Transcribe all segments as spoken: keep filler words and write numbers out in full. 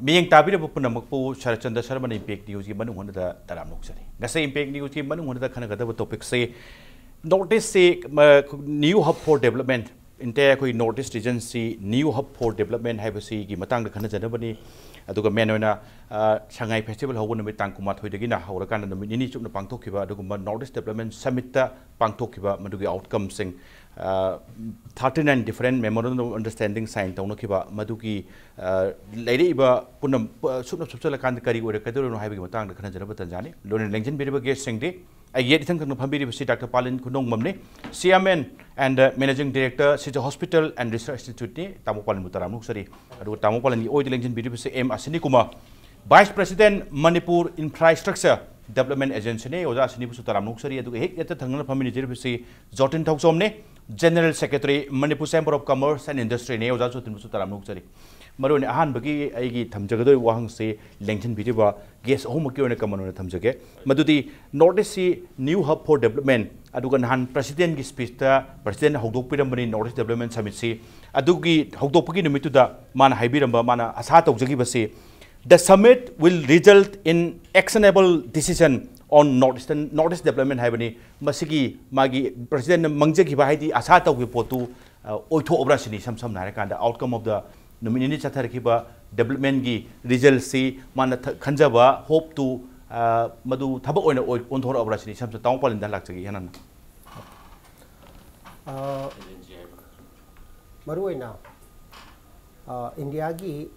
ꯃꯤꯠꯌꯦꯡ ꯇꯥꯕꯤꯔꯕ ꯄꯨꯝꯅꯃꯛꯄꯨ ꯁꯔꯠꯆꯟꯗ꯭ꯔ ꯁꯔꯃꯅ ꯏꯝꯄꯦꯛ ꯅ꯭ꯌꯨꯁꯀꯤ ꯃꯅꯨꯡ ꯍꯟꯅꯗ ꯇꯔꯥꯝꯅ ꯑꯣꯛꯆꯔꯤ꯫ ꯉꯁꯤ ꯏꯝꯄꯦꯛ ꯅ꯭ꯌꯨꯁꯀꯤ ꯃꯅꯨꯡ ꯍꯟꯅꯗ ꯈꯟꯅꯒꯗꯕ ꯇꯣꯄꯤꯛꯁꯤ ꯅꯣꯔꯠ ꯏꯁꯁꯤ new hub for development, India ꯑꯩꯈꯣꯏ ꯅꯣꯔꯠ ꯏꯁ ꯔꯤꯖꯟꯁꯤ ꯅ꯭ꯌꯨ ꯍꯕ ꯐꯣꯔ ꯗꯦꯕꯂꯞꯃꯦꯟ ꯍꯥꯏꯕꯁꯤꯒꯤ ꯃꯇꯥꯡꯗ ꯈꯟꯅꯖꯅꯕꯅꯤ꯫ ꯑꯗꯨꯒ ꯃꯦꯟ ꯑꯣꯏꯅ ꯁꯉꯥꯏ ꯐꯦꯁꯇꯤꯚꯦꯜ ꯍꯧꯕ ꯅꯨꯃꯤꯠ ꯇꯥꯡ ꯀꯨꯟꯃꯥꯊꯣꯏꯗꯒꯤꯅ ꯍꯧꯔꯀꯥꯟꯗ ꯅꯨꯃꯤꯠ ꯅꯤꯅꯤ ꯆꯨꯞꯅ ꯄꯥꯡꯊꯣꯛꯈꯤꯕ ꯑꯗꯨꯒꯨꯝꯕ ꯅꯣꯔꯠ ꯏꯁ ꯗꯦꯕꯂꯞꯃꯦꯟ ꯁꯃꯤꯠꯇ ꯄꯥꯡꯊꯣꯛꯈꯤꯕ ꯃꯗꯨꯒꯤ ꯑꯥꯎꯠꯀꯝꯁꯤꯡ, thirty nine different memorandum of understanding sign ꯇꯧꯅꯈꯤꯕ ꯃꯗꯨꯒꯤ ꯂꯩꯔꯛꯏꯕ ꯄꯨꯝꯅꯃꯛ ꯁꯨꯞꯅ ꯁꯨꯞꯆꯜꯂꯀꯥꯟꯗ ꯀꯔꯤ ꯑꯣꯏꯔꯛꯀꯗꯣꯏꯅꯣ ꯍꯥꯏꯕꯒꯤ ꯃꯇꯥꯡꯗ ꯈꯟꯅꯖꯅꯕ ꯇꯟꯖꯥꯅꯤ꯫ ꯂꯣꯏꯅ ꯂꯦꯡꯁꯤꯟꯕꯤꯔꯤꯕ ꯒꯦꯁꯁꯤꯡꯗꯤ ꯑꯩꯒꯤ ꯌꯦꯠ ꯏꯊꯪ ꯊꯪꯅ ꯐꯝꯕꯤꯔꯤꯕꯁꯤ ꯗꯥꯛꯇꯔ ꯄꯥꯂꯤꯟ ꯈꯨꯅꯣꯡꯕꯝꯅꯤ, chairman and managing director, Shija hospital and research ꯏꯟꯁꯇꯤꯇ꯭ꯌꯨꯠꯅꯤ꯫ ꯇꯥꯃꯣ ꯄꯥꯂꯤꯟꯕꯨ ꯇꯔꯥꯝꯅ ꯑꯣꯛꯆꯔꯤ꯫ ꯑꯗꯨꯒ ꯇꯥꯃꯣ ꯄꯥꯂꯤꯟꯒꯤ ꯑꯣꯏꯗ ꯂꯦꯡꯁꯤꯟꯕꯤꯔꯤꯕꯁꯤ ꯑꯦꯝ ꯑꯁꯤꯅꯤ Kumar, vice president, Manipur infrastructure development ꯑꯦꯖꯦꯟꯁꯤꯅꯤ꯫ ꯑꯣꯖꯥ ꯑꯁꯤꯅꯤꯕꯨꯁꯨ ꯇꯔꯥꯝꯅ ꯑꯣꯛꯆꯔꯤ꯫ ꯑꯗꯨꯒ ꯍꯦꯛ ꯌꯦꯠꯇ ꯊꯪꯅꯅ ꯐꯝꯃꯤꯟꯅꯖꯔꯤꯕꯁꯤ ꯖꯣꯇꯤꯟ ꯊꯧꯖꯣꯝꯅꯤ, general secretary, Manipur chamber of commerce and ꯏꯟꯗꯁꯇ꯭ꯔꯤꯅꯤ꯫ ꯑꯣꯖꯥ ꯖꯣꯇꯤꯟꯕꯨꯁꯨ ꯇꯔꯥꯝꯅ ꯑꯣꯛꯆꯔꯤ꯫ ꯃꯔꯨꯑꯣꯏꯅ ꯑꯍꯥꯟꯕꯒꯤ ꯑꯩꯒꯤ ꯊꯝꯖꯒꯗꯧꯔꯤꯕ ꯋꯥꯍꯪꯁꯤ ꯂꯦꯡꯁꯤꯟꯕꯤꯔꯤꯕ ꯒꯦꯁ ꯑꯍꯨꯝꯃꯛꯀꯤ ꯑꯣꯏꯅ ꯀꯃꯟ ꯑꯣꯏꯅ ꯊꯝꯖꯒꯦ꯫ ꯃꯗꯨꯗꯤ ꯅꯣꯔꯠ ꯏꯁꯁꯤ ꯅ꯭ꯌꯨ ꯍꯕ ꯐꯣꯔ ꯗꯦꯕꯂꯞꯃꯦꯟ, ꯑꯗꯨꯒ ꯅꯍꯥꯟ ꯄ꯭ꯔꯁꯤꯗꯦꯟꯒꯤ ꯁ꯭ꯄꯤꯆꯇ ꯄ꯭ꯔꯁꯤꯗꯦꯟꯅ ꯍꯧꯗꯣꯛꯄꯤꯔꯝꯕꯅꯤ ꯅꯣꯔꯠ ꯏꯁ ꯗꯦꯕꯂꯞꯃꯦꯟ ꯁꯃꯤꯠꯁꯤ꯫ ꯑꯗꯨꯒꯤ ꯍꯧꯗꯣꯛꯄꯒꯤ ꯅꯨꯃꯤꯠꯇꯨꯗ ꯃꯥꯅ ꯍꯥꯏꯕꯤꯔꯝꯕ, ꯃꯥꯅ ꯑꯁꯥ ꯇꯧꯖꯈꯤꯕꯁꯤ, "The summit will result in actionable decision on North Eastern, North East Development" ꯍꯥꯏꯕꯅꯤ꯫ ꯃꯁꯤꯒꯤ ꯃꯥꯒꯤ ꯄ꯭ꯔꯁꯤꯗꯦꯟꯅ ꯃꯪꯖꯈꯤꯕ, ꯍꯥꯏꯗꯤ ꯑꯁꯥ ꯇꯧꯈꯤꯕ ꯄꯣꯠꯇꯨ, ꯑ, ꯑꯣꯏꯊꯣꯛꯑꯕ꯭ꯔꯥ ꯁꯤꯅꯤ꯫ ꯏꯁꯝ ꯁꯝꯅ ꯍꯥꯏꯔꯀꯥꯟꯗ, ꯑꯥꯎꯠꯀꯝ ꯑꯣꯐ ꯗ ꯅꯨꯃꯤꯠ ꯅꯤꯅꯤ ꯆꯠꯊꯔꯛꯈꯤꯕ ꯗꯦꯕꯂꯞꯃꯦꯟꯒꯤ ꯔꯤꯖꯜꯁꯤ ꯃꯥꯅ ꯊ-, ꯈꯟꯖꯕ ꯍꯣꯞꯇꯨ, ꯑ, ꯃꯗꯨ ꯊꯕꯛ ꯑꯣꯏꯅ ꯑꯣꯏ-, ꯑꯣꯟꯊꯣꯔꯛꯑꯕ꯭ꯔꯥ ꯁꯤꯅꯤ꯫ ꯏꯁꯝ ꯁꯝꯅ ꯇꯥꯃꯣ ꯄꯥꯂꯤꯟꯗ ꯂꯥꯛꯆꯒꯦ ꯏꯍꯥꯟ ꯍꯥꯟꯅ꯫ ꯑ, ꯃꯔꯨꯑꯣꯏꯅ, ꯑ, ꯏꯟꯗꯤꯌꯥꯒꯤ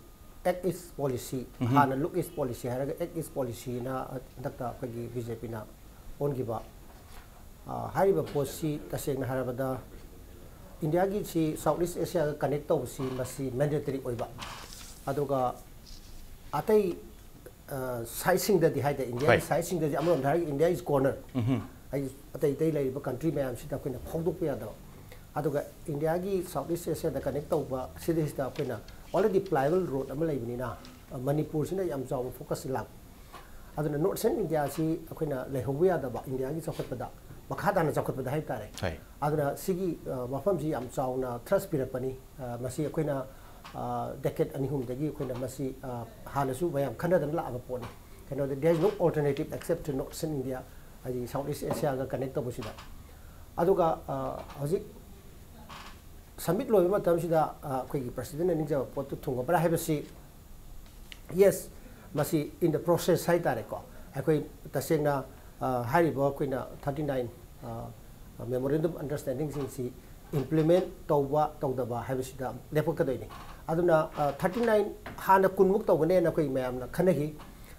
ꯑꯦꯛ ꯏꯁ ꯄꯣꯂꯤꯁꯤ, ꯎꯝꯍꯨꯝ꯫ ꯍꯥꯟꯅ ꯂꯨꯛ ꯏꯁ ꯄꯣꯂꯤꯁꯤ ꯍꯥꯏꯔꯒ ꯑꯦꯛ ꯏꯁ ꯄꯣꯂꯤꯁꯤꯅ ꯍꯟꯗꯛꯇ ꯑꯩꯈꯣꯏꯒꯤ ꯕꯤ ꯖꯦ ꯄꯤꯅ ꯑꯣꯟꯈꯤꯕ꯫ ꯑ, ꯍꯥꯏꯔꯤꯕ ꯄꯣꯠꯁꯤ ꯇꯁꯦꯡꯅ ꯍꯥꯏꯔꯕꯗ ꯏꯟꯗꯤꯌꯥꯒꯤꯁꯤ ꯁꯥꯎꯠ ꯏꯁ ꯑꯦꯁꯤꯌꯥꯒ ꯀꯅꯦꯛ ꯇꯧꯕꯁꯤ ꯃꯁꯤ ꯃꯦꯟꯗꯦꯇꯔꯤ ꯑꯣꯏꯕ, ꯑꯗꯨꯒ ꯑꯇꯩ, ꯑ, ꯁꯥꯏꯠꯁꯤꯡꯗꯗꯤ ꯍꯥꯏꯇꯥꯔꯦ, ꯏꯟꯗꯤꯌꯥꯒꯤ ꯍꯣꯏ꯫ ꯁꯥꯏꯠꯁꯤꯡꯗꯗꯤ ꯑꯃꯔꯣꯝꯗ ꯍꯥꯏꯔꯒ ꯏꯟꯗꯤꯌꯥ ꯏꯁ ꯀꯣꯔꯅꯔ꯫ ꯎꯝꯍꯨꯝ꯫ ꯑꯩ ꯑꯇꯩ ꯑꯇꯩ ꯂꯩꯔꯤꯕ ꯀꯟꯇ꯭ꯔꯤ ꯃꯌꯥꯝꯁꯤꯗ ꯑꯩꯈꯣꯏꯅ ꯐꯥꯎꯗꯣꯛꯄ ꯌꯥꯗꯕ꯫ ꯑꯗꯨꯒ ꯏꯟꯗꯤꯌꯥꯒꯤ ꯁꯥꯎꯠ ꯏꯁ ꯑꯦꯁꯤꯌꯥꯗ ꯀꯅꯦꯛ ꯇꯧꯕ ꯁꯤꯗꯩꯁꯤꯗ ꯑꯩꯈꯣꯏꯅ already plywood road ꯑꯃ ꯂꯩꯕꯅꯤꯅ, ꯑ, ꯃꯅꯤꯄꯨꯔꯁꯤꯅ ꯌꯥꯝ ꯆꯥꯎꯕ ꯐꯣꯀꯁ ꯂꯥꯛꯄ꯫ ꯑꯗꯨꯅ ꯅꯣꯔꯠ ꯏꯁꯇꯔꯟ ꯏꯟꯗꯤꯌꯥꯁꯤ ꯑꯩꯈꯣꯏꯅ ꯂꯩꯍꯧꯕ ꯌꯥꯗꯕ, ꯏꯟꯗꯤꯌꯥꯒꯤ ꯆꯥꯎꯈꯠꯄꯗ, ꯃꯈꯥ ꯇꯥꯅ ꯆꯥꯎꯈꯠꯄꯗ ꯍꯥꯏꯕ ꯇꯥꯔꯦ꯫ ꯍꯣꯏ꯫ ꯑꯗꯨꯅ ꯁꯤꯒꯤ, ꯑ, ꯃꯐꯝꯁꯤ ꯌꯥꯝ ꯆꯥꯎꯅ ꯊ꯭ꯔꯁ ꯄꯤꯔꯛꯄꯅꯤ꯫ ꯑ, ꯃꯁꯤ ꯑꯩꯈꯣꯏꯅ ꯗꯦꯀꯦꯠ ꯑꯅꯤ ꯑꯍꯨꯝꯗꯒꯤ ꯑꯩꯈꯣꯏꯅ ꯃꯁꯤ, ꯑ, ꯍꯥꯟꯅꯁꯨ ꯃꯌꯥꯝ ꯈꯟꯅꯗꯅ ꯂꯥꯛꯑꯕ ꯄꯣꯠꯅꯤ꯫ ꯀꯩꯅꯣꯗ, there is no alternative except to Northern India, ꯍꯥꯏꯗꯤ South East Asia ꯒ ꯀꯅꯦꯛ ꯇꯧꯕꯁꯤꯗ꯫ ꯑꯗꯨꯒ, ꯑ, ꯍꯧꯖꯤꯛ ꯁꯝꯃꯤꯠ ꯂꯣꯏꯕ ꯃꯇꯝꯁꯤꯗ, ꯑ, ꯑꯩꯈꯣꯏꯒꯤ ꯄ꯭ꯔꯁꯤꯗꯦꯟꯅ ꯅꯤꯡꯖꯕ ꯄꯣꯠꯇꯨ ꯊꯨꯡꯉꯕ꯭ꯔꯥ ꯍꯥꯏꯕꯁꯤ, ꯌꯦꯁ, ꯃꯁꯤ in the process ꯍꯥꯏ ꯇꯥꯔꯦꯀꯣ꯫ ꯑꯩꯈꯣꯏ ꯇꯁꯦꯡꯅ, ꯑ, ꯍꯥꯏꯔꯤꯕ ꯑꯩꯈꯣꯏꯅ ꯊꯥꯔꯇꯤ ꯅꯥꯏꯟ, ꯑ, memorandum understanding ꯁꯤꯡꯁꯤ implement ꯇꯧꯕ ꯇꯧꯗꯕ ꯍꯥꯏꯕꯁꯤꯗ ꯂꯦꯞꯄꯛꯀꯗꯣꯏꯅꯤ꯫ ꯑꯗꯨꯅ, ꯑ, ꯊꯥꯔꯇꯤ ꯅꯥꯏꯟ ꯍꯥꯟꯅ ꯀꯨꯟꯃꯨꯛ ꯇꯧꯒꯅꯦꯅ ꯑꯩꯈꯣꯏ ꯃꯌꯥꯝꯅ ꯈꯟꯅꯈꯤ꯫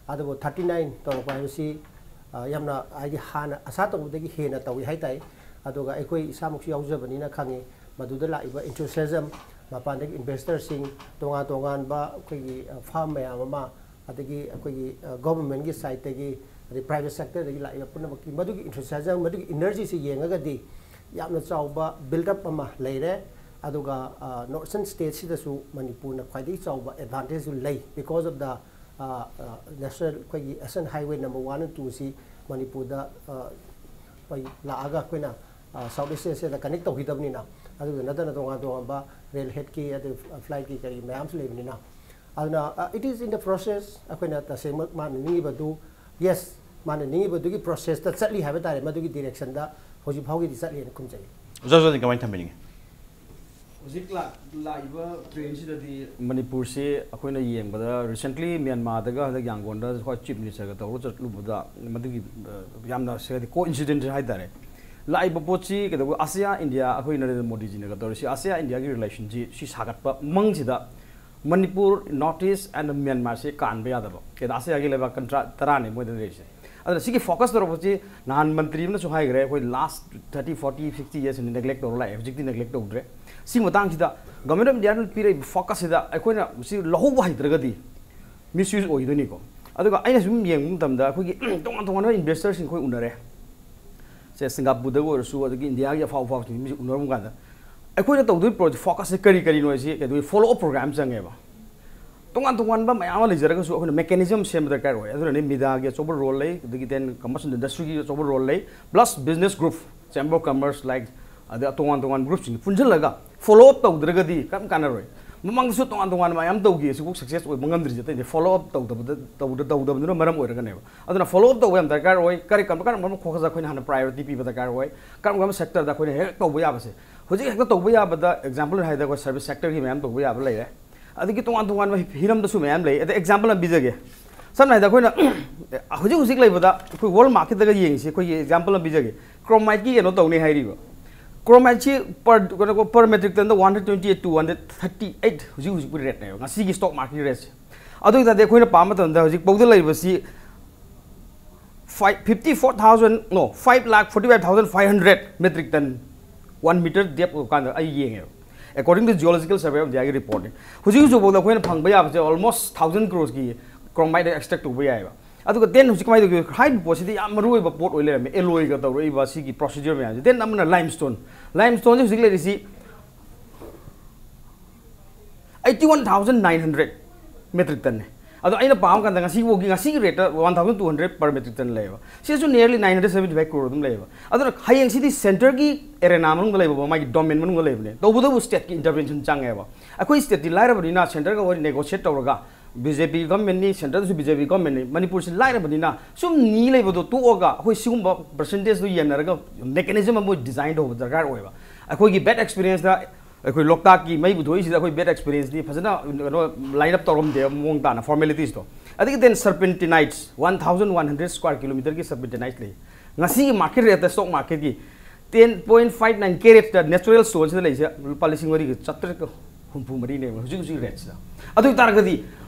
ꯑꯗꯨꯕꯨ ꯊꯥꯔꯇꯤ ꯅꯥꯏꯟ ꯇꯧꯔꯛꯄ ꯍꯥꯏꯕꯁꯤ, ꯑ, ꯌꯥꯝꯅ, ꯍꯥꯏꯗꯤ, ꯍꯥꯟꯅ ꯑꯁꯥ ꯇꯧꯕꯗꯒꯤ ꯍꯦꯟꯅ ꯇꯧꯏ ꯍꯥꯏ ꯇꯥꯏ꯫ ꯑꯗꯨꯒ ꯑꯩꯈꯣꯏ ꯏꯁꯥꯃꯛꯁꯨ ꯌꯥꯎꯖꯕꯅꯤꯅ ꯈꯪꯉꯤ, ꯃꯗꯨꯗ ꯂꯥꯛꯏꯕ enthusiasm, ꯃꯄꯥꯟꯗꯒꯤ ꯏꯟꯚꯦꯁꯇꯔꯁꯤꯡ, ꯇꯣꯉꯥꯟ ꯇꯣꯉꯥꯟꯕ ꯑꯩꯈꯣꯏꯒꯤ, ꯑ, ꯐꯥꯔꯝ ꯃꯌꯥꯝ ꯑꯃ, ꯑꯗꯒꯤ ꯑꯩꯈꯣꯏꯒꯤ, ꯑ, ꯒꯣꯚꯔꯟꯃꯦꯟꯠꯀꯤ ꯁꯥꯏꯠꯇꯒꯤ, ꯑꯗꯩ ꯄ꯭ꯔꯥꯏꯚꯦꯠ ꯁꯦꯛꯇꯔꯗꯒꯤ ꯂꯥꯛꯏꯕ ꯄꯨꯝꯅꯃꯛꯀꯤ ꯃꯗꯨꯒꯤ enthusiasm, ꯃꯗꯨꯒꯤ ꯏꯅꯔꯖꯤꯁꯤ ꯌꯦꯡꯉꯒꯗꯤ ꯌꯥꯝꯅ ꯆꯥꯎꯕ build up ꯑꯃ ꯂꯩꯔꯦ꯫ ꯑꯗꯨꯒ, ꯑ, ꯅꯣꯔꯠ ꯏꯁꯇꯔꯟ ꯁ꯭ꯇꯦꯠꯁꯤꯗꯁꯨ ꯃꯅꯤꯄꯨꯔꯅ ꯈ꯭ꯋꯥꯏꯗꯒꯤ ꯆꯥꯎꯕ ꯑꯦꯗꯚꯥꯟꯇꯦꯖꯁꯨ ꯂꯩ, because of the, ꯑ, ꯑ, ꯅꯦꯁꯅꯦꯜ ꯑꯩꯈꯣꯏꯒꯤ Asian highway number one and ꯇꯨꯁꯤ ꯃꯅꯤꯄꯨꯔꯗ, ꯑ, ꯑꯩꯈꯣꯏ ꯂꯥꯛꯑꯒ ꯑꯩꯈꯣꯏꯅ, ꯑ, ꯁꯥꯎꯠ ꯏꯁ ꯑꯦꯁꯤꯌꯥꯗ ꯀꯅꯦꯛ ꯇꯧꯈꯤꯗꯕꯅꯤꯅ, ꯑꯗꯨꯗ ꯅꯠꯇꯅ ꯇꯣꯉꯥꯟ ꯇꯣꯉꯥꯟꯕ ꯔꯦꯜ ꯍꯦꯗꯀꯤ, ꯑꯗꯩ ꯐ꯭ꯂꯥꯏꯠꯀꯤ ꯀꯔꯤ ꯃꯌꯥꯝꯁꯨ ꯂꯩꯕꯅꯤꯅ, ꯑꯗꯨꯅ, ꯑ, it is in the process꯫ ꯑꯩꯈꯣꯏꯅ ꯇꯁꯦꯡꯃꯛ ꯃꯥꯅ ꯅꯤꯡꯉꯤꯕꯗꯨ, ꯌꯦꯁ, ꯃꯥꯅ ꯅꯤꯡꯉꯤꯕꯗꯨꯒꯤ ꯄ꯭ꯔꯣꯁꯦꯁꯇ ꯆꯠꯂꯤ ꯍꯥꯏꯕ ꯇꯥꯔꯦ, ꯃꯗꯨꯒꯤ ꯗꯤꯔꯦꯛꯁꯟꯗ ꯍꯧꯖꯤꯛ ꯐꯥꯎꯒꯤꯗꯤ ꯆꯠꯂꯤꯅ ꯈꯨꯝꯖꯒꯦ꯫ ꯑꯣꯖꯥ, ꯑꯣꯖꯥꯗꯤ ꯀꯃꯥꯏꯅ ꯊꯝꯕꯤꯅꯤꯡꯉꯤ? ꯍꯧꯖꯤꯛ ꯂꯥꯛ-, ꯂꯥꯛꯏꯕ ꯇ꯭ꯔꯦꯟꯁꯤꯗꯗꯤ ꯃꯅꯤꯄꯨꯔꯁꯤ ꯑꯩꯈꯣꯏꯅ ꯌꯦꯡꯕꯗ recently ꯃ꯭ꯌꯥꯟꯃꯥꯔꯗꯒ ꯍꯟꯗꯛ ꯌꯥꯡꯒꯣꯟꯗ ꯑꯩꯈꯣꯏ ꯆꯤꯐ ꯃꯤꯅꯤꯁꯇꯔꯒ ꯇꯧꯔꯒ ꯆꯠꯂꯨꯕꯗ ꯃꯗꯨꯒꯤ, ꯑ, ꯌꯥꯝꯅ ꯁꯤ ꯍꯥꯏꯗꯤ ꯀꯣ ꯏꯟꯁꯤꯗꯦꯟꯁ ꯍꯥꯏ ꯇꯥꯔꯦ꯫ ꯂꯥꯛꯏꯕ ꯄꯣꯠꯁꯤ ꯀꯩꯗꯧꯕ, ꯑꯁꯤꯌꯥ ꯏꯟꯗꯤꯌꯥ, ꯑꯩꯈꯣꯏ ꯅꯔꯦꯟꯗ꯭ꯔ ꯃꯣꯗꯤꯖꯤꯅꯒ ꯇꯧꯔꯤꯁꯤ, ꯑꯁꯤꯌꯥ ꯏꯟꯗꯤꯌꯥꯒꯤ ꯔꯤꯂꯦꯁꯟꯁꯤ ꯁꯤ ꯁꯥꯒꯠꯄ ꯃꯪꯁꯤꯗ ꯃꯅꯤꯄꯨꯔ, ꯅꯣꯔꯠ ꯏꯁ and ꯃ꯭ꯌꯥꯟꯃꯥꯔꯁꯤ ꯀꯥꯟꯕ ꯌꯥꯗꯕ, ꯀꯩꯗ ꯑꯁꯤꯌꯥꯒꯤ ꯂꯩꯕꯥꯛ ꯀꯟꯇ꯭ꯔꯥ ꯇꯔꯥꯅꯤ ꯃꯣꯏꯗ ꯂꯩꯔꯤꯁꯦ꯫ ꯑꯗꯨꯅ ꯁꯤꯒꯤ ꯐꯣꯀꯁ ꯇꯧꯔꯛꯄꯁꯤ ꯅꯍꯥꯟ ꯃꯟꯇ꯭ꯔꯤ ꯑꯃꯅꯁꯨ ꯍꯥꯏꯈ꯭ꯔꯦ, ꯑꯩꯈꯣꯏ last thirty, forty, fifty years neglect ꯇꯧꯔ ꯂꯥꯛꯑꯦ, ꯍꯧꯖꯤꯛꯇꯤ ꯅꯦꯒ꯭ꯂꯦꯛ ꯇꯧꯗ꯭ꯔꯦ꯫ ꯁꯤ ꯃꯇꯥꯡꯁꯤꯗ ꯒꯚꯔꯟꯃꯦꯟꯠ ꯑꯣꯐ ꯏꯟꯗꯤꯌꯥꯅ ꯄꯤꯔꯛꯏꯕ ꯐꯣꯀꯁꯁꯤꯗ ꯑꯩꯈꯣꯏꯅ ꯁꯤ ꯂꯧꯍꯧꯕ ꯍꯩꯇ꯭ꯔꯒꯗꯤ ꯃꯤꯁꯌꯨꯁ ꯑꯣꯏꯗꯣꯏꯅꯤꯀꯣ꯫ ꯑꯗꯨꯒ ꯑꯩꯅ ꯁꯨꯝ ꯌꯦꯡꯕ ꯃꯇꯝꯗ ꯑꯩꯈꯣꯏꯒꯤ ꯇꯣꯉꯥꯟ ꯇꯣꯉꯥꯟꯕ ꯏꯟꯚꯦꯁꯇꯔꯁꯤꯡ ꯑꯩꯈꯣꯏ ꯎꯅꯔꯦ, ꯁꯦ ꯁꯤꯡꯒꯥꯄꯨꯔꯗ ꯑꯣꯏꯔꯁꯨ, ꯑꯗꯒꯤ ꯏꯟꯗꯤꯌꯥꯒꯤ ꯑꯐꯥꯎ ꯑꯐꯥꯎꯁꯤꯡ ꯃꯤꯁꯤ ꯎꯅꯔꯨꯕ ꯀꯥꯟꯗ ꯑꯩꯈꯣꯏꯅ ꯇꯧꯗꯣꯏ ꯄ꯭ꯔꯣꯖꯦꯛ ꯐꯣꯀꯁꯁꯦ ꯀꯔꯤ ꯀꯔꯤꯅꯣ ꯍꯥꯏꯁꯤ ꯀꯩꯗꯧꯏ, ꯐꯣꯂꯣ ꯑꯞ ꯄ꯭ꯔꯣꯒ꯭ꯔꯥꯝ ꯆꯪꯉꯦꯕ꯫ ꯇꯣꯉꯥꯟ ꯇꯣꯉꯥꯟꯕ ꯃꯌꯥꯝ ꯑꯃ ꯂꯩꯖꯔꯒꯁꯨ ꯑꯩꯈꯣꯏꯅ ꯃꯦꯀꯥꯅꯤꯖꯝ ꯁꯦꯝꯕ ꯗꯔꯀꯥꯔ ꯑꯣꯏ꯫ ꯑꯗꯨꯅꯅꯦ ꯃꯤꯗꯥꯒꯤ ꯑꯆꯧꯕ ꯔꯣꯜ ꯂꯩ, ꯑꯗꯒꯤ then commercial industryꯒꯤ ꯑꯆꯧꯕ ꯔꯣꯜ ꯂꯩ, plus business group, chamber of commerce, like, ꯑꯗ ꯇꯣꯉꯥꯟ ꯇꯣꯉꯥꯟꯕ ꯒ꯭ꯔꯨꯞꯁꯤꯡ ꯄꯨꯟꯁꯤꯜꯂꯒ ꯐꯣꯂꯣ ꯑꯞ ꯇꯧꯗ꯭ꯔꯒꯗꯤ ꯀꯔꯤꯝ ꯀꯥꯟꯅꯔꯣꯏ꯫ ꯃꯃꯥꯡꯗꯁꯨ ꯇꯣꯉꯥꯟ ꯇꯣꯉꯥꯟꯕ ꯃꯌꯥꯝ ꯇꯧꯈꯤ, ꯁꯤꯕꯨ ꯁꯛꯁꯦꯁ ꯑꯣꯏꯕ ꯉꯝꯗ꯭ꯔꯤꯁꯦ ꯑꯇꯩꯗꯤ ꯐꯣꯂꯣ ꯑꯞ ꯇꯧꯗꯕꯗ ꯇꯧꯗ ꯇꯧꯗꯕꯗꯨꯅ ꯃꯔꯝ ꯑꯣꯏꯔꯒꯅꯦꯕ꯫ ꯑꯗꯨꯅ ꯐꯣꯂꯣ ꯑꯞ ꯇꯧꯕ ꯌꯥꯝ ꯗꯔꯀꯥꯔ ꯑꯣꯏ꯫ ꯀꯔꯤ ꯀꯔꯝꯕ ꯀꯔꯝꯕ ꯈꯣꯡꯊꯥꯡꯁꯦ ꯑꯩꯈꯣꯏꯅ ꯍꯥꯟꯅ ꯄ꯭ꯔꯥꯏꯌꯣꯔꯤꯇꯤ ꯄꯤꯕ ꯗꯔꯀꯥꯔ ꯑꯣꯏ, ꯀꯔꯝ ꯀꯔꯝꯕ ꯁꯦꯛꯇꯔꯗ ꯑꯩꯈꯣꯏꯅ ꯍꯦꯛ ꯇꯧꯕ ꯌꯥꯕꯁꯦ꯫ ꯍꯧꯖꯤꯛ ꯍꯦꯛꯇ ꯇꯧꯕ ꯌꯥꯕꯗ ꯑꯦꯛꯖꯥꯝꯄꯜ ꯑꯣꯏꯅ ꯍꯥꯏꯔꯗꯤ ꯑꯩꯈꯣꯏ ꯁꯔꯚꯤꯁ ꯁꯦꯛꯇꯔꯒꯤ ꯃꯌꯥꯝ ꯇꯧꯕ ꯌꯥꯕ ꯂꯩꯔꯦ꯫ ꯑꯗꯒꯤ ꯇꯣꯉꯥꯟ ꯇꯣꯉꯥꯟꯕ ꯍꯤꯔꯝꯗꯁꯨ ꯃꯌꯥꯝ ꯂꯩ꯫ ꯑꯗ ꯑꯦꯛꯖꯥꯝꯄꯜ ꯑꯃ ꯄꯤꯖꯒꯦ꯫ ꯁꯝꯅ ꯍꯥꯏꯔꯕꯗ ꯑꯩꯈꯣꯏꯅ ꯍꯧꯖꯤꯛ ꯍꯧꯖꯤꯛ ꯂꯩꯕꯗ ꯑꯩꯈꯣꯏ ꯋꯥꯔꯜ ꯃꯥꯔꯀꯦꯠꯇꯒ ꯌꯦꯡꯉꯤꯁꯤ, ꯑꯩꯈꯣꯏꯒꯤ ꯑꯦꯛꯖꯥꯝꯄꯜ ꯑꯃ ꯄꯤꯖꯒꯦ꯫ ꯀ꯭ꯔꯣꯃꯥꯏꯠꯀꯤ ꯀꯩꯅꯣ ꯇꯧꯅꯤ ꯍꯥꯏꯔꯤꯕ꯫ ꯀ꯭ꯔꯣꯃꯥꯏꯠꯁꯤ ꯄꯔ ꯀꯩꯅꯣ ꯄꯔ ꯃꯦꯇ꯭ꯔꯤꯛ ꯇꯟꯗ one hundred twenty eight two hundred thirty eight ꯍꯧꯖꯤꯛ ꯍꯧꯖꯤꯛꯄꯨ ꯔꯦꯠꯅꯦꯕ, ꯉꯁꯤꯒꯤ ꯁ꯭ꯇꯣꯛ ꯃꯥꯔꯀꯦꯠꯀꯤ ꯔꯦꯠꯁꯦ꯫ ꯑꯗꯨ ꯑꯣꯏ ꯇꯥꯔꯗꯤ ꯑꯩꯈꯣꯏꯅ ꯄꯥꯕ ꯃꯇꯝꯗ ꯍꯧꯖꯤꯛ ꯐꯥꯎꯗ ꯂꯩꯔꯤꯕꯁꯤ five fifty four thousand, no, five lakh forty five thousand five hundred metric ton one metre deep ꯑꯣꯏꯕ ꯀꯥꯟꯗ ꯑꯩ ꯌꯦꯡꯉꯦꯕ꯫ According to Geological Survey of Indiaꯒꯤ ꯔꯤꯄꯣꯔꯠꯅꯤ꯫ ꯍꯧꯖꯤꯛ ꯍꯧꯖꯤꯛ ꯐꯥꯎꯗ ꯑꯩꯈꯣꯏꯅ ꯐꯪꯕ ꯌꯥꯕꯁꯦ almost thousand crores ꯀꯤ ꯀ꯭ꯔꯣꯃꯥꯏꯠ ꯑꯦꯛꯁꯇ꯭ꯔꯦꯛ ꯇꯧꯕ ꯌꯥꯏꯑꯕ꯫ ꯑꯗꯨꯒ ꯗꯦꯟ ꯍꯧꯖꯤꯛ ꯀꯃꯥꯏꯅ ꯇꯧꯒꯦ? ꯍꯥꯏꯔꯤꯕ ꯄꯣꯠꯁꯤꯗꯤ ꯌꯥꯝ ꯃꯔꯨ ꯑꯣꯏꯕ ꯄꯣꯠ ꯑꯣꯏ ꯂꯩꯔꯝꯃꯦ, ꯑꯦꯂꯣꯏꯒ ꯇꯧꯔꯛꯏꯕ ꯁꯤꯒꯤ ꯄ꯭ꯔꯣꯁꯤꯗ꯭ꯌꯨꯔ ꯃꯌꯥꯝꯁꯦ꯫ ꯗꯦꯟ ꯑꯃꯅ ꯂꯥꯏꯝꯁ꯭ꯇꯣꯟ꯫ ꯂꯥꯏꯝꯁ꯭ꯇꯣꯟꯁꯦ ꯍꯧꯖꯤꯛ ꯂꯩꯔꯤꯁꯤ eighty one thousand nine hundred metric ꯇꯟꯅꯦ꯫ ꯑꯗꯣ ꯑꯩꯅ ꯄꯥꯕ ꯀꯥꯟꯗ ꯉꯁꯤ ꯐꯥꯎꯒꯤ, ꯉꯁꯤꯒꯤ ꯔꯦꯠꯇ one thousand two hundred per metric tonne ꯂꯩꯌꯦꯕ꯫ ꯁꯤꯁꯨ nearly nine hundred seventy five crore ꯑꯗꯨꯝ ꯂꯩꯌꯦꯕ꯫ ꯑꯗꯨꯅ ꯍꯌꯦꯡꯁꯤꯗꯤ ꯁꯦꯟꯇꯔꯒꯤ ꯑꯦꯔꯦꯅꯥ ꯃꯅꯨꯡꯗ ꯂꯩꯕ, ꯃꯥꯒꯤ ꯗꯣꯃꯦꯟ ꯃꯅꯨꯡꯗ ꯂꯩꯕꯅꯦ꯫ ꯇꯧꯕꯇꯕꯨ ꯁ꯭ꯇꯦꯠꯀꯤ ꯏꯟꯇꯔꯚꯦꯟꯁꯟ ꯆꯪꯉꯦꯕ꯫ ꯑꯩꯈꯣꯏ ꯁ꯭ꯇꯦꯠꯇꯤ ꯂꯥꯏꯔꯕꯅꯤꯅ ꯁꯦꯟꯇꯔꯒ ꯋꯥꯔꯤ ꯅꯦꯒꯣꯁꯤꯌꯦꯠ ꯇꯧꯔꯒ ꯕꯤ ꯖꯦ ꯄꯤ ꯒꯚꯔꯟꯃꯦꯟꯠꯅꯤ, ꯁꯦꯟꯇꯔꯗꯁꯨ ꯕꯤ ꯖꯦ ꯄꯤ ꯒꯚꯔꯟꯃꯦꯟꯠꯅꯤ, ꯃꯅꯤꯄꯨꯔꯁꯤ ꯂꯥꯏꯔꯕꯅꯤꯅ ꯁꯨꯝ ꯅꯤ ꯂꯩꯕꯗꯣ ꯇꯣꯛꯑꯒ ꯑꯩꯈꯣꯏ ꯁꯤꯒꯨꯝꯕ ꯄꯔꯁꯦꯟꯇꯦꯖꯇꯨ ꯌꯦꯟꯅꯔꯒ ꯃꯦꯀꯥꯅꯤꯖꯝ ꯑꯃ ꯗꯤꯖꯥꯏꯟ ꯇꯧꯕ ꯗꯔꯀꯥꯔ ꯑꯣꯏꯕ꯫ ꯑꯩꯈꯣꯏꯒꯤ ꯕꯦꯗ ꯑꯦꯛꯁꯄꯤꯔꯤꯌꯦꯟꯁꯇ ꯑꯩꯈꯣꯏ ꯂꯣꯛꯇꯥꯛꯀꯤ ꯃꯩ ꯄꯨꯊꯣꯛꯏꯁꯤꯗ ꯑꯩꯈꯣꯏ ꯕꯦꯗ ꯑꯦꯛꯁꯄꯤꯔꯤꯌꯦꯟꯁꯇꯤ ꯐꯖꯅ ꯀꯩꯅꯣ ꯂꯥꯏꯟ ꯑꯞ ꯇꯧꯔꯝꯗꯦꯕ ꯃꯑꯣꯡ ꯇꯥꯅ ꯐꯣꯔꯃꯦꯂꯤꯇꯤꯁꯇꯣ꯫ ꯑꯗꯒꯤ ꯗꯦꯟ serpentinites one thousand one hundred square ꯀꯤꯂꯣꯃꯤꯇꯔꯒꯤ ꯁꯔꯄꯦꯟꯇꯤꯅꯥꯏꯠꯁ ꯂꯩ꯫ ꯉꯁꯤꯒꯤ ꯃꯥꯔꯀꯦꯠ ꯔꯦꯠꯇ ꯁ꯭ꯇꯣꯛ ꯃꯥꯔꯀꯦꯠꯀꯤ ꯇꯦꯟ ꯄꯣꯏꯟ ꯐꯥꯏꯚ ꯅꯥꯏꯟ ꯀꯦꯔꯦꯠꯇ ꯅꯦꯆꯔꯦꯜ ꯁ꯭ꯇꯣꯟꯁꯤꯗ ꯂꯩꯁꯦ ꯂꯨꯄꯥ ꯂꯤꯁꯤꯡ ꯃꯔꯤꯒ ꯆꯥꯇ꯭ꯔꯦꯠꯀ ꯍꯨꯝꯐꯨ ꯃꯔꯤꯅꯦꯕ ꯍꯧꯖꯤꯛ ꯍꯧꯖꯤꯛ ꯔꯦꯠꯁꯤꯗ꯫ ꯑꯗꯨ ꯑꯣꯏ ꯇꯥꯔꯒꯗꯤ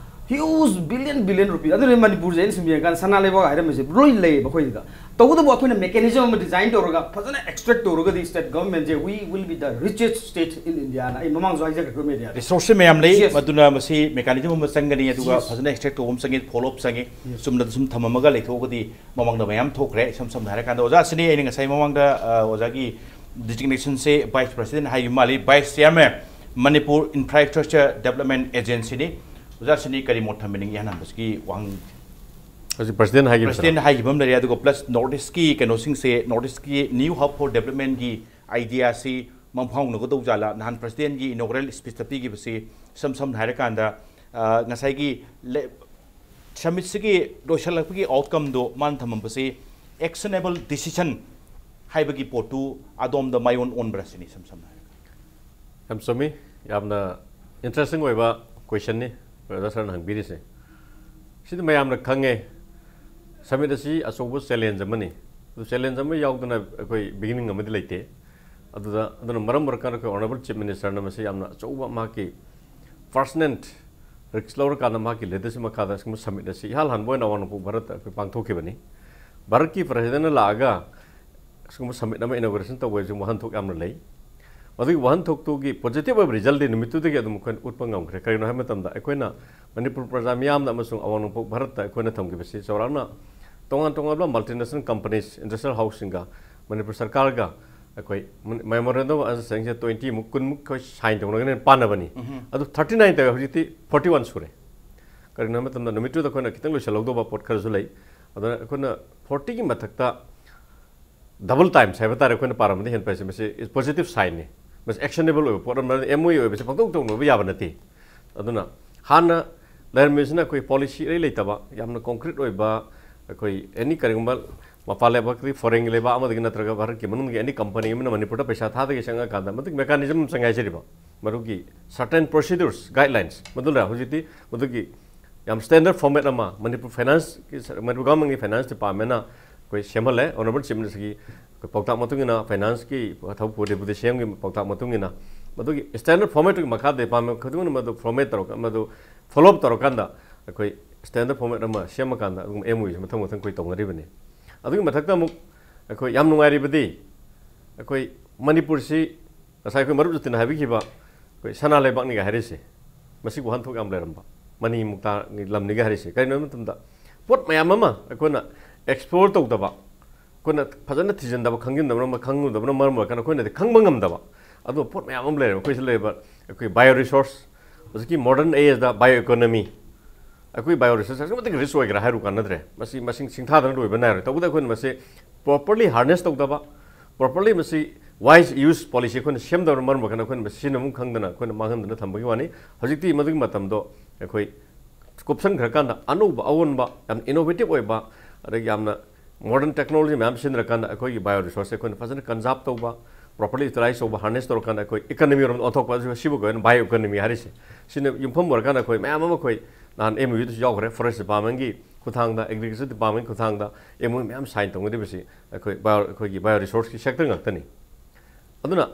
huge billion billion rupees꯫ ꯑꯗꯨꯅ ꯃꯅꯤꯄꯨꯔꯁꯦ ꯑꯩꯅ ꯁꯨꯝ ꯌꯦꯡꯉꯀꯥꯟꯗ ꯁꯅꯥ ꯂꯩꯕꯥꯛ ꯍꯥꯏꯔꯝꯃꯤꯁꯦ ꯂꯣꯏ ꯂꯩꯌꯦꯕ ꯑꯩꯈꯣꯏꯁꯤꯗ꯫ ꯇꯧꯕꯇꯕꯨ ꯑꯩꯈꯣꯏꯅ ꯃꯦꯀꯥꯅꯤꯖꯝ ꯑꯃ ꯗꯤꯖꯥꯏꯟ ꯇꯧꯔꯒ ꯐꯖꯅ ꯑꯦꯛꯁꯇ꯭ꯔꯦꯛ ꯇꯧꯔꯒꯗꯤ state ꯒꯚꯔꯟꯃꯦꯟꯠꯁꯦ we will be the richest state in India ꯅ ꯑꯩ ꯃꯃꯥꯡꯁꯨ ꯍꯥꯏꯖꯈ꯭ꯔꯦ ꯃꯦꯗꯤꯌꯥꯗ꯫ ꯔꯤꯁꯣꯔꯁꯁꯦ ꯃꯌꯥꯝ ꯂꯩ꯫ Yes. ꯃꯗꯨꯅ ꯃꯁꯤ ꯃꯦꯀꯥꯅꯤꯖꯝ ꯑꯃ ꯆꯪꯒꯅꯤ, ꯑꯗꯨꯒ Yes. ꯐꯖꯅ ꯑꯦꯛꯁꯇ꯭ꯔꯦꯛ ꯇꯧꯕ ꯑꯃ ꯆꯪꯉꯤ, ꯐꯣꯂꯣ ꯑꯞ ꯆꯪꯉꯤ꯫ Yes. ꯆꯨꯝꯅ ꯁꯨꯝ ꯊꯝꯃꯝꯃꯒ ꯂꯩꯊꯣꯛꯑꯒꯗꯤ ꯃꯃꯥꯡꯗ ꯃꯌꯥꯝ ꯊꯣꯛꯈ꯭ꯔꯦ꯫ ꯏꯁꯝ ꯁꯝꯅ ꯍꯥꯏꯔꯀꯥꯟꯗ ꯑꯣꯖꯥ, ꯑꯁꯤꯅꯤ ꯑꯩꯅ ꯉꯁꯥꯏ ꯃꯃꯥꯡꯗ, ꯑ, ꯑꯣꯖꯥꯒꯤ ꯗꯤꯖꯤꯒꯅꯦꯁꯟꯁꯦ ꯚꯥꯏꯁ ꯄ꯭ꯔꯁꯤꯗꯦꯟꯠ ꯍꯥꯏꯈꯤꯕ ꯃꯥꯜꯂꯤ꯫ Vice chairman, Manipur infrastructure development ꯑꯦꯖꯦꯟꯁꯤꯅꯤ꯫ ꯑꯣꯖꯥ, ꯑꯁꯤꯅꯤ ꯀꯔꯤ ꯃꯣꯠ ꯊꯝꯕꯤꯅꯤꯡꯉꯤ ꯑꯍꯥꯟꯕꯁꯤꯒꯤ ꯋꯥꯍꯪ? ꯍꯧꯖꯤꯛ ꯄ꯭ꯔꯁꯤꯗꯦꯟꯠ ꯍꯥꯏꯈꯤꯕꯗꯨꯔꯣ? ꯄ꯭ꯔꯁꯤꯗꯦꯟꯠ ꯍꯥꯏꯈꯤꯕ ꯑꯃ ꯂꯩꯔꯦ, ꯑꯗꯨꯒ ꯄ꯭ꯂꯁ ꯅꯣꯔꯠ ꯏꯁ꯭ꯠꯀꯤ ꯀꯩꯅꯣꯁꯤꯡꯁꯦ, ꯅꯣꯔꯠ ꯏꯁ꯭ꯠꯀꯤ ꯅ꯭ꯌꯨ ꯍꯕ ꯐꯣꯔ ꯗꯦꯕꯂꯞꯃꯦꯟꯠꯀꯤ ꯑꯥꯏꯗꯤꯌꯥꯁꯤ ꯃꯪꯐꯥꯎꯅꯒꯗꯧ ꯖꯥꯠꯂꯥ? ꯅꯍꯥꯟ ꯄ꯭ꯔꯁꯤꯗꯦꯟꯒꯤ ꯏꯅꯣꯒ꯭ꯔꯦꯜ ꯁ꯭ꯄꯤꯆꯇ ꯄꯤꯈꯤꯕꯁꯤ ꯏꯁꯝ ꯁꯝꯅ ꯍꯥꯏꯔꯀꯥꯟꯗ, ꯑ, ꯉꯁꯥꯏꯒꯤ ꯂꯦ-, ꯁꯃꯤꯠꯁꯤꯒꯤ ꯂꯣꯏꯁꯤꯜꯂꯛꯄꯒꯤ ꯑꯥꯎꯠꯀꯝꯗꯣ ꯃꯥꯅ ꯊꯝꯃꯝꯕꯁꯤ ꯑꯦꯛꯁꯅꯦꯕꯜ ꯗꯤꯁꯤꯖꯟ ꯍꯥꯏꯕꯒꯤ ꯄꯣꯠꯇꯨ ꯑꯗꯣꯝꯗ ꯃꯥꯏꯑꯣꯟ ꯑꯣꯟꯕ꯭ꯔꯥ ꯁꯤꯅꯤ, ꯏꯁꯝ ꯁꯝꯅ ꯍꯥꯏꯔꯒ꯫ ꯌꯥꯝ ꯆꯨꯝꯃꯤ꯫ ꯌꯥꯝꯅ ꯏꯟꯇꯔꯦꯁꯇꯤꯡ ꯑꯣꯏꯕ ꯀꯣꯏꯁꯟꯅꯤ ꯕ꯭ꯔꯗꯔ ꯁꯔꯅ ꯍꯪꯕꯤꯔꯤꯁꯦ꯫ ꯁꯤꯗꯤ ꯃꯌꯥꯝꯅ ꯈꯪꯉꯦ, ꯁꯃꯤꯠ ꯑꯁꯤ ꯑꯆꯧꯕ ꯆꯦꯂꯦꯟꯖ ꯑꯃꯅꯤ꯫ ꯑꯗꯨ ꯆꯦꯂꯦꯟꯖ ꯑꯃ ꯌꯥꯎꯗꯅ ꯑꯩꯈꯣꯏ ꯕꯤꯒꯤꯅꯤꯡ ꯑꯃꯗꯤ ꯂꯩꯇꯦ꯫ ꯑꯗꯨꯗ, ꯑꯗꯨꯅ ꯃꯔꯝ ꯑꯣꯏꯔꯀꯥꯟꯗ ꯑꯩꯈꯣꯏ ꯑꯣꯅꯔꯦꯕꯜ ꯆꯤꯐ ꯃꯤꯅꯤꯁꯇꯔꯅ ꯃꯁꯤ ꯌꯥꯝꯅ ꯑꯆꯧꯕ ꯃꯍꯥꯛꯀꯤ ꯐꯥꯔꯁꯅꯦꯜ ꯔꯤꯁꯛ ꯂꯧꯔꯀꯥꯟꯗ ꯃꯍꯥꯛꯀꯤ ꯂꯤꯗꯔꯁꯤꯞ ꯃꯈꯥꯗ ꯑꯁꯤꯒꯨꯝꯕ ꯁꯃꯤꯠ ꯑꯁꯤ ꯏꯍꯥꯟ ꯍꯥꯟꯕ ꯑꯣꯏꯅ ꯑꯋꯥꯡ ꯅꯣꯡꯄꯣꯛ ꯚꯥꯔꯠꯇ ꯑꯩꯈꯣꯏ ꯄꯥꯡꯊꯣꯛꯈꯤꯕꯅꯤ꯫ ꯚꯥꯔꯠꯀꯤ ꯄ꯭ꯔꯁꯤꯗꯦꯟꯅ ꯂꯥꯛꯑꯒ ꯑꯁꯤꯒꯨꯝꯕ ꯁꯃꯤꯠ ꯑꯃ ꯏꯅꯣꯒ꯭ꯔꯦꯁꯟ ꯇꯧꯕ ꯍꯥꯏꯕꯁꯤ ꯋꯥꯍꯟꯊꯣꯛ ꯌꯥꯝꯅ ꯂꯩ꯫ ꯃꯗꯨꯒꯤ ꯋꯥꯍꯟꯊꯣꯛꯇꯨꯒꯤ ꯄꯣꯖꯤꯇꯤꯚ ꯑꯣꯏꯕ ꯔꯤꯖꯜꯠꯇꯤ ꯅꯨꯃꯤꯠꯇꯨꯗꯒꯤ ꯑꯗꯨꯝ ꯑꯩꯈꯣꯏꯅ ꯎꯠꯄ ꯉꯝꯈ꯭ꯔꯦ꯫ ꯀꯔꯤꯒꯤꯅꯣ ꯍꯥꯏꯕ ꯃꯇꯝꯗ ꯑꯩꯈꯣꯏꯅ ꯃꯅꯤꯄꯨꯔ ꯄ꯭ꯔꯖꯥ ꯃꯤꯌꯥꯝꯗ ꯑꯃꯁꯨꯡ ꯑꯋꯥꯡ ꯅꯣꯡꯄꯣꯛ ꯚꯥꯔꯠꯇ ꯑꯩꯈꯣꯏꯅ ꯊꯝꯈꯤꯕꯁꯤ ꯆꯥꯎꯔꯥꯛꯅ ꯇꯣꯉꯥꯟ ꯇꯣꯉꯥꯟꯕ ꯃꯜꯇꯤꯅꯦꯁꯅꯦꯜ ꯀꯝꯄꯅꯤꯁ, ꯏꯟꯗꯁꯇ꯭ꯔꯤꯌꯦꯜ ꯍꯥꯎꯁꯁꯤꯡꯒ ꯃꯅꯤꯄꯨꯔ ꯁꯔꯀꯥꯔꯒ ꯑꯩꯈꯣꯏ ꯃꯦꯃꯣꯔꯦꯟꯗꯝ ꯑꯣꯐ ꯑꯟꯗꯔꯁ꯭ꯇꯦꯟꯗꯤꯡꯁꯦ ꯇ꯭ꯋꯦꯟꯇꯤ ꯃꯨꯛ, ꯀꯨꯟ ꯃꯨꯛ ꯑꯩꯈꯣꯏ ꯁꯥꯏꯟ ꯇꯧꯅꯒꯅꯦꯅ ꯄꯥꯟꯅꯕꯅꯤ꯫ ꯑꯗꯨ ꯊꯥꯔꯇꯤ ꯅꯥꯏꯟ ꯇꯧꯋꯦ, ꯍꯧꯖꯤꯛꯇꯤ ꯐꯣꯔꯇꯤ ꯋꯥꯟ ꯁꯨꯔꯦ꯫ ꯀꯔꯤꯒꯤꯅꯣ ꯍꯥꯏꯕ ꯃꯇꯝꯗ ꯅꯨꯃꯤꯠꯇꯨꯗ ꯑꯩꯈꯣꯏꯅ ꯈꯤꯇꯪ ꯂꯣꯏꯁꯤꯜꯍꯧꯗꯧꯕ ꯄꯣꯠ ꯈꯔꯁꯨ ꯂꯩ꯫ ꯑꯗꯨꯅ ꯑꯩꯈꯣꯏꯅ ꯐꯣꯔꯇꯤꯒꯤ ꯃꯊꯛꯇ ꯗꯕꯜ ꯇꯥꯏꯝꯁ ꯍꯥꯏꯕ ꯇꯥꯔꯦ, ꯑꯩꯈꯣꯏꯅ ꯄꯥꯔꯝꯕꯗ ꯍꯦꯟꯅ ꯐꯩꯁꯦ, ꯃꯁꯤ ꯄꯣꯖꯤꯇꯤꯚ ꯁꯥꯏꯟꯅꯤ꯫ ꯃꯁꯤ ꯑꯦꯛꯁꯅꯦꯕꯜ ꯑꯣꯏꯕ ꯄꯣꯠ ꯑꯃ, ꯑꯦꯝ ꯑꯣ ꯌꯨ ꯑꯣꯏꯕꯁꯦ ꯄꯪꯇꯧ ꯇꯧꯅꯕ ꯌꯥꯕ ꯅꯠꯇꯦ꯫ ꯑꯗꯨꯅ ꯍꯥꯟꯅ ꯂꯩꯔꯝꯃꯤꯁꯤꯅ ꯑꯩꯈꯣꯏ ꯄꯣꯂꯤꯁꯤ ꯏꯔꯩ ꯂꯩꯇꯕ, ꯌꯥꯝꯅ ꯀꯣꯟꯀ꯭ꯔꯤꯠ ꯑꯣꯏꯕ, ꯑꯩꯈꯣꯏ ꯑꯦꯅꯤ ꯀꯔꯤꯒꯨꯝꯕ ꯃꯄꯥꯟ ꯂꯩꯕꯥꯛꯀꯤ, ꯐꯣꯔꯦꯟꯒꯤ ꯂꯩꯕꯥꯛ ꯑꯃꯗꯒꯤ ꯅꯠꯇ꯭ꯔꯒ ꯚꯥꯔꯠꯀꯤ ꯃꯅꯨꯡꯒꯤ ꯑꯦꯅꯤ ꯀꯝꯄꯅꯤ ꯑꯃꯅ ꯃꯅꯤꯄꯨꯔꯗ ꯄꯩꯁꯥ ꯊꯥꯗꯒꯦ ꯆꯪꯉꯀꯥꯟꯗ ꯃꯗꯨꯒꯤ ꯃꯦꯀꯥꯅꯤꯖꯝ ꯑꯃ ꯆꯪꯉꯦ ꯍꯥꯏꯖꯔꯤꯕ꯫ ꯃꯗꯨꯒꯤ ꯁꯔꯇꯦꯟ ꯄ꯭ꯔꯣꯁꯤꯗ꯭ꯌꯨꯔꯁ, ꯒꯥꯏꯗꯂꯥꯏꯟꯁ, ꯃꯗꯨꯅ ꯍꯧꯖꯤꯛꯇꯤ ꯃꯗꯨꯒꯤ ꯌꯥꯝ ꯁ꯭ꯇꯦꯟꯗꯔꯠ ꯐꯣꯔꯃꯦꯠ ꯑꯃ ꯃꯅꯤꯄꯨꯔ ꯐꯥꯏꯅꯥꯟꯁꯀꯤ, ꯃꯅꯤꯄꯨꯔ ꯒꯚꯔꯟꯃꯦꯟꯠꯀꯤ ꯐꯥꯏꯅꯥꯟꯁ ꯗꯤꯄꯥꯔꯠꯃꯦꯟꯠꯅ ꯑꯩꯈꯣꯏ ꯁꯦꯝꯍꯜꯂꯦ꯫ ꯑꯣꯅꯔꯦꯕꯜ ꯆꯤꯐ ꯃꯤꯅꯤꯁꯇꯔꯒꯤ ꯑꯩꯈꯣꯏ ꯄꯥꯎꯇꯥꯛ ꯃꯇꯨꯡ ꯏꯟꯅ, ꯐꯥꯏꯅꯥꯟꯁꯀꯤ ꯊꯕꯛ ꯄꯨꯕ ꯗꯦꯄꯨꯇꯤ ꯁꯤ ꯑꯦꯝꯒꯤ ꯄꯥꯎꯇꯥꯛ ꯃꯇꯨꯡ ꯏꯟꯅ, ꯃꯗꯨꯒꯤ ꯁ꯭ꯇꯦꯟꯗꯔꯠ ꯐꯣꯔꯃꯦꯠꯇꯨꯒꯤ ꯃꯈꯥꯗ ꯗꯤꯄꯥꯔꯠꯃꯦꯟꯠ ꯈꯨꯗꯤꯡꯃꯛꯅ ꯃꯗꯨ ꯐꯣꯔꯃꯦꯠ ꯇꯧꯔꯒ, ꯃꯗꯨ ꯐꯣꯂꯣ ꯑꯞ ꯇꯧꯔꯀꯥꯟꯗ ꯑꯩꯈꯣꯏ ꯁ꯭ꯇꯦꯟꯗꯔꯠ ꯐꯣꯔꯃꯦꯠ ꯑꯃ ꯁꯦꯝꯃꯀꯥꯟꯗ ꯑꯗꯨꯒꯨꯝꯕ ꯑꯦꯝ ꯑꯣ ꯌꯨꯁꯦ ꯃꯊꯪ ꯃꯊꯪ ꯑꯩꯈꯣꯏ ꯇꯧꯅꯔꯤꯕꯅꯤ꯫ ꯑꯗꯨꯒꯤ ꯃꯊꯛꯇ ꯑꯃꯨꯛ ꯑꯩꯈꯣꯏ ꯌꯥꯝ ꯅꯨꯡꯉꯥꯏꯔꯤꯕꯗꯤ, ꯑꯩꯈꯣꯏ ꯃꯅꯤꯄꯨꯔꯁꯤ ꯉꯁꯥꯏ ꯑꯩꯈꯣꯏ ꯃꯔꯨꯞ ꯖꯇꯤꯟꯅ ꯍꯥꯏꯕꯤꯈꯤꯕ, ꯑꯩꯈꯣꯏ ꯁꯅꯥ ꯂꯩꯕꯥꯛꯅꯤꯒ ꯍꯥꯏꯔꯤꯁꯦ, ꯃꯁꯤ ꯋꯥꯍꯟꯊꯣꯛ ꯌꯥꯝ ꯂꯩꯔꯝꯕ, ꯃꯅꯤ ꯃꯨꯛꯇꯥꯒꯤ ꯂꯝꯅꯤꯒ ꯍꯥꯏꯔꯤꯁꯦ꯫ ꯀꯔꯤꯒꯤꯅꯣ ꯍꯥꯏꯕ ꯃꯇꯝꯗ ꯄꯣꯠ ꯃꯌꯥꯝ ꯑꯃ ꯑꯩꯈꯣꯏꯅ ꯑꯦꯛꯁꯄ꯭ꯂꯣꯔ ꯇꯧꯗꯕ, ꯑꯩꯈꯣꯏꯅ ꯐꯖꯅ ꯊꯤꯖꯤꯟꯗꯕ, ꯈꯪꯖꯤꯟꯗꯕꯅ, ꯈꯪꯉꯨꯗꯕꯅ ꯃꯔꯝ ꯑꯣꯏꯔꯀꯥꯟꯗ ꯑꯩꯈꯣꯏꯅꯗꯤ ꯈꯪꯕ ꯉꯝꯗꯕ ꯑꯗꯨꯒꯨꯝꯕ ꯄꯣꯠ ꯃꯌꯥꯝ ꯑꯃ ꯂꯩꯔꯦꯕ꯫ ꯑꯩꯈꯣꯏ ꯁꯤꯗ ꯂꯩꯔꯤꯕ ꯑꯩꯈꯣꯏ ꯕꯥꯏꯑꯣ ꯔꯤꯁꯣꯔꯁ, ꯍꯧꯖꯤꯛꯀꯤ ꯃꯣꯗꯔꯟ ꯑꯦꯖꯗ ꯕꯥꯏꯑꯣ ꯏꯀꯣꯅꯣꯃꯤ, ꯑꯩꯈꯣꯏ ꯕꯥꯏꯑꯣ ꯔꯤꯁꯣꯔꯁ ꯑꯁꯨꯛꯀꯤ ꯃꯇꯤꯛ ꯔꯤꯆ ꯑꯣꯏꯒꯦꯔꯥ ꯍꯥꯏꯔꯨ ꯀꯥꯟꯅꯗ꯭ꯔꯦ꯫ ꯃꯁꯤ ꯃꯁꯤꯡ ꯁꯤꯡꯊꯥꯗꯅ ꯂꯣꯏꯕ ꯅꯥꯏꯔꯣꯏ꯫ ꯇꯧꯕꯗ ꯑꯩꯈꯣꯏꯅ ꯃꯁꯤ ꯄ꯭ꯔꯣꯄꯔꯂꯤ ꯍꯥꯔꯅꯦꯁ ꯇꯧꯗꯕ, ꯄ꯭ꯔꯣꯄꯔꯂꯤ ꯃꯁꯤ Wise use policy ꯑꯩꯈꯣꯏꯅ ꯁꯦꯝꯗꯕꯅ ꯃꯔꯝ ꯑꯣꯏꯔꯀꯥꯟꯗ ꯑꯩꯈꯣꯏꯅ ꯃꯁꯤ ꯁꯤꯖꯤꯟꯅꯐꯝ ꯈꯪꯗꯅ ꯑꯩꯈꯣꯏꯅ ꯃꯥꯡꯍꯟꯗꯅ ꯊꯝꯕꯒꯤ ꯋꯥꯅꯤ꯫ ꯍꯧꯖꯤꯛꯇꯤ ꯃꯗꯨꯒꯤ ꯃꯇꯝꯗꯣ ꯑꯩꯈꯣꯏ ꯀꯨꯞꯁꯟꯈ꯭ꯔꯀꯥꯟꯗ ꯑꯅꯧꯕ ꯑꯑꯣꯟꯕ, ꯌꯥꯝ innovative ꯑꯣꯏꯕ, ꯑꯗꯒꯤ ꯌꯥꯝꯅ modern technology ꯃꯌꯥꯝ ꯁꯤꯖꯤꯟꯅꯔꯀꯥꯟꯗ ꯑꯩꯈꯣꯏꯒꯤ bio resource ꯑꯩꯈꯣꯏꯅ ꯐꯖꯅ conserve ꯇꯧꯕ, properly utilize ꯇꯧꯕ, harness ꯇꯧꯔꯀꯥꯟꯗ ꯑꯩꯈꯣꯏ economy ꯔꯣꯝꯗ ꯑꯣꯟꯊꯣꯛꯄ, ꯑꯗꯨ ꯁꯤꯕꯨ ꯑꯩꯈꯣꯏꯅ bio economy ꯍꯥꯏꯔꯤꯁꯦ꯫ ꯁꯤꯅ ꯌꯨꯝꯐꯝ ꯑꯣꯏꯔꯀꯥꯟꯗ ꯑꯩꯈꯣꯏ ꯃꯌꯥꯝ ꯑꯃ ꯑꯩꯈꯣꯏ ꯅꯍꯥꯟ MOU ꯗꯁꯨ ꯌꯥꯎꯈ꯭ꯔꯦ, forest department ꯀꯤ ꯈꯨꯠꯊꯥꯡꯗ, agriculture department ꯀꯤ ꯈꯨꯠꯊꯥꯡꯗ MOU ꯃꯌꯥꯝ sign ꯇꯧꯅꯔꯤꯕꯁꯤ ꯑꯩꯈꯣꯏ bio, ꯑꯩꯈꯣꯏꯒꯤ bio resource ꯀꯤ sector ꯉꯥꯛꯇꯅꯤ꯫ ꯑꯗꯨꯅ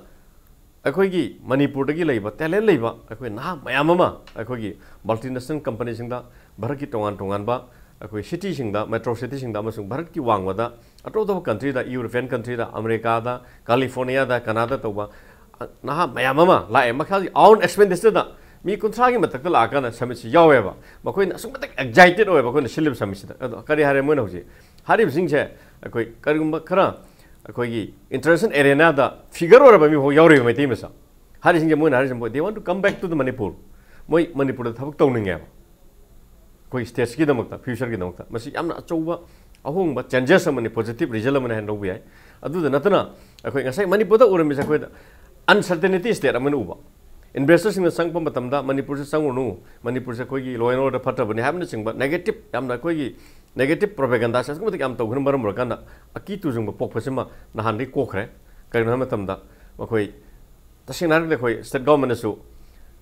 ꯑꯩꯈꯣꯏꯒꯤ ꯃꯅꯤꯄꯨꯔꯗꯒꯤ ꯂꯩꯕ talent ꯂꯩꯕ ꯑꯩꯈꯣꯏ ꯅꯍꯥ ꯃꯌꯥꯝ ꯑꯃ ꯑꯩꯈꯣꯏꯒꯤ multinational company ꯁꯤꯡꯗ, ꯚꯥꯔꯠꯀꯤ ꯇꯣꯉꯥꯟ ꯇꯣꯉꯥꯟꯕ ꯑꯩꯈꯣꯏ city ꯁꯤꯡꯗ, metro city ꯁꯤꯡꯗ, ꯑꯃꯁꯨꯡ ꯚꯥꯔꯠꯀꯤ ꯋꯥꯡꯃꯗ ꯑꯇꯣꯞ ꯑꯇꯣꯞꯄ country ꯗ, European country ꯗ, America ꯗ, California ꯗ, Canada ꯇꯧꯕ, ꯑ, ꯅꯍꯥ ꯃꯌꯥꯝ ꯑꯃ ꯂꯥꯛꯑꯦ꯫ ꯃꯈꯥꯒꯤ own expenditure ꯗ ꯃꯤ ꯀꯨꯟꯊ꯭ꯔꯥꯒꯤ ꯃꯊꯛꯇ ꯂꯥꯛꯑꯀꯥꯟꯗ summit ꯁꯤ ꯌꯥꯎꯋꯦꯕ꯫ ꯃꯈꯣꯏꯅ ꯑꯁꯨꯛꯀꯤ ꯃꯇꯤꯛ excited ꯑꯣꯏꯕ ꯑꯩꯈꯣꯏꯅ ꯁꯤꯜꯂꯤꯕ summit ꯁꯤꯗ꯫ ꯑꯗꯣ ꯀꯔꯤ ꯍꯥꯏꯔꯦ ꯃꯣꯏꯅ ꯍꯧꯖꯤꯛ ꯍꯥꯏꯔꯤꯕꯁꯤꯡꯁꯦ? ꯑꯩꯈꯣꯏ ꯀꯔꯤꯒꯨꯝꯕ ꯈꯔ ꯑꯩꯈꯣꯏꯒꯤ international arena ꯗ figure ꯑꯣꯏꯔꯕ ꯃꯤ ꯐꯥꯎ ꯌꯥꯎꯔꯤꯕ, ꯃꯩꯇꯩ ꯃꯆꯥ꯫ ꯍꯥꯏꯔꯤꯁꯤꯡꯁꯦ ꯃꯣꯏꯅ ꯍꯥꯏꯔꯤꯁꯦ, ꯃꯣꯏ, they want to come back to the Manipur꯫ ꯃꯣꯏ ꯃꯅꯤꯄꯨꯔꯗ ꯊꯕꯛ ꯇꯧꯅꯤꯡꯉꯦꯕ꯫ ꯑꯩꯈꯣꯏ state ꯀꯤꯗꯃꯛꯇ, future ꯀꯤꯗꯃꯛꯇ꯫ ꯃꯁꯤ ꯌꯥꯝꯅ ꯑꯆꯧꯕ ꯑꯍꯣꯡꯕ, changes ꯑꯃꯅꯤ, positive result ꯑꯃꯅꯤ ꯍꯥꯏꯅ ꯂꯧꯕ ꯌꯥꯏ꯫ ꯑꯗꯨꯗ ꯅꯠꯇꯅ ꯑꯩꯈꯣꯏ ꯉꯁꯥꯏ ꯃꯅꯤꯄꯨꯔꯗ ꯎꯔꯝꯃꯤꯁꯦ ꯑꯩꯈꯣꯏꯗ uncertainty state ꯑꯃ ꯑꯣꯏꯅ ꯎꯕ꯫ Investor ꯁꯤꯡꯅ ꯆꯪꯉꯛꯄ ꯃꯇꯝꯗ ꯃꯅꯤꯄꯨꯔꯁꯦ ꯆꯪꯉꯨꯅꯨ, ꯃꯅꯤꯄꯨꯔꯁꯦ ꯑꯩꯈꯣꯏꯒꯤ law and order ꯐꯠꯇꯕꯅꯤ ꯍꯥꯏꯕꯅꯆꯤꯡꯕ negative, ꯌꯥꯝꯅ ꯑꯩꯈꯣꯏꯒꯤ negative propaganda ꯁꯦ ꯑꯁꯨꯛꯀꯤ ꯃꯇꯤꯛ ꯌꯥꯝ ꯇꯧꯕꯅ ꯃꯔꯝ ꯑꯣꯏꯔꯀꯥꯟꯗ ꯑꯀꯤ ꯇꯨꯖꯨꯡꯕ ꯄꯣꯛꯄꯁꯤꯃ ꯅꯍꯥꯟꯗꯒꯤ ꯀꯣꯛꯈ꯭ꯔꯦ꯫ ꯀꯔꯤꯒꯤꯅꯣ ꯍꯥꯏꯕ ꯃꯇꯝꯗ ꯃꯈꯣꯏ ꯇꯁꯦꯡꯅ ꯍꯥꯏꯔꯒꯗꯤ ꯑꯩꯈꯣꯏ state government ꯅꯁꯨ,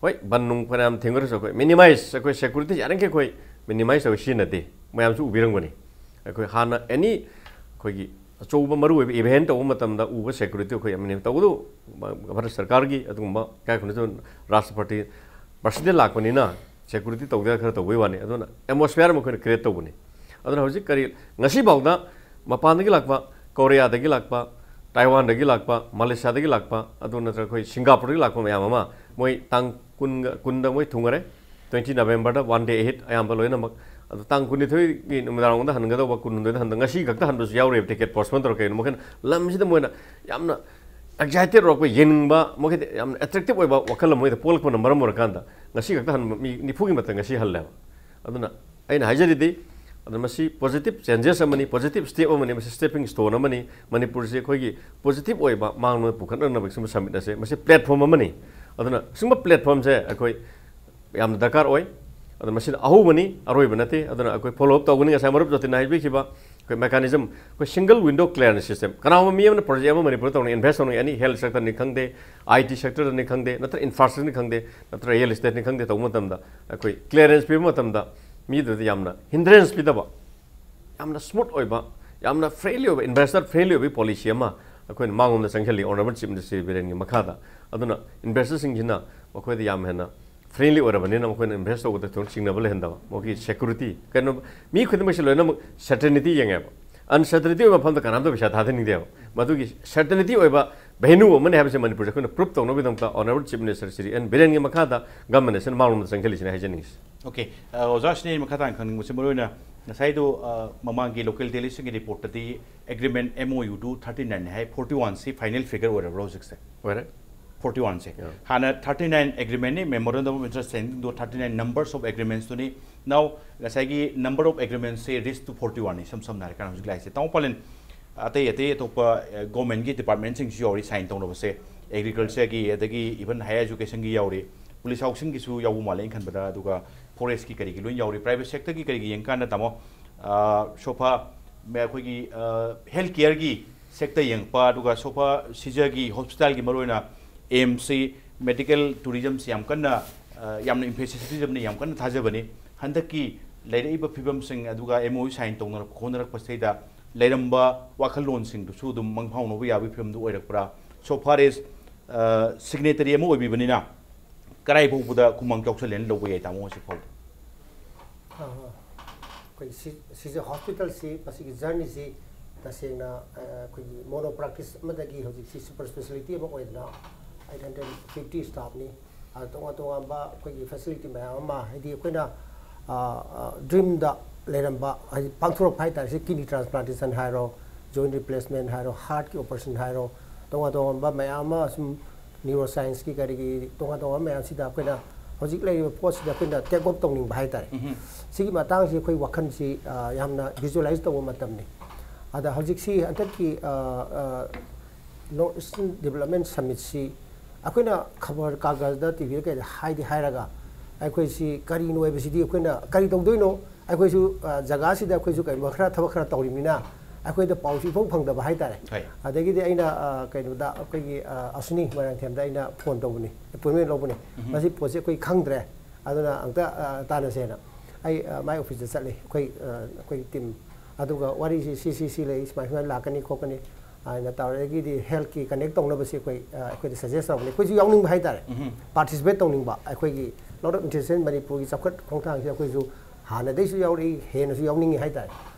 ꯍꯣꯏ, ꯕꯟ ꯅꯨꯡ ꯐꯅꯌꯥꯝ ꯊꯤꯡꯈ꯭ꯔꯁꯨ ꯑꯩꯈꯣꯏ minimize, ꯑꯩꯈꯣꯏ security ꯌꯥꯔꯤꯈꯩ ꯑꯩꯈꯣꯏ minimize ꯇꯧꯔ ꯁꯤꯖꯤꯟꯅꯗꯦ꯫ ꯃꯌꯥꯝꯁꯨ ꯎꯕꯤꯔꯝꯒꯅꯤ꯫ ꯑꯩꯈꯣꯏ ꯍꯥꯟꯅ any ꯑꯩꯈꯣꯏꯒꯤ ꯑꯆꯧꯕ ꯃꯔꯨꯑꯣꯏꯕ event ꯇꯧꯕ ꯃꯇꯝꯗ ꯎꯕ security ꯑꯩꯈꯣꯏ ꯌꯥꯝ minimize꯫ ꯇꯧꯕꯗꯕꯨ ꯚꯥꯔꯠ ꯁꯔꯀꯥꯔꯒꯤ ꯑꯗꯨꯒꯨꯝꯕ ꯏꯀꯥꯏ ꯈꯨꯝꯅꯖꯕ ꯔꯥꯁꯇ꯭ꯔꯄꯇꯤ president ꯂꯥꯛꯄꯅꯤꯅ security ꯇꯧꯗ ꯈꯔ ꯇꯧꯕꯩ ꯋꯥꯅꯤ꯫ ꯑꯗꯨꯅ atmosphere ꯑꯃ ꯑꯩꯈꯣꯏꯅ create ꯇꯧꯕꯅꯤ꯫ ꯑꯗꯨꯅ ꯍꯧꯖꯤꯛ ꯀꯔꯤ, ꯉꯁꯤꯐꯥꯎꯗ ꯃꯄꯥꯟꯗꯒꯤ ꯂꯥꯛꯄ, ꯀꯣꯔꯤꯌꯥꯗꯒꯤ ꯂꯥꯛꯄ, ꯇꯥꯏꯋꯥꯟꯗꯒꯤ ꯂꯥꯛꯄ, ꯃꯂꯦꯁꯤꯌꯥꯗꯒꯤ ꯂꯥꯛꯄ, ꯑꯗꯨ ꯅꯠꯇ꯭ꯔꯒ ꯑꯩꯈꯣꯏ ꯁꯤꯡꯒꯥꯄꯨꯔꯗꯒꯤ ꯂꯥꯛꯄ ꯃꯌꯥꯝ ꯑꯃ ꯃꯣꯏ ꯇꯥꯡ ꯀꯨꯟꯒ, ꯀꯨꯟꯗ ꯃꯣꯏ ꯊꯨꯡꯉꯔꯦ꯫ Twenty November ꯗ one day ahead ꯑꯌꯥꯝꯕ ꯂꯣꯏꯅꯃꯛ꯫ ꯑꯗꯣ ꯇꯥꯡ ꯀꯨꯟꯅꯤꯊꯣꯏꯒꯤ ꯅꯨꯃꯤꯗꯥꯡꯋꯥꯏꯔꯝꯗ ꯍꯟꯒꯗꯧꯕ, ꯀꯨꯟꯍꯨꯝꯗꯣꯏꯗ ꯍꯟꯗ-, ꯉꯁꯤ ꯈꯛꯇ ꯍꯟꯕꯁꯨ ꯌꯥꯎꯔꯦꯕ, ticket postpone ꯇꯧꯔ꯫ ꯀꯩꯒꯤꯅꯣ? ꯃꯈꯣꯏꯅ ꯂꯝꯁꯤꯗ ꯃꯣꯏꯅ ꯌꯥꯝꯅ excited ꯑꯣꯏꯔꯛꯄ, ꯌꯦꯡꯅꯤꯡꯕ, ꯃꯈꯣꯏꯗ ꯌꯥꯝꯅ attractive ꯑꯣꯏꯕ ꯋꯥꯈꯜ ꯑꯃ ꯃꯣꯏꯗ ꯄꯣꯛꯂꯛꯄꯅ ꯃꯔꯝ ꯑꯣꯏꯔꯀꯥꯟꯗ ꯉꯁꯤ ꯈꯛꯇ ꯍꯟꯕ ꯃꯤ ꯅꯤꯐꯨꯒꯤ ꯃꯊꯛ ꯉꯁꯤ ꯍꯜꯂꯦꯕ꯫ ꯑꯗꯨꯅ ꯑꯩꯅ ꯍꯥꯏꯖꯔꯤꯗꯤ, ꯑꯗꯨꯅ ꯃꯁꯤ positive changes ꯑꯃꯅꯤ, positive step ꯑꯃꯅꯤ, ꯃꯁꯤ stepping stone ꯑꯃꯅꯤ꯫ ꯃꯅꯤꯄꯨꯔꯁꯤ ꯑꯩꯈꯣꯏꯒꯤ positive ꯑꯣꯏꯕ ꯃꯥꯡꯂꯣꯝꯗ ꯄꯨꯈꯠꯅꯅꯕꯒꯤ ꯁꯨꯝꯕ summit ꯑꯁꯦ, ꯃꯁꯤ platform ꯑꯃꯅꯤ꯫ ꯑꯗꯨꯅ ꯁꯨꯝꯕ platformꯁꯦ ꯑꯩꯈꯣꯏ ꯌꯥꯝꯅ ꯗꯔꯀꯥꯔ ꯑꯣꯏ꯫ ꯑꯗꯣ ꯃꯁꯤꯅ ꯑꯍꯧꯕꯅꯤ, ꯑꯔꯣꯏꯕ ꯅꯠꯇꯦ꯫ ꯑꯗꯨꯅ ꯑꯩꯈꯣꯏ follow up ꯇꯧꯒꯅꯤ꯫ ꯉꯁꯥꯏ ꯃꯔꯨꯞ ꯖꯣꯇꯤꯟꯅ ꯍꯥꯏꯕꯤꯈꯤꯕ ꯑꯩꯈꯣꯏ mechanism, ꯑꯩꯈꯣꯏ single window clearance system, ꯀꯅꯥꯒꯨꯝꯕ ꯃꯤ ꯑꯃꯅ project ꯑꯃ ꯃꯅꯤꯄꯨꯔꯗ ꯇꯧꯅꯤ, invest ꯇꯧꯅꯤ, any health sectorꯅꯤ ꯈꯪꯗꯦ, I T sectorꯅꯤ ꯈꯪꯗꯦ, ꯅꯠꯇ꯭ꯔꯒ infrastructureꯅꯤ ꯈꯪꯗꯦ, ꯅꯠꯇ꯭ꯔꯒ real estateꯅꯤ ꯈꯪꯗꯦ, ꯇꯧꯕ ꯃꯇꯝꯗ ꯑꯩꯈꯣꯏ clearance ꯄꯤꯕ ꯃꯇꯝꯗ ꯃꯤꯗꯨꯗ ꯌꯥꯝꯅ hindrance ꯄꯤꯗꯕ, ꯌꯥꯝꯅ smooth ꯑꯣꯏꯕ, ꯌꯥꯝꯅ friendly ꯑꯣꯏꯕ, investor friendly ꯑꯣꯏꯕ policy ꯑꯃ ꯑꯩꯈꯣꯏꯅ ꯃꯥꯡꯂꯣꯝꯗ ꯆꯪꯁꯤꯜꯂꯤ, Honourable Chief Minister ꯕꯤꯔꯦꯟꯒꯤ ꯃꯈꯥꯗ꯫ ꯑꯗꯨꯅ investorꯁꯤꯡꯁꯤꯅ ꯃꯈꯣꯏꯗ ꯌꯥꯝ ꯍꯦꯟꯅ friendly ꯑꯣꯏꯔꯕꯅꯤꯅ ꯃꯈꯣꯏꯅ invest ꯇꯧꯕꯗ ꯊꯣꯏꯗꯣꯛ ꯆꯤꯡꯅꯕ ꯂꯩꯍꯟꯗꯕ, ꯃꯈꯣꯏꯒꯤ security, ꯀꯩꯅꯣ, ꯃꯤ ꯈꯨꯗꯤꯡꯃꯛꯁꯤ ꯂꯣꯏꯅꯃꯛ certainty ꯌꯦꯡꯉꯦꯕ꯫ Uncertainty ꯑꯣꯏꯕ ꯃꯐꯝꯗ ꯀꯅꯥꯝꯇ ꯄꯩꯁꯥ ꯊꯥꯗꯅꯤꯡꯗꯦꯕ꯫ ꯃꯗꯨꯒꯤ certainty ꯑꯣꯏꯕ venue ꯑꯃꯅꯤ ꯍꯥꯏꯕꯁꯤ ꯃꯅꯤꯄꯨꯔꯁꯦ ꯑꯩꯈꯣꯏꯅ prove ꯇꯧꯅꯕꯒꯤꯗꯃꯛꯇ Honourable Chief Minister Shri N ꯕꯤꯔꯦꯟꯒꯤ ꯃꯈꯥꯗ government ꯑꯁꯤꯅ ꯃꯥꯡꯂꯣꯝꯗ ꯆꯪꯁꯤꯜꯂꯤꯁꯤꯅ ꯍꯥꯏꯖꯅꯤꯡꯉꯤ꯫ Okay, ꯑ, ꯑꯣꯖꯥꯁꯤꯅ ꯑꯩꯅ ꯃꯈꯥ ꯇꯥꯅ ꯈꯪꯅꯤꯡꯕꯁꯦ, ꯃꯔꯨꯑꯣꯏꯅ ꯉꯁꯥꯏꯗꯣ, ꯑ, ꯃꯃꯥꯡꯒꯤ local delegationꯒꯤ reportꯇꯗꯤ agreement M O U ꯗꯨ thirty nine ꯍꯥꯏ, forty one ꯁꯤ final figure ꯑꯣꯏꯔꯕ꯭ꯔꯣ ꯍꯧꯖꯤꯛꯁꯦ? ꯑꯣꯏꯔꯦ꯫ Forty one ꯁꯦ Yeah. ꯍꯥꯟꯅ thirty nine agreement ꯅꯤ, memorandum of understanding ꯗꯣ thirty nine numbers of agreements ꯇꯨꯅꯤ꯫ Now ꯉꯁꯥꯏꯒꯤ number of agreements say reach to forty one ꯅꯤ, ꯏꯁꯝ ꯁꯝꯅ ꯍꯥꯏꯔꯀꯥꯟꯗ ꯍꯧꯖꯤꯛ ꯂꯥꯛꯏꯁꯦ꯫ ꯇꯥꯃꯣ ꯄꯥꯂꯦꯟ, ꯑꯇꯩ ꯑꯇꯩ ꯑꯇꯣꯞꯄ, ꯑ, governmentꯀꯤ departmentꯁꯤꯡꯁꯨ ꯌꯥꯎꯔꯤ sign ꯇꯧꯅꯕꯁꯦ, agricultureꯒꯤ, ꯑꯗꯒꯤ even higher educationꯒꯤ ꯌꯥꯎꯔꯤ, police housingꯒꯤꯁꯨ ꯌꯥꯎꯕ ꯃꯥꯜꯂꯦ ꯑꯩꯅ ꯈꯟꯕꯗ, ꯑꯗꯨꯒ forestꯀꯤ ꯀꯔꯤꯒꯤ ꯂꯣꯏ ꯌꯥꯎꯔꯤ꯫ Private sectorꯒꯤ ꯀꯔꯤꯒꯤ ꯌꯦꯡꯀꯥꯟꯗ, ꯇꯥꯃꯣ, ꯑ, so far ꯃ-, ꯑꯩꯈꯣꯏꯒꯤ, ꯑ, health careꯒꯤ sector ꯌꯦꯡꯉꯛꯄ, ꯑꯗꯨꯒ so far ꯁꯤꯖꯒꯤ hospitalꯒꯤ, ꯃꯔꯨꯑꯣꯏꯅ AIIMSꯁꯤ medical tourismꯁꯤ ꯌꯥꯝ ꯀꯟꯅ, ꯑ, ꯌꯥꯝꯅ emphasis ꯄꯤꯖꯕꯅꯤ, ꯌꯥꯝ ꯀꯟꯅ ꯊꯥꯖꯕꯅꯤ꯫ ꯍꯟꯗꯛꯀꯤ ꯂꯩꯔꯛꯏꯕ ꯐꯤꯕꯝꯁꯤꯡ, ꯑꯗꯨꯒ M O U sign ꯇꯧꯅꯔꯛꯄ ꯈꯣꯠꯅꯔꯛꯄꯁꯤꯗꯩꯗ ꯂꯩꯔꯝꯕ ꯋꯥꯈꯜꯂꯣꯟꯁꯤꯡꯗꯨꯁꯨ ꯑꯗꯨꯝ ꯃꯪ ꯐꯥꯎꯅꯕ ꯌꯥꯕꯒꯤ ꯐꯤꯕꯝꯗꯨ ꯑꯣꯏꯔꯛꯄ꯭ꯔꯥ? So far as, ꯑ, signatory ꯑꯃ ꯑꯣꯏꯕꯤꯕꯅꯤꯅ ꯀꯗꯥꯏ ꯐꯥꯎꯕꯗ ꯈꯨꯃꯥꯡ ꯆꯥꯎꯁꯜꯂꯦꯅ ꯂꯧꯕ ꯌꯥꯏ, ꯇꯥꯃꯣ, ꯍꯧꯖꯤꯛ ꯐꯥꯎꯕ? ꯑꯥ, ꯑꯥ꯫ ꯑꯩꯈꯣꯏ ꯁꯤ, ꯁꯤꯖ hospitalꯁꯤ, ꯃꯁꯤꯒꯤ journeyꯁꯤ ꯇꯁꯦꯡꯅ, ꯑ, ꯑꯩꯈꯣꯏꯒꯤ mono practice ꯑꯃꯗꯒꯤ ꯍꯧꯖꯤꯛꯁꯤ super speciality ꯑꯃ ꯑꯣꯏꯗꯅ eight hundred fifty staffꯅꯤ꯫ ꯑ, ꯇꯣꯉꯥꯟ ꯇꯣꯉꯥꯟꯕ ꯑꯩꯈꯣꯏꯒꯤ facility ꯃꯌꯥꯝ ꯑꯃ, ꯍꯥꯏꯗꯤ ꯑꯩꯈꯣꯏꯅ, ꯑ, ꯑ, dreamꯗ ꯂꯩꯔꯝꯕ, ꯍꯥꯏꯗꯤ ꯄꯥꯡꯊꯣꯔꯛꯄ ꯍꯥꯏꯇꯥꯔꯦ, ꯁꯤ kidney transplantation ꯍꯥꯏꯔꯣ, joint replacement ꯍꯥꯏꯔꯣ, heartꯀꯤ operation ꯍꯥꯏꯔꯣ, ꯇꯣꯉꯥꯟ ꯇꯣꯉꯥꯟꯕ ꯃꯌꯥꯝ ꯑꯃ ꯁꯨꯝ neuroscienceꯀꯤ ꯀꯔꯤꯒꯤ ꯇꯣꯉꯥꯟ ꯇꯣꯉꯥꯟꯕ ꯃꯌꯥꯝꯁꯤꯗ ꯑꯩꯈꯣꯏꯅ ꯍꯧꯖꯤꯛ ꯂꯩꯔꯤꯕ ꯄꯣꯠꯁꯤꯗ ꯑꯩꯈꯣꯏꯅ take off ꯇꯧꯅꯤꯡꯕ ꯍꯥꯏꯇꯥꯔꯦ꯫ ꯁꯤꯒꯤ ꯃꯇꯥꯡꯁꯤ ꯑꯩꯈꯣꯏ ꯋꯥꯈꯜꯁꯤ ꯌꯥꯝꯅ visualize ꯇꯧꯕ ꯃꯇꯝꯅꯤ꯫ ꯑꯗ ꯍꯧꯖꯤꯛꯁꯤ ꯍꯟꯗꯛꯀꯤ North Eastern Development Summitꯁꯤ ꯑꯩꯈꯣꯏꯅ ꯈꯕꯔ ꯀꯥꯒꯖꯗ, ꯇꯤ ꯚꯤꯗ ꯀꯩꯗ ꯍꯥꯏꯗꯤ ꯍꯥꯏꯔꯒ, ꯑꯩꯈꯣꯏꯁꯤ ꯀꯔꯤꯅꯣ ꯍꯥꯏꯕꯁꯤꯗꯤ ꯑꯩꯈꯣꯏꯅ ꯀꯔꯤ ꯇꯧꯗꯣꯏꯅꯣ, ꯑꯩꯈꯣꯏꯁꯨ ꯖꯒꯥꯁꯤꯗ ꯑꯩꯈꯣꯏꯁꯨ ꯀꯩꯒꯨꯝꯕ ꯈꯔ ꯊꯕꯛ ꯈꯔ ꯇꯧꯔꯤꯕꯅꯤꯅ ꯑꯩꯈꯣꯏꯗ ꯄꯥꯎꯁꯨ ꯏꯐꯪ ꯐꯪꯗꯕ ꯍꯥꯏꯇꯥꯔꯦ꯫ ꯑꯗꯒꯤꯗꯤ ꯑꯩꯅ ꯀꯩꯅꯣꯗ ꯑꯩꯈꯣꯏꯒꯤ ꯑꯁꯅꯤ ꯃꯣꯏꯔꯥꯡꯊꯦꯝꯗ ꯑꯩꯅ ꯐꯣꯟ ꯇꯧꯕꯅꯤ, ꯑꯦꯄꯣꯏꯟꯃꯦꯟ ꯂꯧꯕꯅꯤ꯫ ꯃꯁꯤ ꯄꯣꯠꯁꯤ ꯑꯩꯈꯣꯏ ꯈꯪꯗ꯭ꯔꯦ, ꯑꯗꯨꯅ ꯑꯝꯇ ꯇꯥꯟꯅꯁꯦꯅ ꯑꯩ ꯃꯥꯏ ꯑꯣꯐꯤꯁꯇ ꯆꯠꯂꯤ, ꯑꯩꯈꯣꯏ ꯑꯩꯈꯣꯏ ꯇꯤꯝ꯫ ꯑꯗꯨꯒ ꯋꯥꯔꯤꯁꯤ ꯁꯤ ꯁꯤ ꯁꯤ ꯂꯩ, ꯁꯨꯃꯥꯏ ꯁꯨꯃꯥꯏꯅ ꯂꯥꯛꯀꯅꯤ ꯈꯣꯠꯀꯅꯤ ꯍꯥꯏꯅ ꯇꯧꯔꯦ꯫ ꯑꯗꯒꯤꯗꯤ healthꯀꯤ connect ꯇꯧꯅꯕꯁꯤ ꯑꯩꯈꯣꯏ ꯑꯩꯈꯣꯏꯗ suggest ꯇꯧꯕꯅꯤ꯫ ꯑꯩꯈꯣꯏꯁꯨ ꯌꯥꯎꯅꯤꯡꯕ ꯍꯥꯏꯇꯥꯔꯦ, participate ꯇꯧꯅꯤꯡꯕ꯫ ꯑꯩꯈꯣꯏꯒꯤ Lot of Interest ꯃꯅꯤꯄꯨꯔꯒꯤ ꯆꯥꯎꯈꯠ ꯈꯣꯡꯊꯥꯡꯁꯤ ꯑꯩꯈꯣꯏꯁꯨ ꯍꯥꯟꯅꯗꯩꯁꯨ ꯌꯥꯎꯔꯛꯏ, ꯍꯦꯟꯅꯁꯨ ꯌꯥꯎꯅꯤꯡꯉꯤ ꯍꯥꯏꯇꯥꯔꯦ꯫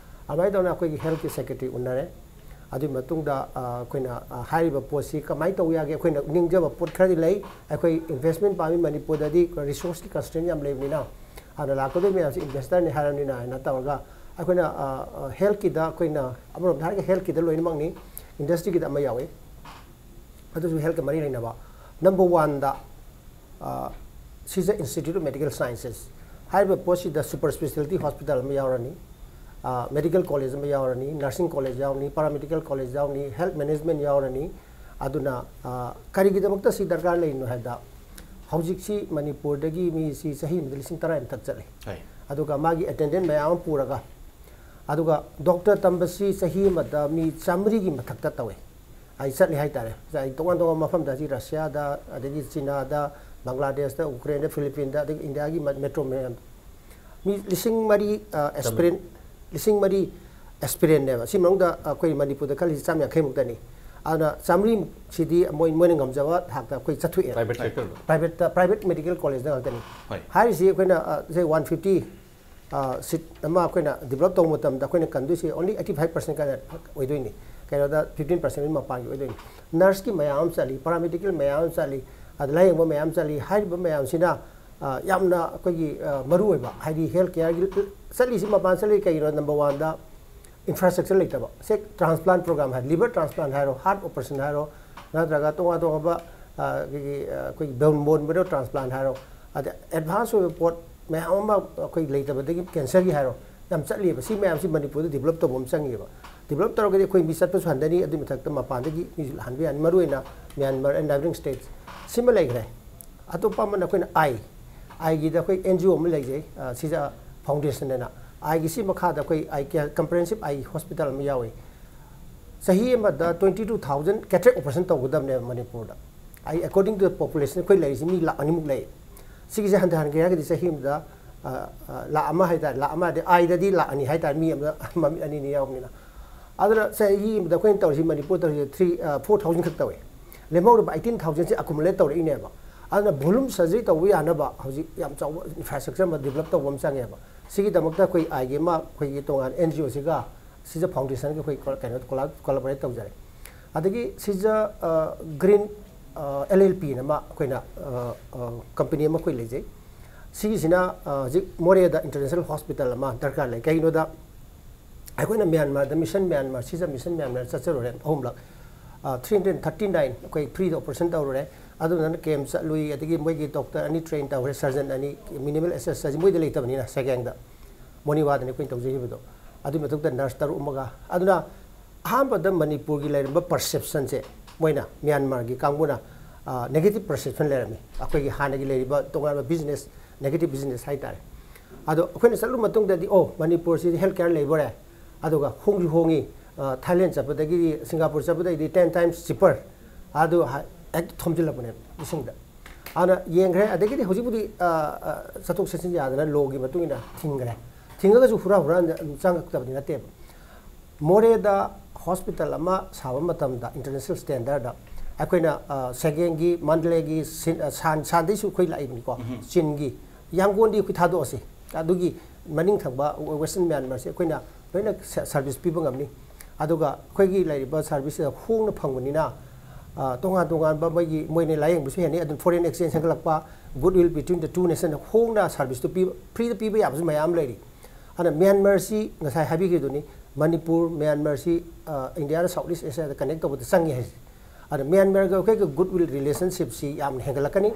ꯑꯗꯨꯃꯥꯏꯅ ꯇꯧꯅ ꯑꯩꯈꯣꯏꯒꯤ healthꯀꯤ secretary ꯎꯅꯔꯦ꯫ ꯑꯗꯨꯒꯤ ꯃꯇꯨꯡꯗ ꯑꯩꯈꯣꯏꯅ ꯍꯥꯏꯔꯤꯕ ꯄꯣꯠꯁꯤ ꯀꯃꯥꯏꯅ ꯇꯧꯕ ꯌꯥꯒꯦ, ꯑꯩꯈꯣꯏꯅ ꯅꯤꯡꯖꯕ ꯄꯣꯠ ꯈꯔꯗꯤ ꯂꯩ꯫ ꯑꯩꯈꯣꯏ investment ꯄꯥꯝꯃꯤ ꯃꯅꯤꯄꯨꯔꯗꯗꯤ resourceꯀꯤ constraint ꯌꯥꯝ ꯂꯩꯕꯅꯤꯅ, ꯍꯥꯟꯅ ꯂꯥꯛꯀꯗꯣꯏ ꯃꯌꯥꯝꯁꯤ investorꯅꯤ ꯍꯥꯏꯔꯕꯅꯤꯅ ꯍꯥꯏꯅ ꯇꯧꯔꯒ ꯑꯩꯈꯣꯏꯅ healthꯀꯤꯗ, ꯑꯩꯈꯣꯏꯅ ꯑꯃꯔꯣꯝꯗ ꯍꯥꯏꯔꯒ healthꯀꯤꯗ ꯂꯣꯏꯅꯃꯛꯅꯤ, industryꯒꯤꯗ ꯑꯃ ꯌꯥꯎꯏ꯫ ꯑꯗꯨꯁꯨ healthꯀ ꯃꯔꯤ ꯂꯩꯅꯕ꯫ Number oneꯗ Shija Institute of Medical Sciences ꯍꯥꯏꯔꯤꯕ ꯄꯣꯠꯁꯤꯗ super speciality hospital ꯑꯃ ꯌꯥꯎꯔꯅꯤ, medical college ꯑꯃ ꯌꯥꯎꯔꯅꯤ, nursing college ꯌꯥꯎꯔꯅꯤ, paramedical college ꯌꯥꯎꯔꯅꯤ, health management ꯌꯥꯎꯔꯅꯤ꯫ ꯑꯗꯨꯅ ꯀꯔꯤꯒꯤꯗꯃꯛꯇ ꯁꯤ ꯗꯔꯀꯥꯔ ꯂꯩꯔꯤꯅꯣ ꯍꯥꯏꯕꯗ, ꯍꯧꯖꯤꯛꯁꯤ ꯃꯅꯤꯄꯨꯔꯗꯒꯤ ꯃꯤꯁꯤ ꯆꯍꯤ ꯑꯃꯗ ꯂꯤꯁꯤꯡ ꯇꯔꯥ ꯃꯊꯛ ꯆꯠꯂꯤ꯫ ꯑꯗꯨꯒ ꯃꯥꯒꯤ attendant ꯃꯌꯥꯝ ꯑꯃ ꯄꯨꯔꯒ, ꯑꯗꯨꯒ doctor ꯇꯝꯕꯁꯤ ꯆꯍꯤ ꯑꯃꯗ ꯃꯤ ꯆꯥꯃꯔꯤꯒꯤ ꯃꯊꯛꯇ ꯇꯧꯋꯦ꯫ ꯑꯩ ꯆꯠꯂꯤ ꯍꯥꯏꯇꯥꯔꯦ꯫ ꯑꯩ ꯇꯣꯉꯥꯟ ꯇꯣꯉꯥꯟꯕ ꯃꯐꯝꯗ, ꯍꯧꯖꯤꯛ ꯔꯁꯤꯌꯥꯗ, ꯑꯗꯒꯤ ꯆꯤꯅꯥꯗ, ꯕꯪꯒ꯭ꯂꯥꯗꯦꯁꯇ, ꯎꯀ꯭ꯔꯦꯟꯗ, ꯐꯤꯂꯤꯄꯤꯟꯗ, ꯑꯗꯒꯤ ꯏꯟꯗꯤꯌꯥꯒꯤ ꯃꯦꯇ꯭ꯔꯣ ꯃꯌꯥꯝ, ꯃꯤ ꯂꯤꯁꯤꯡ ꯃꯔꯤ ꯑꯦꯁꯄꯤꯔꯦꯟ, ꯂꯤꯁꯤꯡ ꯃꯔꯤ ꯑꯦꯁꯄꯤꯔꯦꯟꯅꯦꯕ꯫ ꯁꯤ ꯃꯅꯨꯡꯗ ꯑꯩꯈꯣꯏ ꯃꯅꯤꯄꯨꯔꯗ ꯈꯜꯂꯤꯁꯤ ꯆꯥꯝ ꯌꯥꯡꯈꯩꯃꯨꯛꯇꯅꯤ꯫ ꯑꯗꯨꯅ ꯆꯥꯝꯃꯔꯤꯃꯨꯛꯁꯤꯗꯤ ꯃꯣꯏ, ꯃꯣꯏꯅ ꯉꯝꯖꯕ ꯊꯥꯛꯇ ꯑꯩꯈꯣꯏ ꯆꯠꯊꯣꯛꯑꯦ꯫ Private sectorꯗ? Privateꯇ, private medical collegeꯗ ꯉꯥꯛꯇꯅꯤ꯫ ꯍꯣꯏ꯫ ꯍꯥꯏꯔꯤꯁꯤ ꯑꯩꯈꯣꯏꯅ, ꯑ, say one fifty, ꯑ, seat ꯑꯃ ꯑꯩꯈꯣꯏꯅ develop ꯇꯧꯕ ꯃꯇꯝꯗ ꯑꯩꯈꯣꯏꯅ ꯀꯟꯗꯣꯏꯁꯤ only eighty five percent ꯈꯛꯇ ꯑꯣꯏꯗꯣꯏꯅꯤ꯫ ꯀꯩꯅꯣꯗ fifteen percent ꯃꯄꯥꯟꯒꯤ ꯑꯣꯏꯗꯣꯏꯅꯤ꯫ Nurseꯀꯤ ꯃꯌꯥꯝ ꯑꯃ ꯆꯠꯂꯤ, paramedical ꯃꯌꯥꯝ ꯑꯃ ꯆꯠꯂꯤ, ꯑꯗ ꯂꯥꯌꯦꯡꯕ ꯃꯌꯥꯝ ꯆꯠꯂꯤ꯫ ꯍꯥꯏꯔꯤꯕ ꯃꯌꯥꯝꯁꯤꯅ, ꯑ, ꯌꯥꯝꯅ ꯑꯩꯈꯣꯏꯒꯤ, ꯑ, ꯃꯔꯨ ꯑꯣꯏꯕ, ꯍꯥꯏꯗꯤ health careꯒꯤ ꯆꯠꯂꯤꯁꯤ, ꯃꯄꯥꯟ ꯆꯠꯂꯤ ꯀꯩꯒꯤꯅꯣ? Number oneꯗ infrastructure ꯂꯩꯇꯕ꯫ ꯁꯦ transplant program ꯍꯥꯏ, liver transplant ꯍꯥꯏꯔꯣ, heart operation ꯍꯥꯏꯔꯣ, ꯅꯠꯇ꯭ꯔꯒ ꯇꯣꯉꯥꯟ ꯇꯣꯉꯥꯟꯕ, ꯑ, ꯑꯩꯈꯣꯏꯒꯤ, ꯑ, ꯑꯩꯈꯣꯏꯒꯤ bone, bone marrow transplant ꯍꯥꯏꯔꯣ, ꯑꯗ ꯑꯦꯗꯚꯥꯟꯁ ꯑꯣꯏꯕ ꯄꯣꯠ ꯃꯌꯥꯝ ꯑꯃ ꯑꯩꯈꯣꯏ ꯂꯩꯇꯕꯗꯒꯤ ꯀꯦꯟꯁꯔꯒꯤ ꯍꯥꯏꯔꯣ, ꯌꯥꯝ ꯆꯠꯂꯤꯕ꯫ ꯁꯤ ꯃꯌꯥꯝꯁꯤ ꯃꯅꯤꯄꯨꯔꯗ ꯗꯤꯕꯂꯞ ꯇꯧꯕ ꯑꯃ ꯆꯪꯉꯤꯕ꯫ ꯗꯤꯕꯂꯞ ꯇꯧꯔꯒꯗꯤ ꯑꯩꯈꯣꯏ ꯃꯤ ꯆꯠꯄꯁꯨ ꯍꯟꯊꯅꯤ, ꯑꯗꯨꯒꯤ ꯃꯊꯛꯇ ꯃꯄꯥꯟꯗꯒꯤ ꯃꯤꯁꯨ ꯂꯥꯛꯍꯟꯕ ꯌꯥꯅꯤ, ꯃꯔꯨꯑꯣꯏꯅ ꯃ꯭ꯌꯥꯟꯃꯥꯔ ꯑꯦꯟ ꯅꯥꯏꯕꯔꯤꯡ ꯁ꯭ꯇꯦꯠꯁ꯫ ꯁꯤꯃ ꯂꯩꯈ꯭ꯔꯦ꯫ ꯑꯇꯣꯞꯄ ꯑꯃꯅ ꯑꯩꯈꯣꯏꯅ ꯑꯥꯏ, ꯑꯥꯏꯒꯤꯗ ꯑꯩꯈꯣꯏ ꯑꯦꯟ ꯖꯤ ꯑꯣ ꯑꯃ ꯂꯩꯖꯩ, ꯑ, ꯁꯤꯖ ꯐꯥꯎꯟꯗꯦꯁꯟ ꯍꯥꯏꯅ꯫ ꯑꯥꯏꯒꯤꯁꯤ ꯃꯈꯥꯗ ꯑꯩꯈꯣꯏ ꯑꯥꯏ ꯀꯦꯌꯔ, ꯀꯝꯄ꯭ꯔꯦꯍꯦꯟꯁꯤꯞ ꯑꯥꯏ ꯍꯣꯁꯄꯤꯇꯥꯜ ꯑꯃ ꯌꯥꯎꯏ꯫ ꯆꯍꯤ ꯑꯃꯗ twenty two thousand cataract operation ꯇꯧꯒꯗꯕꯅꯦꯕ ꯃꯅꯤꯄꯨꯔꯗ꯫ ꯑꯩ, according to the population, ꯑꯩꯈꯣꯏ ꯂꯩꯔꯤꯁꯤ ꯃꯤ ꯂꯥꯈ ꯑꯅꯤꯃꯨꯛ ꯂꯩ꯫ ꯁꯤꯒꯤꯁꯦ ꯍꯟꯊꯍꯟꯒꯦ ꯍꯥꯏꯔꯒꯗꯤ ꯆꯍꯤ ꯑꯃꯗ, ꯑ, ꯑ, ꯂꯥꯈ ꯑꯃ ꯍꯥꯏꯇꯥꯔꯦ, ꯂꯥꯈ ꯑꯃ ꯍꯥꯏꯗꯤ ꯑꯥꯏꯗꯗꯤ ꯂꯥꯈ ꯑꯅꯤ ꯍꯥꯏꯇꯥꯔꯦ, ꯃꯤ ꯑꯃꯗ ꯃꯃꯤꯠ ꯑꯅꯤꯅꯤ ꯌꯥꯎꯕꯅꯤꯅ꯫ ꯑꯗꯨꯅ ꯆꯍꯤ ꯑꯃꯗ ꯑꯩꯈꯣꯏꯅ ꯇꯧꯔꯤꯁꯤ, ꯃꯅꯤꯄꯨꯔ ꯇꯧꯔꯤꯁꯤ three, ꯑ, four thousand ꯈꯛ ꯇꯧꯏ꯫ ꯂꯦꯝꯍꯧꯔꯤꯕ eighteen thousandꯁꯤ accumulate ꯇꯧꯔꯛꯏꯅꯦꯕ꯫ ꯑꯗꯨꯅ volume surgery ꯇꯧꯕ ꯌꯥꯅꯕ ꯍꯧꯖꯤꯛ ꯌꯥꯝ ꯆꯥꯎꯕ infrastructure ꯑꯃ develop ꯇꯧꯕ ꯑꯃ ꯆꯪꯉꯦꯕ꯫ ꯁꯤꯒꯤꯗꯃꯛꯇ ꯑꯩꯈꯣꯏ ꯑꯥꯏꯒꯤ ꯑꯃ, ꯑꯩꯈꯣꯏꯒꯤ ꯇꯣꯉꯥꯟ ꯑꯦꯟ ꯖꯤ ꯑꯣꯁꯤꯒ, ꯁꯤꯖ ꯐꯥꯎꯟꯗꯦꯁꯟꯒ ꯑꯩꯈꯣꯏ ꯀꯣ-, ꯀꯩꯅꯣ, ꯀꯣꯂꯥ-, collaborate ꯇꯧꯖꯔꯦ꯫ ꯑꯗꯒꯤ ꯁꯤꯖ, ꯑ, ꯒ꯭ꯔꯤꯟ, ꯑ, ꯑꯦꯜ ꯑꯦꯜ ꯄꯤꯅ ꯑꯃ ꯑꯩꯈꯣꯏꯅ, ꯑ, ꯑ, ꯀꯝꯄꯅꯤ ꯑꯃ ꯑꯩꯈꯣꯏ ꯂꯩꯖꯩ꯫ ꯁꯤꯒꯤꯁꯤꯅ, ꯑ, ꯍꯧꯖꯤꯛ ꯃꯣꯔꯦꯗ ꯏꯟꯇꯔꯅꯦꯁꯅꯦꯜ ꯍꯣꯁꯄꯤꯇꯥꯜ ꯑꯃ ꯗꯔꯀꯥꯔ ꯂꯩ꯫ ꯀꯩꯒꯤꯅꯣꯗ ꯑꯩꯈꯣꯏꯅ ꯃ꯭ꯌꯥꯟꯃꯥꯔꯗ, ꯃꯤꯁꯟ ꯃ꯭ꯌꯥꯟꯃꯥꯔ, ꯁꯤꯖ ꯃꯤꯁꯟ ꯃ꯭ꯌꯥꯟꯃꯥꯔ ꯆꯠꯆꯔꯨꯔꯦ ꯑꯍꯨꯝꯂꯛ꯫ ꯑ, three hundred thirty nine ꯑꯩꯈꯣꯏ ꯐ꯭ꯔꯤꯗ ꯑꯣꯄꯔꯦꯁꯟ ꯇꯧꯔꯨꯔꯦ꯫ ꯑꯗꯨꯅ ꯀꯦꯝ ꯆꯠꯂꯨꯏ, ꯑꯗꯒꯤ ꯃꯣꯏꯒꯤ ꯗꯣꯛꯇꯔ ꯑꯅꯤ ꯇ꯭ꯔꯦꯟ ꯇꯧꯈ꯭ꯔꯦ, ꯁꯔꯖꯟ ꯑꯅꯤ, minimal access surgery ꯃꯣꯏꯗ ꯂꯩꯇꯕꯅꯤꯅ, ꯁꯦꯒꯦꯡꯗ, ꯃꯣꯅꯤꯋꯥꯗꯅꯤ ꯑꯩꯈꯣꯏꯅ ꯇꯧꯖꯈꯤꯕꯗꯣ꯫ ꯑꯗꯨꯒꯤ ꯃꯊꯛꯇ ꯅꯔꯁ ꯇꯔꯨꯛ ꯑꯃꯒ꯫ ꯑꯗꯨꯅ ꯑꯍꯥꯟꯕꯗ ꯃꯅꯤꯄꯨꯔꯒꯤ ꯂꯩꯔꯝꯕ ꯄꯔꯁꯦꯞꯁꯟꯁꯦ ꯃꯣꯏꯅ, ꯃ꯭ꯌꯥꯟꯃꯥꯔꯒꯤ ꯀꯥꯡꯕꯨꯅ, ꯑ, negative perception ꯂꯩꯔꯝꯃꯤ꯫ ꯑꯩꯈꯣꯏꯒꯤ ꯍꯥꯟꯅꯒꯤ ꯂꯩꯔꯤꯕ ꯇꯣꯉꯥꯟꯕ ꯕꯤꯖꯤꯅꯦꯁ, negative business ꯍꯥꯏꯇꯥꯔꯦ꯫ ꯑꯗꯣ ꯑꯩꯈꯣꯏꯅ ꯆꯠꯂꯨꯕ ꯃꯇꯨꯡꯗꯗꯤ, "ꯑꯣ, ꯃꯅꯤꯄꯨꯔꯁꯤꯗꯤ health care ꯂꯩꯕꯣꯔꯦ, ꯑꯗꯨꯒ ꯍꯣꯡꯁꯨ ꯍꯣꯡꯉꯤ, ꯑ, ꯊꯥꯏꯂꯦꯟ ꯆꯠꯄꯗꯒꯤꯗꯤ, ꯁꯤꯡꯒꯥꯄꯨꯔ ꯆꯠꯄꯗꯒꯤꯗꯤ ten times cheaper"꯫ ꯑꯗꯨ ꯍꯥ-, ꯍꯦꯛꯇ ꯊꯣꯝꯖꯤꯜꯂꯛꯄꯅꯦꯕ ꯏꯁꯤꯡꯗ꯫ ꯑꯗꯨꯅ ꯌꯦꯡꯈ꯭ꯔꯦ꯫ ꯑꯗꯒꯤꯗꯤ ꯍꯧꯖꯤꯛꯄꯨꯗꯤ, ꯑ, ꯑ, ꯆꯠꯊꯣꯛ ꯆꯠꯁꯤꯟ ꯌꯥꯗꯅ ꯂꯣꯒꯤ ꯃꯇꯨꯡ ꯏꯟꯅ ꯊꯤꯡꯈ꯭ꯔꯦ꯫ ꯊꯤꯡꯉꯒꯁꯨ ꯍꯨꯔꯥ ꯍꯨꯔꯥꯟ ꯑꯗꯨꯝ ꯆꯪꯉꯛꯇꯕꯗꯤ ꯅꯠꯇꯦꯕ꯫ ꯃꯣꯔꯦꯗ ꯍꯣꯁꯄꯤꯇꯥꯜ ꯑꯃ ꯁꯥꯕ ꯃꯇꯝꯗ, ꯏꯟꯇꯔꯅꯦꯁꯅꯦꯜ ꯁ꯭ꯇꯦꯟꯗꯔꯗ, ꯑꯩꯈꯣꯏꯅ, ꯑ, ꯁꯦꯒꯦꯡꯒꯤ, ꯃꯟꯗꯂꯦꯒꯤ, ꯁꯤꯟ-, ꯑ, ꯁꯥꯟ-, ꯁꯥꯟꯗꯩꯁꯨ ꯑꯩꯈꯣꯏ ꯂꯥꯛꯏꯕꯅꯤꯀꯣ, ꯎꯝ꯫ ꯆꯤꯟꯒꯤ, ꯌꯥꯡꯒꯣꯟꯗꯤ ꯑꯩꯈꯣꯏ ꯊꯥꯗꯣꯛꯑꯁꯤ꯫ ꯑꯗꯨꯒꯤ ꯃꯅꯤꯡ ꯊꯪꯕ ꯋꯦꯁꯇꯔꯟ ꯃ꯭ꯌꯥꯟꯃꯥꯔꯁꯦ ꯑꯩꯈꯣꯏꯅ ꯂꯣꯏꯅ ꯁ-, ꯁꯔꯚꯤꯁ ꯄꯤꯕ ꯉꯝꯅꯤ꯫ ꯑꯗꯨꯒ ꯑꯩꯈꯣꯏꯒꯤ ꯂꯩꯔꯤꯕ ꯁꯔꯚꯤꯁꯁꯤꯗ ꯍꯣꯡꯅ ꯐꯪꯕꯅꯤꯅ, ꯑ, ꯇꯣꯉꯥꯟ ꯇꯣꯉꯥꯟꯕ ꯃꯣꯏꯒꯤ, ꯃꯣꯏꯅ ꯂꯥꯌꯦꯡꯕꯁꯨ ꯍꯦꯟꯅꯤ, ꯑꯗꯨꯅ foreign exchange ꯍꯦꯟꯒꯠꯂꯛꯄ, goodwill between the two nation, ꯍꯣꯡꯅ ꯁꯔꯚꯤꯁꯇꯨ ꯄꯤꯕ, ꯐ꯭ꯔꯤꯗ ꯄꯤꯕ ꯌꯥꯕꯁꯨ ꯃꯌꯥꯝ ꯂꯩꯔꯤ꯫ ꯑꯗꯨꯅ ꯃ꯭ꯌꯥꯟꯃꯥꯔꯁꯤ ꯉꯁꯥꯏ ꯍꯥꯏꯕꯤꯈꯤꯗꯨꯅꯤ, ꯃꯅꯤꯄꯨꯔ, ꯃ꯭ꯌꯥꯟꯃꯥꯔꯁꯤ, ꯑ, ꯏꯟꯗꯤꯌꯥꯗ South East Asia ꯗ connect ꯇꯧꯕꯗ ꯆꯪꯉꯤ ꯍꯥꯏꯁꯦ꯫ ꯑꯗ ꯃ꯭ꯌꯥꯟꯃꯥꯔꯒ ꯑꯩꯈꯣꯏꯒ goodwill relationship ꯁꯤ ꯌꯥꯝꯅ ꯍꯦꯟꯒꯠꯂꯛꯀꯅꯤ꯫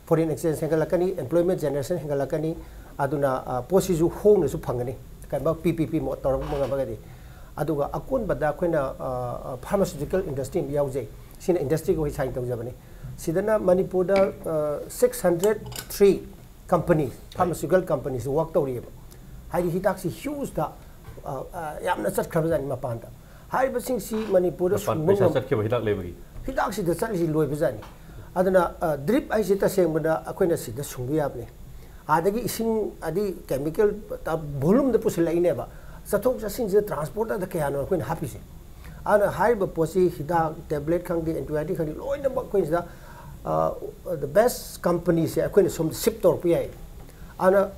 foreign exchange ꯍꯦꯟꯒꯠꯂꯛꯀꯅꯤ, employment generation ꯍꯦꯟꯒꯠꯂꯛꯀꯅꯤ, ꯑꯗꯨꯅ ꯄꯣꯠꯁꯤꯁꯨ ꯍꯣꯡꯅꯁꯨ ꯐꯪꯒꯅꯤ, ꯀꯩꯒꯨꯝꯕ ꯄꯤ ꯄꯤ ꯄꯤ ꯇꯧꯔꯛꯄ ꯉꯝꯃꯒꯗꯤ꯫ ꯑꯗꯨꯒ ꯑꯀꯣꯟꯕꯗ ꯑꯩꯈꯣꯏꯅ pharmaceutical industry ꯑꯃ ꯌꯥꯎꯖꯩ꯫ ꯁꯤꯅ industry ꯒꯤ ꯑꯩꯈꯣꯏ sign ꯇꯧꯖꯕꯅꯤ꯫ ꯁꯤꯗꯅ ꯃꯅꯤꯄꯨꯔꯗ six hundred three company, pharmaceutical company ꯁꯤ work ꯇꯧꯔꯤꯑꯕ꯫ ꯍꯥꯏꯗꯤ ꯍꯤꯗꯥꯛꯁꯤ huge ꯇ ꯌꯥꯝꯅ ꯆꯠꯈ꯭ꯔꯕꯖꯥꯠꯅꯤ ꯃꯄꯥꯟꯗ꯫ ꯍꯥꯏꯔꯤꯕꯁꯤꯡꯁꯤ ꯃꯅꯤꯄꯨꯔꯗ ꯁꯨꯡꯕ ꯆꯠꯈꯤꯕ ꯍꯤꯗꯥꯛ ꯂꯩꯕꯒꯤ꯫ ꯍꯤꯗꯥꯛꯁꯤꯗ ꯆꯠꯂꯤꯁꯤ ꯂꯣꯏꯕꯖꯥꯠꯅꯤ꯫ ꯑꯗꯨꯅ drip ꯍꯥꯏꯁꯤ ꯇꯁꯦꯡꯕꯗ ꯑꯩꯈꯣꯏꯅ ꯁꯤꯗ ꯁꯨꯡꯕ ꯌꯥꯕꯅꯤ꯫ ꯑꯗꯒꯤ ꯏꯁꯤꯡ ꯑꯗꯤ chemical volume ꯗ ꯄꯨꯁꯤꯜꯂꯛꯏꯅꯦꯕ꯫ ꯆꯠꯊꯣꯛ ꯆꯠꯁꯤꯟꯁꯤꯗ transport ꯇ ꯀꯌꯥꯅꯣ ꯑꯩꯈꯣꯏꯅ ꯍꯥꯞꯄꯤꯁꯦ꯫ ꯑꯗꯨꯅ ꯍꯥꯏꯔꯤꯕ ꯄꯣꯠꯁꯤ ꯍꯤꯗꯥꯛ, tablet ꯈꯪꯗꯦ, antibiotic ꯈꯪꯗꯦ, ꯂꯣꯏꯅꯃꯛ ꯑꯩꯈꯣꯏꯅ ꯁꯤꯗ the best company ꯁꯦ ꯑꯩꯈꯣꯏꯅ ꯁꯣꯝꯗ ship ꯇꯧꯔꯛꯄ ꯌꯥꯏ꯫ ꯑꯗꯨꯅ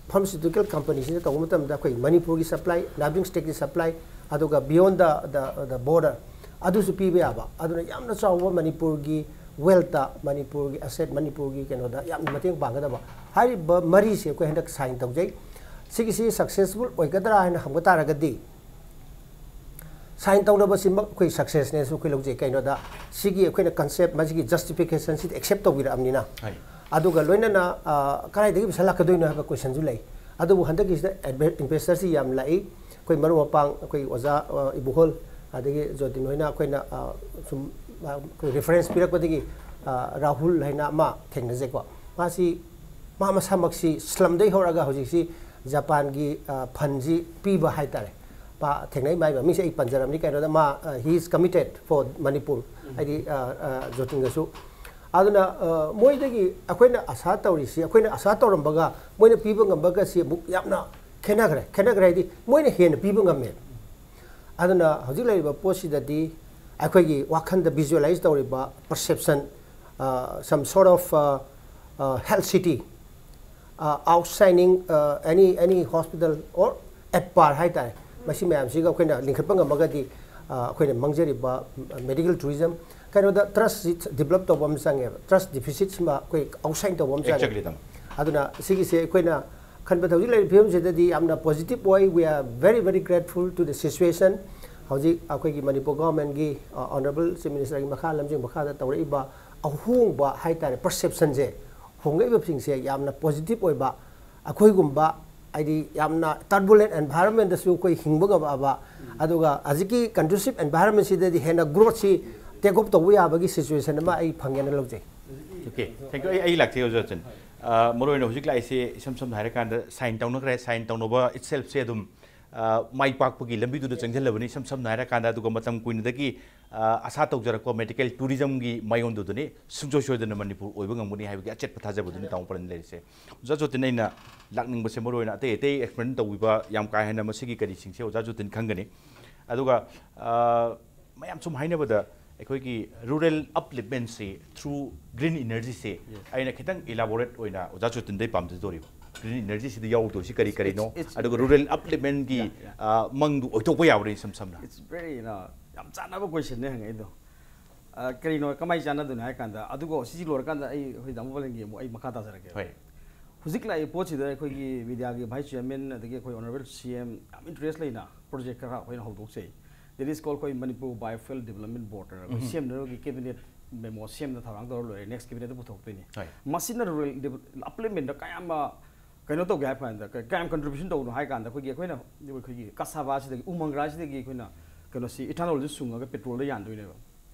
pharmaceutical company ꯁꯤꯅ ꯇꯧꯕ ꯃꯇꯝꯗ ꯑꯩꯈꯣꯏ ꯃꯅꯤꯄꯨꯔꯒꯤ supply, neighbouring state ꯀꯤ supply, ꯑꯗꯨꯒ beyond the, the, the border ꯑꯗꯨꯁꯨ ꯄꯤꯕ ꯌꯥꯕ꯫ ꯑꯗꯨꯅ ꯌꯥꯝꯅ ꯆꯥꯎꯕ ꯃꯅꯤꯄꯨꯔꯒꯤ wealth ꯇ, ꯃꯅꯤꯄꯨꯔꯒꯤ asset, ꯃꯅꯤꯄꯨꯔꯒꯤ ꯀꯩꯅꯣꯗ ꯌꯥꯝꯅ ꯃꯇꯦꯡ ꯄꯥꯡꯒꯗꯕ꯫ ꯍꯥꯏꯔꯤꯕ ꯃꯔꯤꯁꯦ ꯑꯩꯈꯣꯏ ꯍꯟꯗꯛ sign ꯇꯧꯖꯩ꯫ ꯁꯤꯒꯤꯁꯤ successful ꯑꯣꯏꯒꯗ꯭ꯔꯥ ꯍꯥꯏꯅ ꯍꯪꯕ ꯇꯥꯔꯒꯗꯤ, sign ꯇꯧꯅꯕꯁꯤꯃꯛ ꯑꯩꯈꯣꯏ success ꯅꯦꯁꯨ ꯑꯩꯈꯣꯏ ꯂꯧꯖꯩ꯫ ꯀꯩꯅꯣꯗ ꯁꯤꯒꯤ ꯑꯩꯈꯣꯏꯅ concept, ꯃꯁꯤꯒꯤ justification ꯁꯤꯗꯤ accept ꯇꯧꯕꯤꯔꯛꯑꯕꯅꯤꯅ꯫ ꯍꯣꯏ꯫ ꯑꯗꯨꯒ ꯂꯣꯏꯅꯅ, ꯑ, ꯀꯗꯥꯏꯗꯒꯤ ꯄꯩꯁꯥ ꯂꯥꯛꯀꯗꯣꯏꯅꯣ ꯍꯥꯏꯕ question ꯁꯨ ꯂꯩ꯫ ꯑꯗꯨꯕꯨ ꯍꯟꯗꯛꯀꯤꯁꯤꯗ adve-, investor ꯁꯤ ꯌꯥꯝ ꯂꯥꯛꯏ꯫ ꯑꯩꯈꯣꯏ ꯃꯔꯨꯞ ꯃꯄꯥꯡ, ꯑꯩꯈꯣꯏ ꯑꯣꯖꯥ, ꯑ, ꯏꯕꯨꯍꯣꯜ, ꯑꯗꯒꯤ ꯖꯣꯇꯤꯟ ꯍꯣꯏꯅ ꯑꯩꯈꯣꯏꯅ, ꯑ, ꯁꯨꯝ, ꯑ, ꯑꯩꯈꯣꯏ reference ꯄꯤꯔꯛꯄꯗꯒꯤ, ꯑ, ꯔꯥꯍꯨꯜ ꯍꯥꯏꯅ ꯑꯃ ꯊꯦꯡꯅꯖꯩꯀꯣ꯫ ꯃꯥꯁꯤ, ꯃꯥ ꯃꯁꯥꯃꯛꯁꯤ slum ꯗꯒꯤ ꯍꯧꯔꯒ ꯍꯧꯖꯤꯛꯁꯤ ꯖꯄꯥꯟꯒꯤ, ꯑ, fund ꯁꯤ ꯄꯤꯕ ꯍꯥꯏꯇꯥꯔꯦ꯫ ꯃꯥ ꯊꯦꯡꯅꯩ, ꯃꯥꯒꯤ ꯃꯃꯤꯡꯁꯦ ꯑꯩ ꯄꯟꯖꯔꯝꯅꯤ꯫ ꯀꯩꯅꯣꯗ ꯃꯥ, ꯑ, he is committed for Manipur꯫ ꯍꯥꯏꯗꯤ, ꯑ, ꯑ, ꯖꯣꯇꯤꯟꯒꯁꯨ꯫ ꯑꯗꯨꯅ, ꯑ, ꯃꯣꯏꯗꯒꯤ ꯑꯩꯈꯣꯏꯅ ꯑꯁꯥ ꯇꯧꯔꯤꯁꯤ, ꯑꯩꯈꯣꯏꯅ ꯑꯁꯥ ꯇꯧꯔꯝꯕꯒ ꯃꯣꯏꯅ ꯄꯤꯕ ꯉꯝꯕꯒꯁꯤ ꯑꯃꯨꯛ ꯌꯥꯝꯅ ꯈꯦꯠꯅꯈ꯭ꯔꯦ꯫ ꯈꯦꯠꯅꯈ꯭ꯔꯦ ꯍꯥꯏꯗꯤ ꯃꯣꯏꯅ ꯍꯦꯟꯅ ꯄꯤꯕ ꯉꯝꯃꯦ꯫ ꯑꯗꯨꯅ ꯍꯧꯖꯤꯛ ꯂꯩꯔꯤꯕ ꯄꯣꯠꯁꯤꯗꯗꯤ ꯑꯩꯈꯣꯏꯒꯤ ꯋꯥꯈꯜꯗ visualize ꯇꯧꯔꯤꯕ perception, ꯑ, some sort of, ꯑ, ꯑ, health city, ꯑ, outshining, ꯑ, any, any hospital or at par ꯍꯥꯏꯇꯥꯔꯦ꯫ ꯃꯁꯤ ꯃꯌꯥꯝꯁꯤꯒ ꯑꯩꯈꯣꯏꯅ ꯂꯤꯡꯈꯠꯄ ꯉꯝꯃꯒꯗꯤ, ꯑ, ꯑꯩꯈꯣꯏꯅ ꯃꯥꯡꯖꯔꯤꯕ medical tourism, ꯀꯩꯅꯣꯗ trust ꯁꯤ develop ꯇꯧꯕ ꯑꯃ ꯆꯪꯉꯦꯕ꯫ Trust deficit ꯁꯤꯃ ꯑꯩꯈꯣꯏ outshine ꯇꯧꯕ ꯑꯃ ꯆꯪꯉꯦ꯫ Exactly, ꯇꯥꯃꯣ꯫ ꯑꯗꯨꯅ ꯁꯤꯒꯤꯁꯦ ꯑꯩꯈꯣꯏꯅ ꯈꯟꯕꯗ ꯍꯧꯖꯤꯛ ꯂꯩꯔꯤꯕ ꯐꯤꯕꯝꯁꯤꯗꯗꯤ ꯌꯥꯝꯅ positive ꯑꯣꯏ꯫ We are very, very grateful to the situation꯫ ꯍꯧꯖꯤꯛ ꯑꯩꯈꯣꯏꯒꯤ ꯃꯅꯤꯄꯨꯔ government ꯀꯤ, ꯑ, Honourable Chief Minister ꯒꯤ ꯃꯈꯥ, ꯂꯝꯖꯤꯡ ꯃꯈꯥꯗ ꯇꯧꯔꯛꯏꯕ ꯑꯍꯣꯡꯕ ꯍꯥꯏꯇꯥꯔꯦ, perception ꯁꯦ ꯍꯣꯡꯂꯛꯏꯕꯁꯤꯡꯁꯦ ꯌꯥꯝꯅ ꯄꯣꯖꯤꯇꯤꯚ ꯑꯣꯏꯕ, ꯑꯩꯈꯣꯏꯒꯨꯝꯕ ꯍꯥꯏꯗꯤ ꯌꯥꯝꯅ ꯇꯔꯕꯨꯂꯦꯟ ꯑꯦꯟꯚꯥꯏꯔꯟꯃꯦꯟꯗꯁꯨ ꯑꯩꯈꯣꯏ ꯍꯤꯡꯕ ꯉꯝꯃꯛꯑꯕ, ꯑꯗꯨꯒ ꯍꯧꯖꯤꯛꯀꯤ ꯀꯟꯗꯨꯁꯤꯞ ꯑꯦꯟꯚꯥꯏꯔꯟꯃꯦꯟꯁꯤꯗꯗꯤ ꯍꯦꯟꯅ ꯒ꯭ꯔꯣꯠꯁꯤ ꯇꯦꯛ ꯑꯣꯐ ꯇꯧꯕ ꯌꯥꯕꯒꯤ ꯁꯤꯆꯨꯋꯦꯁꯟ ꯑꯃ ꯑꯩ ꯐꯪꯉꯦꯅ ꯂꯧꯖꯩ꯫ Okay, thank you. ꯑꯩ ꯑꯩ ꯂꯥꯛꯆꯩ ꯑꯣꯖꯥ ꯆꯟ꯫ ꯃꯔꯨ ꯑꯣꯏꯅ ꯍꯧꯖꯤꯛ ꯂꯥꯛꯏꯁꯦ ꯏꯁꯝ ꯁꯝꯅ ꯍꯥꯏꯔꯀꯥꯟꯗ ꯁꯥꯏꯟ ꯇꯧꯅꯈ꯭ꯔꯦ꯫ ꯁꯥꯏꯟ ꯇꯧꯅꯕ ꯏꯠꯁꯦꯜꯐꯁꯦ ꯑꯗꯨꯝ ꯃꯥꯏ ꯄꯥꯛꯄꯒꯤ ꯂꯝꯕꯤꯗꯨꯗ ꯆꯪꯁꯤꯜꯂꯕꯅꯤ꯫ ꯏꯁꯝ ꯁꯝꯅ ꯍꯥꯏꯔꯀꯥꯟꯗ ꯑꯗꯨꯒ ꯃꯇꯝ ꯀꯨꯏꯅꯗꯒꯤ ꯑꯥ, ꯑꯁꯥ ꯇꯧꯖꯔꯛꯄ ꯃꯦꯗꯤꯀꯦꯜ ꯇꯨꯔꯤꯖꯝꯒꯤ ꯃꯥꯏꯑꯣꯟꯗꯨꯗꯅꯤ ꯁꯨꯡꯁꯣꯏ ꯁꯣꯏꯗꯅ ꯃꯅꯤꯄꯨꯔ ꯑꯣꯏꯕ ꯉꯝꯒꯅꯤ ꯍꯥꯏꯕꯒꯤ ꯑꯆꯦꯠꯄ ꯊꯥꯖꯕꯗꯨꯅꯤ ꯇꯥꯃꯣ ꯄꯥꯂꯟ ꯂꯩꯔꯤꯁꯦ꯫ ꯑꯣꯖꯥ ꯖꯣꯇꯤꯟ, ꯑꯩꯅ ꯂꯥꯛꯅꯤꯡꯕꯁꯦ ꯃꯔꯨ ꯑꯣꯏꯅ ꯑꯇꯩ ꯑꯇꯩ ꯑꯦꯛꯁꯄ꯭ꯂꯦꯟ ꯇꯧꯕꯤꯕ ꯌꯥꯝ ꯀꯥ ꯍꯦꯟꯅ ꯃꯁꯤꯒꯤ ꯀꯔꯤꯁꯤꯡꯁꯦ ꯑꯣꯖꯥ ꯖꯣꯇꯤꯟ ꯈꯪꯒꯅꯤ꯫ ꯑꯗꯨꯒ ꯑꯥ, ꯃꯌꯥꯝ ꯁꯨꯝ ꯍꯥꯏꯅꯕꯗ ꯑꯩꯈꯣꯏꯒꯤ ꯔꯨꯔꯦꯜ ꯑꯞꯂꯤꯞꯃꯦꯟꯁꯤ ꯊ꯭ꯔꯨ ꯒ꯭ꯔꯤꯟ ꯏꯅꯔꯖꯤꯁꯦ ꯑꯩꯅ ꯈꯤꯇꯪ ꯏꯂꯥꯕꯣꯔꯦꯠ ꯑꯣꯏꯅ ꯑꯣꯖꯥ ꯖꯣꯇꯤꯟꯗꯩ ꯄꯥꯝꯖꯗꯣꯔꯤꯕ꯫ ꯒ꯭ꯔꯤꯟ ꯏꯅꯔꯖꯤꯁꯤꯗ ꯌꯥꯎꯗꯣꯏꯁꯤ ꯀꯔꯤ ꯀꯔꯤꯅꯣ? It's- it's- ꯑꯗꯨꯒ ꯔꯨꯔꯦꯜ ꯑꯞꯂꯤꯞꯃꯦꯟꯒꯤ Yeah, yeah. ꯑꯥ, ꯃꯪꯗꯨ ꯑꯣꯏꯊꯣꯛꯄ ꯌꯥꯕ꯭ꯔꯥ ꯏꯁꯝ ꯁꯝꯅ? It's very, you know, ꯌꯥꯝ ꯆꯥꯟꯅꯕ ꯀꯣꯏꯁꯟꯅꯦ ꯍꯪꯉꯛꯏꯗꯣ꯫ ꯑ, ꯀꯔꯤꯅꯣ, ꯀꯃꯥꯏꯅ ꯆꯥꯟꯅꯗꯣꯏꯅꯣ ꯍꯥꯏ ꯀꯥꯟꯗ, ꯑꯗꯨꯒ ꯁꯤꯁꯤ ꯂꯣꯏꯔꯀꯥꯟꯗ ꯑꯩ ꯑꯩꯈꯣꯏ ꯗꯥꯃꯣ ꯄꯥꯂꯟꯒꯤ ꯑꯃꯨꯛ ꯑꯩ ꯃꯈꯥ ꯇꯥꯖꯔꯛꯀꯦ꯫ ꯍꯣꯏ꯫ ꯍꯧꯖꯤꯛ ꯂꯥꯛꯏ ꯄꯣꯠꯁꯤꯗ ꯑꯩꯈꯣꯏꯒꯤ ꯃꯦꯗꯤꯌꯥꯒꯤ ꯚꯥꯏꯁ ꯆꯤꯌꯔꯃꯦꯟ ꯑꯗꯒꯤ ꯑꯩꯈꯣꯏ ꯑꯣꯅꯔꯦꯕꯜ ꯁꯤ ꯑꯦꯝ ꯌꯥꯝ ꯏꯟꯇꯔꯦꯁ ꯂꯩꯅ ꯄ꯭ꯔꯣꯖꯦꯛ ꯈꯔ ꯑꯩꯈꯣꯏꯅ ꯍꯧꯗꯣꯛꯆꯩ꯫ That is called ꯑꯩꯈꯣꯏ ꯃꯅꯤꯄꯨꯔ ꯕꯥꯏꯑꯣꯐ꯭ꯌꯨꯑꯦꯜ ꯗꯤꯕꯂꯞꯃꯦꯟ ꯕꯣꯔꯗ ꯑꯩꯈꯣꯏ ꯁꯦꯝꯅꯕꯒꯤ ꯀꯦꯕꯤꯅꯦꯠ ꯃꯦꯃꯣ ꯁꯦꯝꯅ ꯊꯧꯔꯥꯡ ꯇꯧꯔ ꯂꯣꯏꯔꯦ꯫ ꯅꯦꯛꯁ ꯀꯦꯕꯤꯅꯦꯠꯇ ꯄꯨꯊꯣꯛꯇꯣꯏꯅꯤ꯫ ꯍꯣꯏ꯫ ꯃꯁꯤꯅ ꯔꯨꯔꯦꯜ ꯑꯞꯂꯤꯞꯃꯦꯟꯗ ꯀꯌꯥꯝ ꯀꯩꯅꯣ ꯇꯧꯒꯦ ꯍꯥꯏꯕ ꯀꯥꯟꯗ, ꯀ- ꯀꯌꯥꯝ ꯀꯟꯇ꯭ꯔꯤꯕ꯭ꯌꯨꯁꯟ ꯇꯧꯕꯅꯣ ꯍꯥꯏ ꯀꯥꯟꯗ, ꯑꯩꯈꯣꯏꯒꯤ ꯑꯩꯈꯣꯏꯅ ꯑꯩꯈꯣꯏꯒꯤ ꯀꯁꯥꯕꯥꯁꯤꯗꯒꯤ, ꯎꯃꯪꯒ꯭ꯔꯥꯁꯤꯗꯒꯤ ꯑꯩꯈꯣꯏꯅ ꯀꯩꯅꯣꯁꯤ ꯏꯊꯥꯅꯣꯜꯁꯤ ꯁꯨꯡꯉꯒ ꯄꯦꯇ꯭ꯔꯣꯜꯗ ꯌꯥꯟꯗꯣꯏꯅꯦꯕ꯫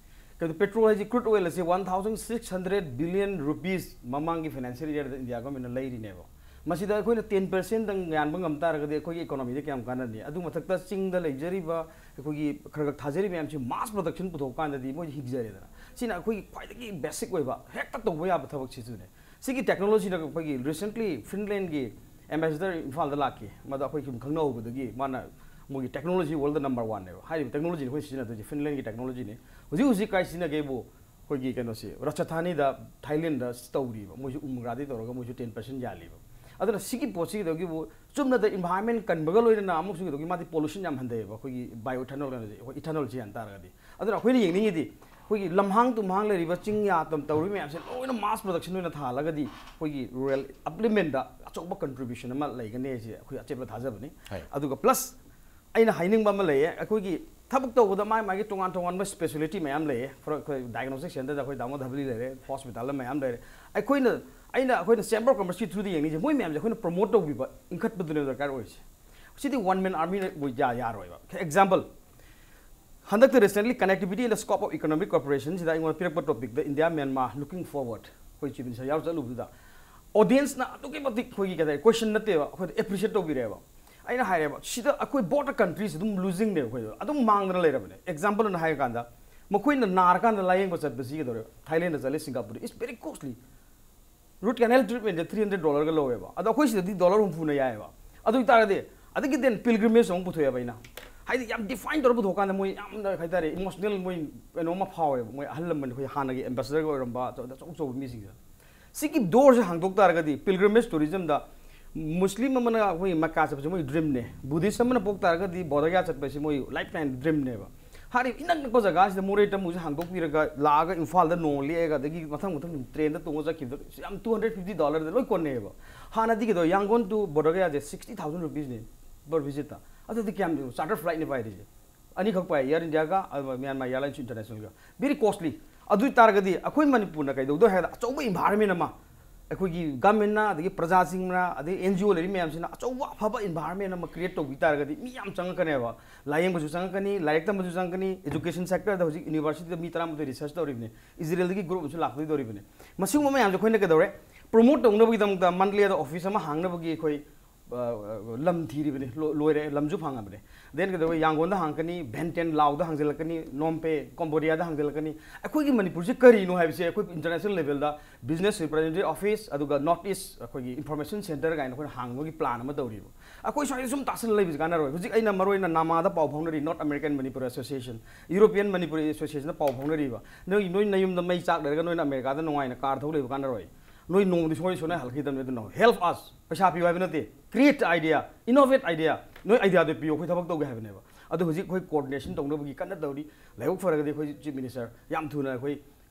ꯀꯩꯅꯣ, ꯄꯦꯇ꯭ꯔꯣꯜ ꯍꯥꯏꯁꯤ, ꯀ꯭ꯔꯨꯗ ꯑꯣꯏꯜ ꯑꯁꯤ one thousand six hundred billion rupees ꯃꯃꯥꯡꯒꯤ ꯐꯥꯏꯅꯥꯟꯁꯤꯌꯦꯜ ꯏꯌꯔꯗ ꯏꯟꯗꯤꯌꯥ ꯒꯣꯔꯃꯦꯟꯅ ꯂꯩꯔꯤꯅꯦꯕ꯫ ꯃꯁꯤꯗ ꯑꯩꯈꯣꯏꯅ ꯇꯦꯟ ꯄꯔꯁꯦꯟꯗꯪ ꯌꯥꯟꯕ ꯉꯝ ꯇꯥꯔꯒꯗꯤ ꯑꯩꯈꯣꯏꯒꯤ ꯏꯀꯣꯅꯣꯃꯤꯗ ꯀꯌꯥꯝ ꯀꯥꯟꯅꯅꯤ? ꯑꯗꯨ ꯃꯊꯛꯇ ꯆꯤꯡꯗ ꯂꯩꯖꯔꯤꯕ ꯑꯩꯈꯣꯏꯒꯤ ꯈꯔ ꯈꯔ ꯊꯥꯖꯔꯤꯕ ꯃꯌꯥꯝꯁꯤ ꯃꯥꯁ ꯄ꯭ꯔꯗꯛꯁꯟ ꯄꯨꯊꯣꯛ ꯀꯥꯟꯗꯗꯤ ꯃꯣꯏꯁꯤ ꯍꯤꯡꯖꯔꯦꯗꯅ꯫ ꯁꯤꯅ ꯑꯩꯈꯣꯏꯒꯤ ꯈ꯭ꯋꯥꯏꯗꯒꯤ ꯕꯦꯁꯤꯛ ꯑꯣꯏꯕ ꯍꯦꯛꯇ ꯇꯧꯕ ꯌꯥꯕ ꯊꯕꯛꯁꯤꯁꯨꯅꯦ꯫ ꯁꯤꯒꯤ ꯇꯦꯛꯅꯣꯂꯣꯖꯤꯅ ꯑꯩꯈꯣꯏꯒꯤ ꯔꯤꯁꯦꯟꯠꯂꯤ ꯐꯤꯟꯂꯦꯟꯒꯤ ꯑꯦꯝꯕꯦꯁꯦꯗꯔ ꯏꯝꯐꯥꯜꯗ ꯂꯥꯛꯈꯤ꯫ ꯃꯗ ꯑꯩꯈꯣꯏ ꯁꯨꯝ ꯈꯪꯅꯍꯧꯕꯗꯒꯤ ꯃꯥꯅ ꯃꯣꯏꯒꯤ ꯇꯦꯛꯅꯣꯂꯣꯖꯤ ꯋꯥꯔꯜꯗ ꯅꯝꯕꯔ ꯋꯥꯟꯅꯦꯕ꯫ ꯍꯥꯏꯔꯤꯕ ꯇꯦꯛꯅꯣꯂꯣꯖꯤꯅꯤ ꯑꯩꯈꯣꯏ ꯁꯤꯖꯤꯟꯅꯗꯣꯏꯁꯦ, ꯐꯤꯟꯂꯦꯟꯒꯤ ꯇꯦꯛꯅꯣꯂꯣꯖꯤꯅꯤ꯫ ꯍꯧꯖꯤꯛ ꯍꯧꯖꯤꯛ ꯀꯥꯏ ꯁꯤꯖꯤꯟꯅꯒꯦꯕꯨ ꯑꯩꯈꯣꯏꯒꯤ ꯀꯩꯅꯣꯁꯤ, ꯔꯥꯖꯁꯊꯥꯅꯤꯗ, ꯊꯥꯏꯂꯦꯟꯗ ꯇꯧꯔꯤꯕ, ꯃꯣꯏꯁꯨ ꯎꯃꯪꯒ꯭ꯔꯥꯗꯤ ꯇꯧꯔꯒ ꯃꯣꯏꯁꯨ ꯇꯦꯟ ꯄꯔꯁꯦꯟ ꯌꯥꯜꯂꯤꯕ꯫ ꯑꯗꯨꯅ ꯁꯤꯒꯤ ꯄꯣꯠꯁꯤꯗꯒꯤꯕꯨ ꯆꯨꯝꯅꯗ ꯏꯟꯚꯥꯏꯔꯟꯃꯦꯟ ꯀꯟꯕꯒ ꯂꯣꯏꯅꯅ ꯑꯃꯨꯛꯁꯨ ꯀꯩꯗꯧꯒꯤ ꯃꯥꯗꯤ ꯄꯣꯂꯨꯁꯟ ꯌꯥꯝ ꯍꯟꯊꯩꯌꯦꯕ, ꯑꯩꯈꯣꯏꯒꯤ ꯕꯥꯏꯑꯣ ꯏꯊꯥꯅꯣꯜ ꯀꯩꯅꯣꯁꯦ, ꯑꯩꯈꯣꯏ ꯏꯊꯥꯅꯣꯜꯁꯦ ꯌꯥꯟ ꯇꯥꯔꯒꯗꯤ꯫ ꯑꯗꯨꯅ ꯑꯩꯈꯣꯏꯅ ꯌꯦꯡꯅꯤꯡꯉꯤꯗꯤ ꯑꯩꯈꯣꯏꯒꯤ ꯂꯝꯍꯥꯡ ꯇꯨꯝꯍꯥꯡ ꯂꯩꯔꯤꯕ ꯆꯤꯡꯌꯥ ꯇꯝ ꯇꯧꯔꯤꯕ ꯃꯌꯥꯝꯁꯦ ꯂꯣꯏꯅ ꯃꯥꯁ ꯄ꯭ꯔꯗꯛꯁꯟ ꯑꯣꯏꯅ ꯊꯥꯍꯜꯂꯒꯗꯤ ꯑꯩꯈꯣꯏꯒꯤ ꯔꯨꯔꯦꯜ ꯑꯞꯂꯤꯞꯃꯦꯟꯗ ꯑꯆꯧꯕ ꯀꯟꯇ꯭ꯔꯤꯕ꯭ꯌꯨꯁꯟ ꯑꯃ ꯂꯩꯒꯅꯤ ꯍꯥꯏꯁꯦ ꯑꯩꯈꯣꯏ ꯑꯆꯦꯠꯄ ꯊꯥꯖꯕꯅꯤ꯫ ꯍꯣꯏ꯫ ꯑꯗꯨꯒ ꯄ꯭ꯂꯁ ꯑꯩꯅ ꯍꯥꯏꯅꯤꯡꯕ ꯑꯃ ꯂꯩꯌꯦ, ꯑꯩꯈꯣꯏꯒꯤ ꯊꯕꯛ ꯇꯧꯕꯗ ꯃꯥꯏ ꯃꯥꯒꯤ ꯇꯣꯉꯥꯟ ꯇꯣꯉꯥꯟꯕ ꯁ꯭ꯄꯦꯁꯤꯌꯦꯂꯤꯇꯤ ꯃꯌꯥꯝ ꯂꯩꯌꯦ꯫ For ꯑꯩꯈꯣꯏ ꯗꯥꯏꯒꯅꯣꯁꯇꯤꯛ ꯁꯦꯟꯇꯔꯗ ꯑꯩꯈꯣꯏ ꯗꯥꯃꯣ ꯙꯕꯂꯤ ꯂꯩꯔꯦ, ꯍꯣꯁꯄꯤꯇꯥꯜꯗ ꯃꯌꯥꯝ ꯂꯩꯔꯦ꯫ ꯑꯩꯈꯣꯏꯅ ꯑꯩꯅ ꯑꯩꯈꯣꯏꯅ Chamber of Commerceꯀꯤ throughꯗ ꯌꯦꯡꯅꯤꯡꯉꯤꯁꯦ ꯃꯣꯏ ꯃꯌꯥꯝꯁꯦ ꯑꯩꯈꯣꯏꯅ promote ꯇꯧꯕꯤꯕ, ꯏꯟꯈꯠꯄꯗꯨꯅꯦꯕ ꯗꯔꯀꯥꯔ ꯑꯣꯏꯔꯤꯁꯦ꯫ ꯁꯤꯗꯤ one man armyꯅ ꯑꯣꯏ ꯌꯥ- ꯌꯥꯔꯣꯏꯕ꯫ Example, ꯍꯟꯗꯛꯇ recently connectivity in the scope of economic cooperation ꯁꯤꯗ ꯑꯩꯉꯣꯟꯗ ꯄꯤꯔꯛꯄ topicꯇ India Myanmar looking forward ꯑꯩꯈꯣꯏ Chief Minister ꯌꯥꯎꯔ ꯆꯠꯂꯨꯕꯗꯨꯗ audienceꯅ ꯑꯗꯨꯛꯀꯤ ꯃꯇꯤꯛ ꯑꯩꯈꯣꯏꯒꯤ ꯀꯩ ꯍꯥꯏꯇꯥꯔꯦ question ꯅꯠꯇꯦꯕ, ꯑꯩꯈꯣꯏꯗ appreciate ꯇꯧꯕꯤꯔꯛꯑꯦꯕ꯫ ꯑꯩꯅ ꯍꯥꯏꯔꯦꯕ, ꯁꯤꯗ ꯑꯩꯈꯣꯏ both countries ꯑꯗꯨꯝ losingꯅꯦꯕ, ꯑꯩꯈꯣꯏ ꯑꯗꯨꯝ ꯃꯥꯡꯗꯅ ꯂꯩꯔꯕꯅꯦ꯫ Example ꯑꯣꯏꯅ ꯍꯥꯏꯔꯀꯥꯟꯗ ꯃꯈꯣꯏꯅ ꯅꯥꯔꯀꯥꯟꯗ ꯂꯥꯌꯦꯡꯕ ꯆꯠꯄꯁꯤ ꯀꯩꯗꯧꯔꯦ? Thailandꯗ ꯆꯠꯂꯦ, Singaporeꯗ, it's very costly. Root canal treatmentꯁꯦ three hundred dollarꯒ ꯂꯧꯋꯦꯕ, ꯑꯗꯣ ꯑꯩꯈꯣꯏ ꯁꯤꯗꯗꯤ dollar ꯍꯨꯝꯐꯨꯅ ꯌꯥꯏꯑꯕ꯫ ꯑꯗꯨ ꯑꯣꯏꯇꯥꯔꯒꯗꯤ ꯑꯗꯒꯤ then pilgrimage ꯑꯃꯨꯛ ꯄꯨꯊꯣꯛꯑꯦꯕ ꯑꯩꯅ, ꯍꯥꯏꯗꯤ ꯌꯥꯝ define ꯇꯧꯔ ꯄꯨꯊꯣꯛꯑꯀꯥꯟꯗ ꯃꯣꯏ ꯌꯥꯝꯅ ꯀꯩ ꯍꯥꯏꯇꯥꯔꯦ emotional, ꯃꯣꯏ ꯀꯩꯅꯣꯝꯃ ꯐꯥꯎꯋꯦꯕ, ꯃꯣꯏ ꯑꯍꯜ ꯂꯃꯟ ꯑꯩꯈꯣꯏ ꯍꯥꯟꯅꯒꯤ ambassadorꯒ ꯑꯣꯏꯔꯝꯕ ꯑꯆꯧ ꯑꯆꯧ ꯑꯆꯧꯕ ꯃꯤꯁꯤꯡꯁꯦ꯫ ꯁꯤꯒꯤ doorꯁꯦ ꯍꯥꯡꯗꯣꯛ ꯇꯥꯔꯒꯗꯤ pilgrimage tourismꯗ ꯃꯨꯁꯂꯤꯝ ꯑꯃꯅ ꯑꯩꯈꯣꯏ ꯃꯛꯀꯥ ꯆꯠꯄꯁꯦ ꯃꯣꯏ dreamꯅꯦ, Buddhist ꯑꯃꯅ ꯄꯣꯛ ꯇꯥꯔꯒꯗꯤ ꯕꯣꯙꯒꯌꯥ ꯆꯠꯄꯁꯦ ꯃꯣꯏ lifetime dreamꯅꯦꯕ꯫ ꯍꯥꯏꯔꯤꯕ ꯏꯅꯛ ꯅꯛꯄ ꯖꯒꯥꯁꯤꯗ ꯃꯣꯔꯦ ꯇꯝꯃꯨꯁꯦ ꯍꯥꯡꯗꯣꯛꯄꯤꯔꯒ ꯂꯥꯛꯑꯒ ꯏꯝꯐꯥꯜꯗ ꯅꯣꯡꯃ ꯂꯦꯛꯑꯒ ꯑꯗꯒꯤ ꯃꯊꯪ ꯃꯊꯪ trainꯗ ꯇꯣꯡꯉ ꯆꯠꯈꯤꯕꯗ ꯌꯥꯝ two hundred fifty dollarꯗ ꯂꯣꯏ ꯀꯣꯟꯅꯩꯑꯕ꯫ ꯍꯥꯟꯅꯗꯤ ꯀꯩꯗꯧ, Yangon to ꯕꯣꯙꯒꯌꯥꯁꯦ sixty thousand rupeesꯅꯦ per visitꯇ꯫ ꯑꯗꯨꯗꯤ ꯀꯌꯥꯝ charter flightꯅꯦ ꯄꯥꯏꯔꯤꯁꯦ? ꯑꯅꯤꯈꯛ ꯄꯥꯏ, Air Indiaꯒ ꯑꯗꯨꯒ Myanmar Airlines Internationalꯒ꯫ Very costly꯫ ꯑꯗꯨ ꯑꯣꯏ ꯇꯥꯔꯒꯗꯤ ꯑꯩꯈꯣꯏ ꯃꯅꯤꯄꯨꯔꯅ ꯀꯩꯗꯧꯗꯣꯏ ꯍꯥꯏꯕꯗ ꯑꯆꯧꯕ environment ꯑꯃ ꯑꯩꯈꯣꯏꯒꯤ governmentꯅ ꯑꯗꯒꯤ ꯄ꯭ꯔꯖꯥꯁꯤꯡꯅ ꯑꯗꯒꯤ NGO ꯂꯩꯔꯤ ꯃꯌꯥꯝꯁꯤꯅ ꯑꯆꯧꯕ ꯑꯐꯕ environment ꯑꯃ create ꯇꯧꯕꯤ ꯇꯥꯔꯒꯗꯤ ꯃꯤ ꯌꯥꯝ ꯆꯪꯉꯛꯀꯅꯦꯕ꯫ ꯂꯥꯌꯦꯡꯕꯁꯨ ꯆꯪꯉꯛꯀꯅꯤ, ꯂꯥꯏꯔꯤꯛ ꯇꯝꯕꯁꯨ ꯆꯪꯉꯛꯀꯅꯤ, education sectorꯗ ꯍꯧꯖꯤꯛ universityꯗ ꯃꯤ ꯇꯔꯥꯃꯥꯊꯣꯏ research ꯇꯧꯔꯤꯕꯅꯤ, Israelꯗꯒꯤ group ꯑꯃꯁꯨ ꯂꯥꯛꯇꯣꯏꯗꯧꯔꯤꯕꯅꯤ꯫ ꯃꯁꯤꯒꯨꯝꯕ ꯃꯌꯥꯝꯁꯦ ꯑꯩꯈꯣꯏꯅ ꯀꯩꯗꯧꯔꯦ? Promote ꯇꯧꯅꯕꯒꯤꯗꯃꯛꯇ Mandalay office ꯑꯃ ꯍꯥꯡꯅꯕꯒꯤ ꯑꯩꯈꯣꯏ ꯑ, ꯂꯝ ꯊꯤꯔꯤꯕꯅꯤ, ꯂꯣ- ꯂꯣꯏꯔꯦ, ꯂꯝꯁꯨ ꯐꯪꯉꯕꯅꯤ꯫ Then ꯀꯩꯗꯧꯕ, ꯌꯥꯡꯒꯣꯟꯗ ꯍꯥꯡꯉꯛꯀꯅꯤ, Vientiane Laoꯗ ꯍꯥꯡꯖꯜꯂꯛꯀꯅꯤ, Phnom Penh Cambodiaꯗ ꯍꯥꯡꯖꯜꯂꯛꯀꯅꯤ꯫ ꯑꯩꯈꯣꯏꯒꯤ ꯃꯅꯤꯄꯨꯔꯁꯤ ꯀꯔꯤꯅꯣ ꯍꯥꯏꯕꯁꯦ ꯑꯩꯈꯣꯏ international levelꯗ Business Representative Office ꯑꯗꯨꯒ North East ꯑꯩꯈꯣꯏꯒꯤ Information Center ꯀꯥꯏꯅ ꯑꯩꯈꯣꯏꯅ ꯍꯥꯡꯕꯒꯤ plan ꯑꯃ ꯇꯧꯔꯤꯕ꯫ ꯑꯩꯈꯣꯏ ꯁ꯭ꯋꯥꯏꯗ ꯁꯨꯝ ꯇꯥꯁꯜꯂ ꯂꯩꯕꯁꯤ ꯀꯥꯟꯅꯔꯣꯏ꯫ ꯍꯧꯖꯤꯛ ꯑꯩꯅ ꯃꯔꯨ ꯑꯣꯏꯅ NAMAꯗ ꯄꯥꯎ ꯐꯥꯎꯅꯔꯤ, North American Manipuri Association, European Manipuri Associationꯗ ꯄꯥꯎ ꯐꯥꯎꯅꯔꯤꯕ꯫ ꯅꯣꯏ ꯅꯣꯏ ꯅꯌꯨꯝꯗ ꯃꯩ ꯆꯥꯛ ꯂꯩꯔꯒ ꯅꯣꯏꯅ Americaꯗ ꯅꯨꯡꯉꯥꯏꯅ car ꯊꯧ ꯂꯩꯕ ꯀꯥꯟꯅꯔꯣꯏ꯫ ꯅꯣꯏ ꯅꯣꯡꯃꯗꯤ ꯁꯣꯏ ꯁꯣꯏꯅ ꯍꯜꯂꯛꯈꯤꯗꯕꯅꯤ꯫ ꯑꯗꯨꯅ help us, ꯄꯩꯁꯥ ꯄꯤꯌꯨ ꯍꯥꯏꯕ ꯅꯠꯇꯦ, create idea, innovate idea, ꯅꯣꯏ ideaꯗꯣ ꯄꯤꯌꯨ, ꯑꯩꯈꯣꯏ ꯊꯕꯛ ꯇꯧꯒꯦ ꯍꯥꯏꯕꯅꯦꯕ꯫ ꯑꯗꯣ ꯍꯧꯖꯤꯛ ꯑꯩꯈꯣꯏ coordination ꯇꯧꯅꯕꯒꯤ ꯀꯟꯅ ꯇꯧꯔꯤ꯫ ꯂꯥꯏꯕꯛ ꯐꯔꯒꯗꯤ ꯑꯩꯈꯣꯏ Chief Minister ꯌꯥꯝ ꯊꯨꯅ ꯑꯩꯈꯣꯏ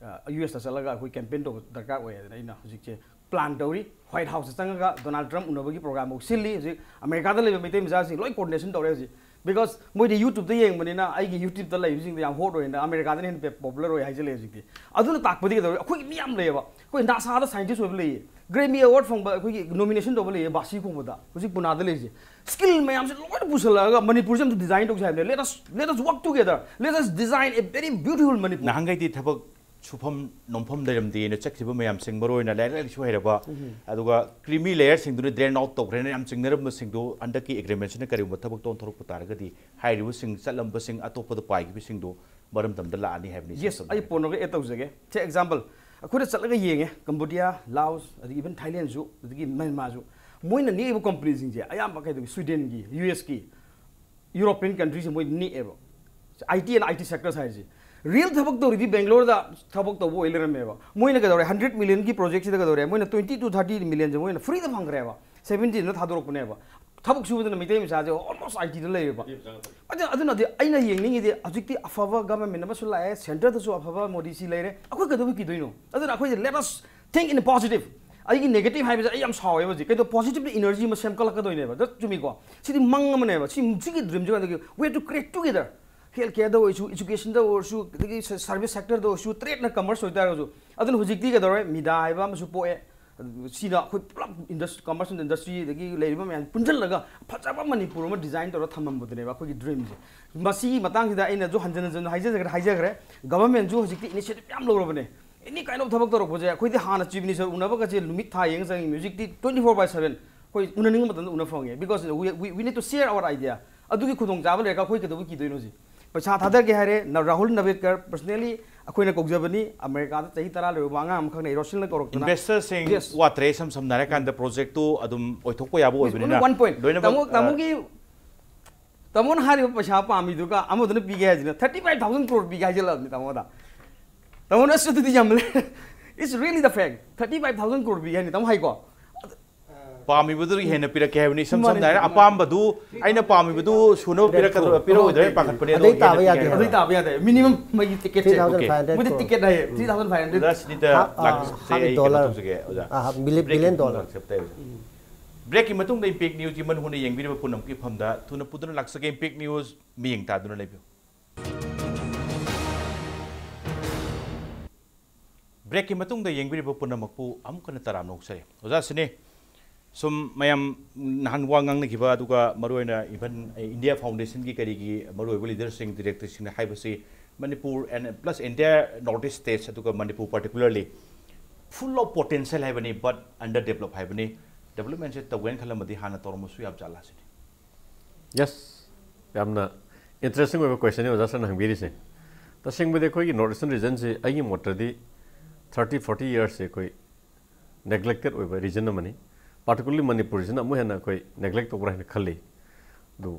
ꯌꯨ ꯑꯦꯁꯇ ꯆꯠꯂꯒ ꯑꯩꯈꯣꯏ campaign ꯇꯧꯕ ꯗꯔꯀꯥꯔ ꯑꯣꯏ ꯍꯥꯏꯗꯅ ꯑꯩꯅ ꯍꯧꯖꯤꯛꯁꯦ plan ꯇꯧꯔꯤ꯫ White Houseꯇ ꯆꯪꯉꯒ Donald Trump ꯎꯅꯕꯒꯤ program ꯐꯥꯎ ꯁꯤꯜꯂꯤ꯫ ꯍꯧꯖꯤꯛ Americaꯗ ꯂꯩꯕ ꯃꯩꯇꯩ ꯃꯆꯥꯁꯤꯡ ꯂꯣꯏ coordination ꯇꯧꯔꯦ ꯍꯧꯖꯤꯛ꯫ Because ꯃꯣꯏꯗꯤ YouTube-ꯇ ꯌꯦꯡꯕꯅꯤꯅ ꯑꯩꯒꯤ YouTube-ꯇ ꯂꯩꯕꯁꯤꯡꯗꯣ ꯌꯥꯝ hot ꯑꯣꯏꯅ ꯑꯃꯦꯔꯤꯀꯥꯗꯅ ꯍꯦꯟꯅ popular ꯑꯣꯏ ꯍꯥꯏꯖꯜꯂꯛꯑꯦ ꯍꯧꯖꯤꯛꯇꯤ꯫ ꯑꯗꯨꯅ ꯇꯥꯛꯄꯗꯤ ꯀꯩꯗꯧꯔꯦ? ꯑꯩꯈꯣꯏꯒꯤ ꯃꯤ ꯌꯥꯝ ꯂꯩꯌꯦꯕ꯫ ꯑꯩꯈꯣꯏ ꯅꯥꯁꯥꯗ scientist ꯑꯣꯏꯕ ꯂꯩꯌꯦ, Grammy Award ꯐꯪꯕ ꯑꯩꯈꯣꯏꯒꯤ nomination ꯇꯧꯕ ꯂꯩꯌꯦ ꯕꯥꯁꯤ ꯈꯣꯡꯕꯗ, ꯍꯧꯖꯤꯛ ꯄꯨꯅꯥꯗ ꯂꯩꯔꯤꯁꯦ꯫ Skill ꯃꯌꯥꯝꯁꯦ ꯂꯣꯏꯅ ꯄꯨꯁꯜꯂꯛꯑꯒ ꯃꯅꯤꯄꯨꯔꯁꯦ ꯑꯝꯇ design ꯇꯧꯁꯦ ꯍꯥꯏꯕꯅꯦ꯫ Let us, let us work together, let us design a very beautiful Manipur. ꯅꯍꯥꯟꯈꯩꯗꯤ ꯊꯕꯛ ꯁꯨꯐꯝ ꯅꯣꯝꯐꯝ ꯂꯩꯔꯝꯗꯦꯅ ꯆꯠꯈꯤꯕ ꯃꯌꯥꯝꯁꯤꯡ, ꯃꯔꯨ ꯑꯣꯏꯅ ꯂꯥꯏꯔꯤꯛ ꯂꯥꯏꯁꯨ ꯍꯩꯔꯕ, ꯑꯗꯨꯒ creamy layer-ꯁꯤꯡꯗꯨꯅ drain out ꯇꯧꯈ꯭ꯔꯦꯅ ꯌꯥꯝ ꯆꯤꯡꯅꯔꯝꯕꯁꯤꯡꯗꯨ ꯍꯟꯗꯛꯀꯤ agreement-ꯁꯤꯅ ꯀꯔꯤꯒꯨꯝꯕ ꯊꯕꯛꯇ ꯑꯣꯟꯊꯣꯔꯛꯄ ꯇꯥꯔꯒꯗꯤ ꯍꯥꯏꯔꯤꯕꯁꯤꯡ, ꯆꯠꯂꯝꯕꯁꯤꯡ, ꯑꯇꯣꯞꯄꯗ ꯄꯥꯏꯈꯤꯕꯁꯤꯡꯗꯨ ꯃꯔꯝꯗꯝꯗ ꯂꯥꯛꯑꯅꯤ ꯍꯥꯏꯕꯅꯤ꯫ Yes, ꯑꯩ point ꯑꯃꯒ add ꯇꯧꯖꯒꯦ꯫ ꯁꯦ, example, ꯑꯩꯈꯣꯏꯅ ꯆꯠꯂꯒ ꯌꯦꯡꯉꯦ, Cambodia, Laos, ꯑꯗꯒꯤ even Thailand-ꯁꯨ, ꯑꯗꯒꯤ Myanmar-ꯁꯨ꯫ ꯃꯣꯏꯅ ꯅꯦꯛꯏꯕ company-ꯁꯤꯡꯁꯦ ꯑꯌꯥꯝꯕ ꯀꯩꯗꯧꯒꯦ? Sweden-ꯒꯤ, U S-ꯀꯤ, European country-ꯁꯦ ꯃꯣꯏ ꯅꯦꯛꯑꯦꯕ꯫ I T and I T sectors ꯍꯥꯏꯔꯤꯁꯦ꯫ Real ꯊꯕꯛ ꯇꯧꯔꯤꯗꯤ Bangalore-ꯗ ꯊꯕꯛ ꯇꯧꯕ ꯑꯣꯏ ꯂꯩꯔꯝꯃꯦꯕ꯫ ꯃꯣꯏꯅ ꯀꯩꯗꯧꯔꯦ? Hundred million-ꯒꯤ project-ꯁꯤꯗ ꯀꯩꯗꯧꯔꯦ? ꯃꯣꯏꯅ twenty to thirty million-ꯁꯦ ꯃꯣꯏꯅ free-ꯗ ꯐꯪꯈ꯭ꯔꯦꯕ꯫ Seventy-ꯅ ꯊꯥꯗꯣꯔꯛꯄꯅꯦꯕ꯫ ꯊꯕꯛ ꯁꯨꯕꯗꯅ ꯃꯩꯇꯩ ꯃꯆꯥꯁꯦ almost I T-ꯗ ꯂꯩꯔꯦꯕ꯫ ꯑꯗꯨ, ꯑꯗꯨꯅꯗꯤ ꯑꯩꯅ ꯌꯦꯡꯅꯤꯡꯉꯤꯗꯤ ꯍꯧꯖꯤꯛꯇꯤ ꯑꯐꯕ government ꯑꯃꯁꯨ ꯂꯥꯛꯑꯦ, centre-ꯗꯁꯨ ꯑꯐꯕ ꯃꯣꯗꯤ-ꯁꯤ ꯂꯩꯔꯦ, ꯑꯩꯈꯣꯏ ꯀꯩꯗꯧꯕꯩ ꯀꯤꯗꯣꯏꯅꯣ? ꯑꯗꯨꯅ ꯑꯩꯈꯣꯏꯁꯦ let us think in positive꯫ ꯑꯩꯒꯤ negative ꯍꯥꯏꯕꯁꯦ ꯑꯩ ꯌꯥꯝ ꯁꯥꯎꯋꯦꯕ ꯍꯧꯖꯤꯛ꯫ ꯀꯩꯗꯧ positive energy ꯑꯃ ꯁꯦꯝꯒꯠꯂꯛꯀꯗꯣꯏꯅꯦꯕ꯫ ꯑꯗꯨ ꯆꯨꯝꯃꯤꯀꯣ? ꯁꯤꯗꯤ ꯃꯪ ꯑꯃꯅꯦꯕ꯫ ꯁꯤ, ꯁꯤꯒꯤ dream-ꯁꯦ ꯑꯗꯒꯤ we have to create together꯫ Health care-ꯗ ꯑꯣꯏꯔꯁꯨ, education-ꯗ ꯑꯣꯏꯔꯁꯨ, ꯑꯗꯒꯤ service sector-ꯗ ꯑꯣꯏꯔꯁꯨ, trade-ꯅ commerce ꯑꯣꯏꯇꯥꯔꯒꯁꯨ꯫ ꯑꯗꯨꯅ ꯍꯧꯖꯤꯛꯇꯤ ꯀꯩꯗꯧꯔꯦ? ꯃꯤꯗꯥ ꯍꯥꯏꯕ ꯑꯃꯁꯨ ꯄꯣꯛꯑꯦ꯫ ꯁꯤꯗ ꯑꯩꯈꯣꯏ ꯄꯨꯂꯞ indus-, commerce and industry ꯑꯗꯒꯤ ꯂꯩꯔꯤꯕ ꯃꯌꯥꯝ ꯄꯨꯟꯁꯤꯜꯂꯒ ꯐꯖꯕ ꯃꯅꯤꯄꯨꯔ ꯑꯃ design ꯇꯧꯔ ꯊꯝꯃꯝꯕꯗꯨꯅꯦꯕ ꯑꯩꯈꯣꯏꯒꯤ dream-ꯁꯦ꯫ ꯃꯁꯤꯒꯤ ꯃꯇꯥꯡꯁꯤꯗ ꯑꯩꯅꯁꯨ ꯍꯟꯖꯤꯟ ꯍꯟꯖꯤꯟ ꯍꯥꯏꯖꯈ꯭ꯔꯦ, ꯍꯥꯏꯖꯈ꯭ꯔꯦ, government-ꯁꯨ ꯍꯧꯖꯤꯛꯇꯤ initiative ꯌꯥꯝ ꯂꯧꯔꯕꯅꯦ꯫ Any kind of ꯊꯕꯛ ꯇꯧꯔꯛꯄꯁꯦ ꯑꯩꯈꯣꯏꯗꯤ ꯍꯥꯟꯅ Chief Minister ꯎꯅꯕꯒꯁꯦ ꯅꯨꯃꯤꯠ ꯊꯥ ꯌꯦꯡ ꯆꯪꯉꯤ꯫ ꯍꯧꯖꯤꯛꯇꯤ twenty four by seven ꯑꯩꯈꯣꯏ ꯎꯅꯅꯤꯡꯕ ꯃꯇꯝꯗ ꯎꯅ ꯐꯪꯉꯦ, because we, we, we need to share our idea꯫ ꯑꯗꯨꯒꯤ ꯈꯨꯗꯣꯡꯆꯥꯕ ꯂꯩꯔꯒ ꯑꯩꯈꯣꯏ ꯀꯩꯗꯧꯕꯩ ꯀꯤꯗꯣꯏꯅꯣ ꯍꯧꯖꯤꯛ? ꯄꯩꯁꯥ ꯊꯥꯗꯒꯦ ꯍꯥꯏꯔꯦ, ꯅ-, ꯔꯥꯍꯨꯜ ꯅꯕꯦꯗꯀꯔ personally ꯑꯩꯈꯣꯏꯅ ꯀꯧꯖꯕꯅꯤ꯫ ꯑꯃꯦꯔꯤꯀꯥꯗ ꯆꯍꯤ ꯇꯔꯥ ꯂꯩꯔꯨꯕ ꯑꯉꯥꯡ ꯑꯃꯈꯛꯅ ꯔꯣꯁꯤꯜꯅ ꯀꯧꯔꯛꯇꯅ꯫ Investor-ꯁꯤꯡ Yes. ꯋꯥꯠꯇ꯭ꯔꯦ, ꯏꯁꯝ ꯁꯝꯅ ꯍꯥꯏꯔꯀꯥꯟꯗ project-ꯇꯨ ꯑꯗꯨꯝ ꯑꯣꯏꯊꯣꯛꯄ ꯌꯥꯕ ꯑꯣꯏꯕꯅꯤꯅ꯫ Only one point. ꯂꯣꯏꯅꯃꯛ, ꯇꯥꯃꯣ, ꯑ, ꯇꯥꯃꯣꯒꯤ, ꯇꯥꯃꯣꯅ ꯍꯥꯏꯔꯤꯕ ꯄꯩꯁꯥ ꯄꯥꯝꯃꯤꯗꯨꯒ ꯑꯃꯗꯨꯅ ꯄꯤꯒꯦ ꯍꯥꯏꯁꯤꯅ thirty five thousand crore ꯄꯤꯒꯦ ꯍꯥꯏꯖꯤꯜꯂꯕꯅꯤ ꯇꯥꯃꯣꯗ꯫ ꯇꯥꯃꯣꯅ ꯑꯁ ꯑꯗꯨꯗꯤ ꯌꯥꯝꯃꯜꯂꯦ꯫ It's really the fact. Thirty five thousand crore ꯄꯤꯒꯦ ꯍꯥꯏꯅꯤ ꯇꯥꯃꯣ, ꯍꯥꯏꯀꯣ? ꯄꯥꯝꯃꯤꯕꯗꯨꯗꯒꯤ ꯍꯦꯟꯅ ꯄꯤꯔꯛꯀꯦ ꯍꯥꯏꯕꯅꯤ꯫ ꯏꯁꯝ ꯁꯝꯅ ꯍꯥꯏꯔ, ꯑꯄꯥꯝꯕꯗꯨ, ꯑꯩꯅ ꯄꯥꯝꯃꯤꯕꯗꯨ ꯁꯨꯅꯕ ꯄꯤꯔꯛꯀꯗ꯭ꯔꯥ, ꯄꯤꯔꯛꯑꯣꯏꯗ꯭ꯔꯥ ꯍꯥꯏꯅ ꯄꯥꯈꯠꯄꯅꯦ꯫ ꯑꯗꯨ ꯑꯗꯩ ꯇꯥꯕ ꯌꯥꯗꯦ ꯍꯥꯏꯕ꯫ ꯑꯗꯨꯗꯤ ꯇꯥꯕ ꯌꯥꯗꯦ꯫ Minimum ꯃꯣꯏꯒꯤ ticket-ꯁꯦ꯫ Three thousand five hundred ꯃꯣꯏꯗꯤ crore꯫ Ticket ꯍꯥꯏꯌꯦ, three thousand five hundred꯫ ꯑꯣꯖꯥ, ꯁꯤꯗ ꯍꯥꯞ, ꯑꯥ, ꯂꯥꯛꯄꯁꯦ ꯍꯥꯞ ꯑꯩ ꯀꯩꯅꯣ dollar꯫ ꯇꯧꯖꯒꯦ, ꯑꯣꯖꯥ꯫ ꯑꯥ, ꯍꯥꯞ, million, Break billion ꯑꯃ dollar꯫ ꯂꯥꯛꯆꯕ ꯇꯥꯏ, ꯑꯣꯖꯥ꯫ ꯕ꯭ꯔꯦꯛꯀꯤ ꯃꯇꯨꯡꯗ ꯏꯝꯄꯦꯛ ꯅ꯭ꯌꯨꯁꯀꯤ ꯃꯟ ꯍꯨꯅ ꯌꯦꯡꯕꯤꯔꯤꯕ ꯄꯨꯝꯅꯃꯛꯀꯤ ꯃꯐꯝꯗ ꯊꯨꯅ ꯄꯨꯗꯨꯅ ꯂꯥꯛꯆꯒꯦ꯫ ꯏꯝꯄꯦꯛ ꯅ꯭ꯌꯨꯁ ꯃꯤꯠꯌꯦꯡ ꯇꯥꯗꯨꯅ ꯂꯩꯕꯤꯌꯨ꯫ ꯕ꯭ꯔꯦꯛꯀꯤ ꯃꯇꯨꯡꯗ ꯌꯦꯡꯕꯤꯔꯤꯕ ꯄꯨꯝꯅꯃꯛꯄꯨ ꯑꯃꯨꯛ ꯍꯟꯅ ꯇꯔꯥꯝꯅ ꯑꯣꯛꯆꯔꯤ꯫ ꯑꯣꯖꯥ ꯁꯤꯅꯤ, ꯁꯨꯝ ꯃꯌꯥꯝ ꯅꯍꯥꯟ ꯋꯥ ꯉꯥꯡꯅꯈꯤꯕ, ꯑꯗꯨꯒ ꯃꯔꯨꯑꯣꯏꯅ even ꯏꯟꯗꯤꯌꯥ ꯐꯥꯎꯟꯗꯦꯁꯟꯒꯤ ꯀꯔꯤꯒꯤ ꯃꯔꯨꯑꯣꯏꯕ ꯂꯤꯗꯔꯁꯤꯡ, ꯗꯤꯔꯦꯛꯇꯔꯁꯤꯡꯅ ꯍꯥꯏꯕꯁꯤ Manipur and plus entire North East states, ꯑꯗꯨꯒ Manipur particularly full of potential ꯍꯥꯏꯕꯅꯤ, but underdevelop ꯍꯥꯏꯕꯅꯤ꯫ ꯗꯦꯕꯂꯞꯃꯦꯟꯁꯦ ꯇꯧꯒꯦꯅ ꯈꯜꯂꯝꯃꯗꯤ ꯍꯥꯟꯅ ꯇꯧꯔꯝꯕꯁꯨ ꯌꯥꯕ ꯖꯥꯠꯂꯥ ꯁꯤꯅꯤ꯫ ꯌꯦꯁ, ꯌꯥꯝꯅ ꯏꯟꯇꯔꯦꯁꯇꯤꯡ ꯑꯣꯏꯕ ꯀꯣꯏꯁꯟꯅꯤ ꯑꯣꯖꯥ ꯁꯥꯔꯅ ꯍꯪꯕꯤꯔꯤꯁꯦ꯫ ꯇꯁꯦꯡꯕꯗꯤ ꯑꯩꯈꯣꯏꯒꯤ ꯅꯣꯔꯠ ꯏꯁꯇꯔꯟ ꯔꯤꯖꯟꯁꯤ ꯑꯩꯒꯤ ꯃꯣꯠꯇꯗꯤ ꯊꯥꯔꯇꯤ ꯐꯣꯔꯇꯤ ꯌꯔꯁꯁꯦ ꯑꯩꯈꯣꯏ ꯅꯦꯒ꯭ꯂꯦꯛꯇꯦꯠ ꯑꯣꯏꯕ ꯔꯤꯖꯟ ꯑꯃꯅꯤ꯫ ꯄꯥꯔꯇꯤꯀꯨꯂꯔꯂꯤ ꯃꯅꯤꯄꯨꯔꯁꯤꯅ ꯑꯃꯨꯛ ꯍꯦꯟꯅ ꯑꯩꯈꯣꯏ ꯅꯦꯒ꯭ꯂꯦꯛ ꯇꯧꯕ꯭ꯔꯥ ꯍꯥꯏꯅ ꯈꯜꯂꯤ꯫ ꯑꯗꯨ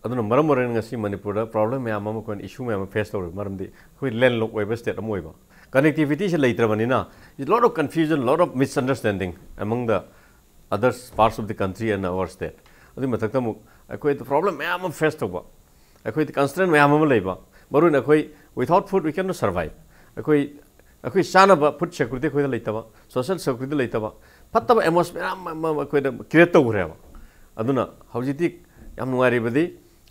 ꯑꯗꯨꯅ ꯃꯔꯝ ꯑꯣꯏꯔꯒ ꯉꯁꯤ ꯃꯅꯤꯄꯨꯔꯗ ꯄ꯭ꯔꯣꯕ꯭ꯂꯦꯝ ꯃꯌꯥꯝ ꯑꯃ, ꯑꯩꯈꯣꯏꯅ ꯏꯁꯨ ꯃꯌꯥꯝ ꯑꯃ ꯐꯦꯁ ꯇꯧꯔꯤꯕ ꯃꯔꯝꯗꯤ ꯑꯩꯈꯣꯏ ꯂꯦꯟꯂꯣꯛ ꯑꯣꯏꯕ ꯁ꯭ꯇꯦꯠ ꯑꯃ ꯑꯣꯏꯕ, ꯀꯅꯦꯛꯇꯤꯚꯤꯇꯤꯁꯤ ꯂꯩꯇ꯭ꯔꯕꯅꯤꯅ, lot of confusion, lot of misunderstanding among the other parts of the country and our state. ꯑꯗꯨꯒꯤ ꯃꯊꯛꯇ ꯑꯃꯨꯛ ꯑꯩꯈꯣꯏꯗ ꯄ꯭ꯔꯣꯕ꯭ꯂꯦꯝ ꯃꯌꯥꯝ ꯑꯃ ꯐꯦꯁ ꯇꯧꯕ, ꯑꯩꯈꯣꯏꯗ ꯀꯟꯁꯇ꯭ꯔꯦꯟ ꯃꯌꯥꯝ ꯑꯃ ꯂꯩꯕ, ꯃꯔꯨꯑꯣꯏꯅ ꯑꯩꯈꯣꯏ without food we cannot survive꯫ ꯑꯩꯈꯣꯏ ꯑꯩꯈꯣꯏ ꯆꯥꯅꯕ ꯐꯨꯗ ꯁꯦꯀ꯭ꯌꯨꯔꯤꯇꯤ ꯑꯩꯈꯣꯏꯗ ꯂꯩꯇꯕ, ꯁꯣꯁꯤꯌꯦꯜ ꯁꯦꯀ꯭ꯌꯨꯔꯤꯇꯤ ꯂꯩꯇꯕ, ꯐꯠꯇꯕ ꯑꯦꯠꯃꯣꯁꯐꯤꯌꯔ ꯃꯌꯥꯝ ꯑꯃ ꯑꯩꯈꯣꯏꯗ ꯀ꯭ꯔꯤꯌꯦꯠ ꯇꯧꯈ꯭ꯔꯦꯕ꯫ ꯑꯗꯨꯅ ꯍꯧꯖꯤꯛꯇꯤ ꯌꯥꯝ ꯅꯨꯡꯉꯥꯏꯔꯤꯕꯗꯤ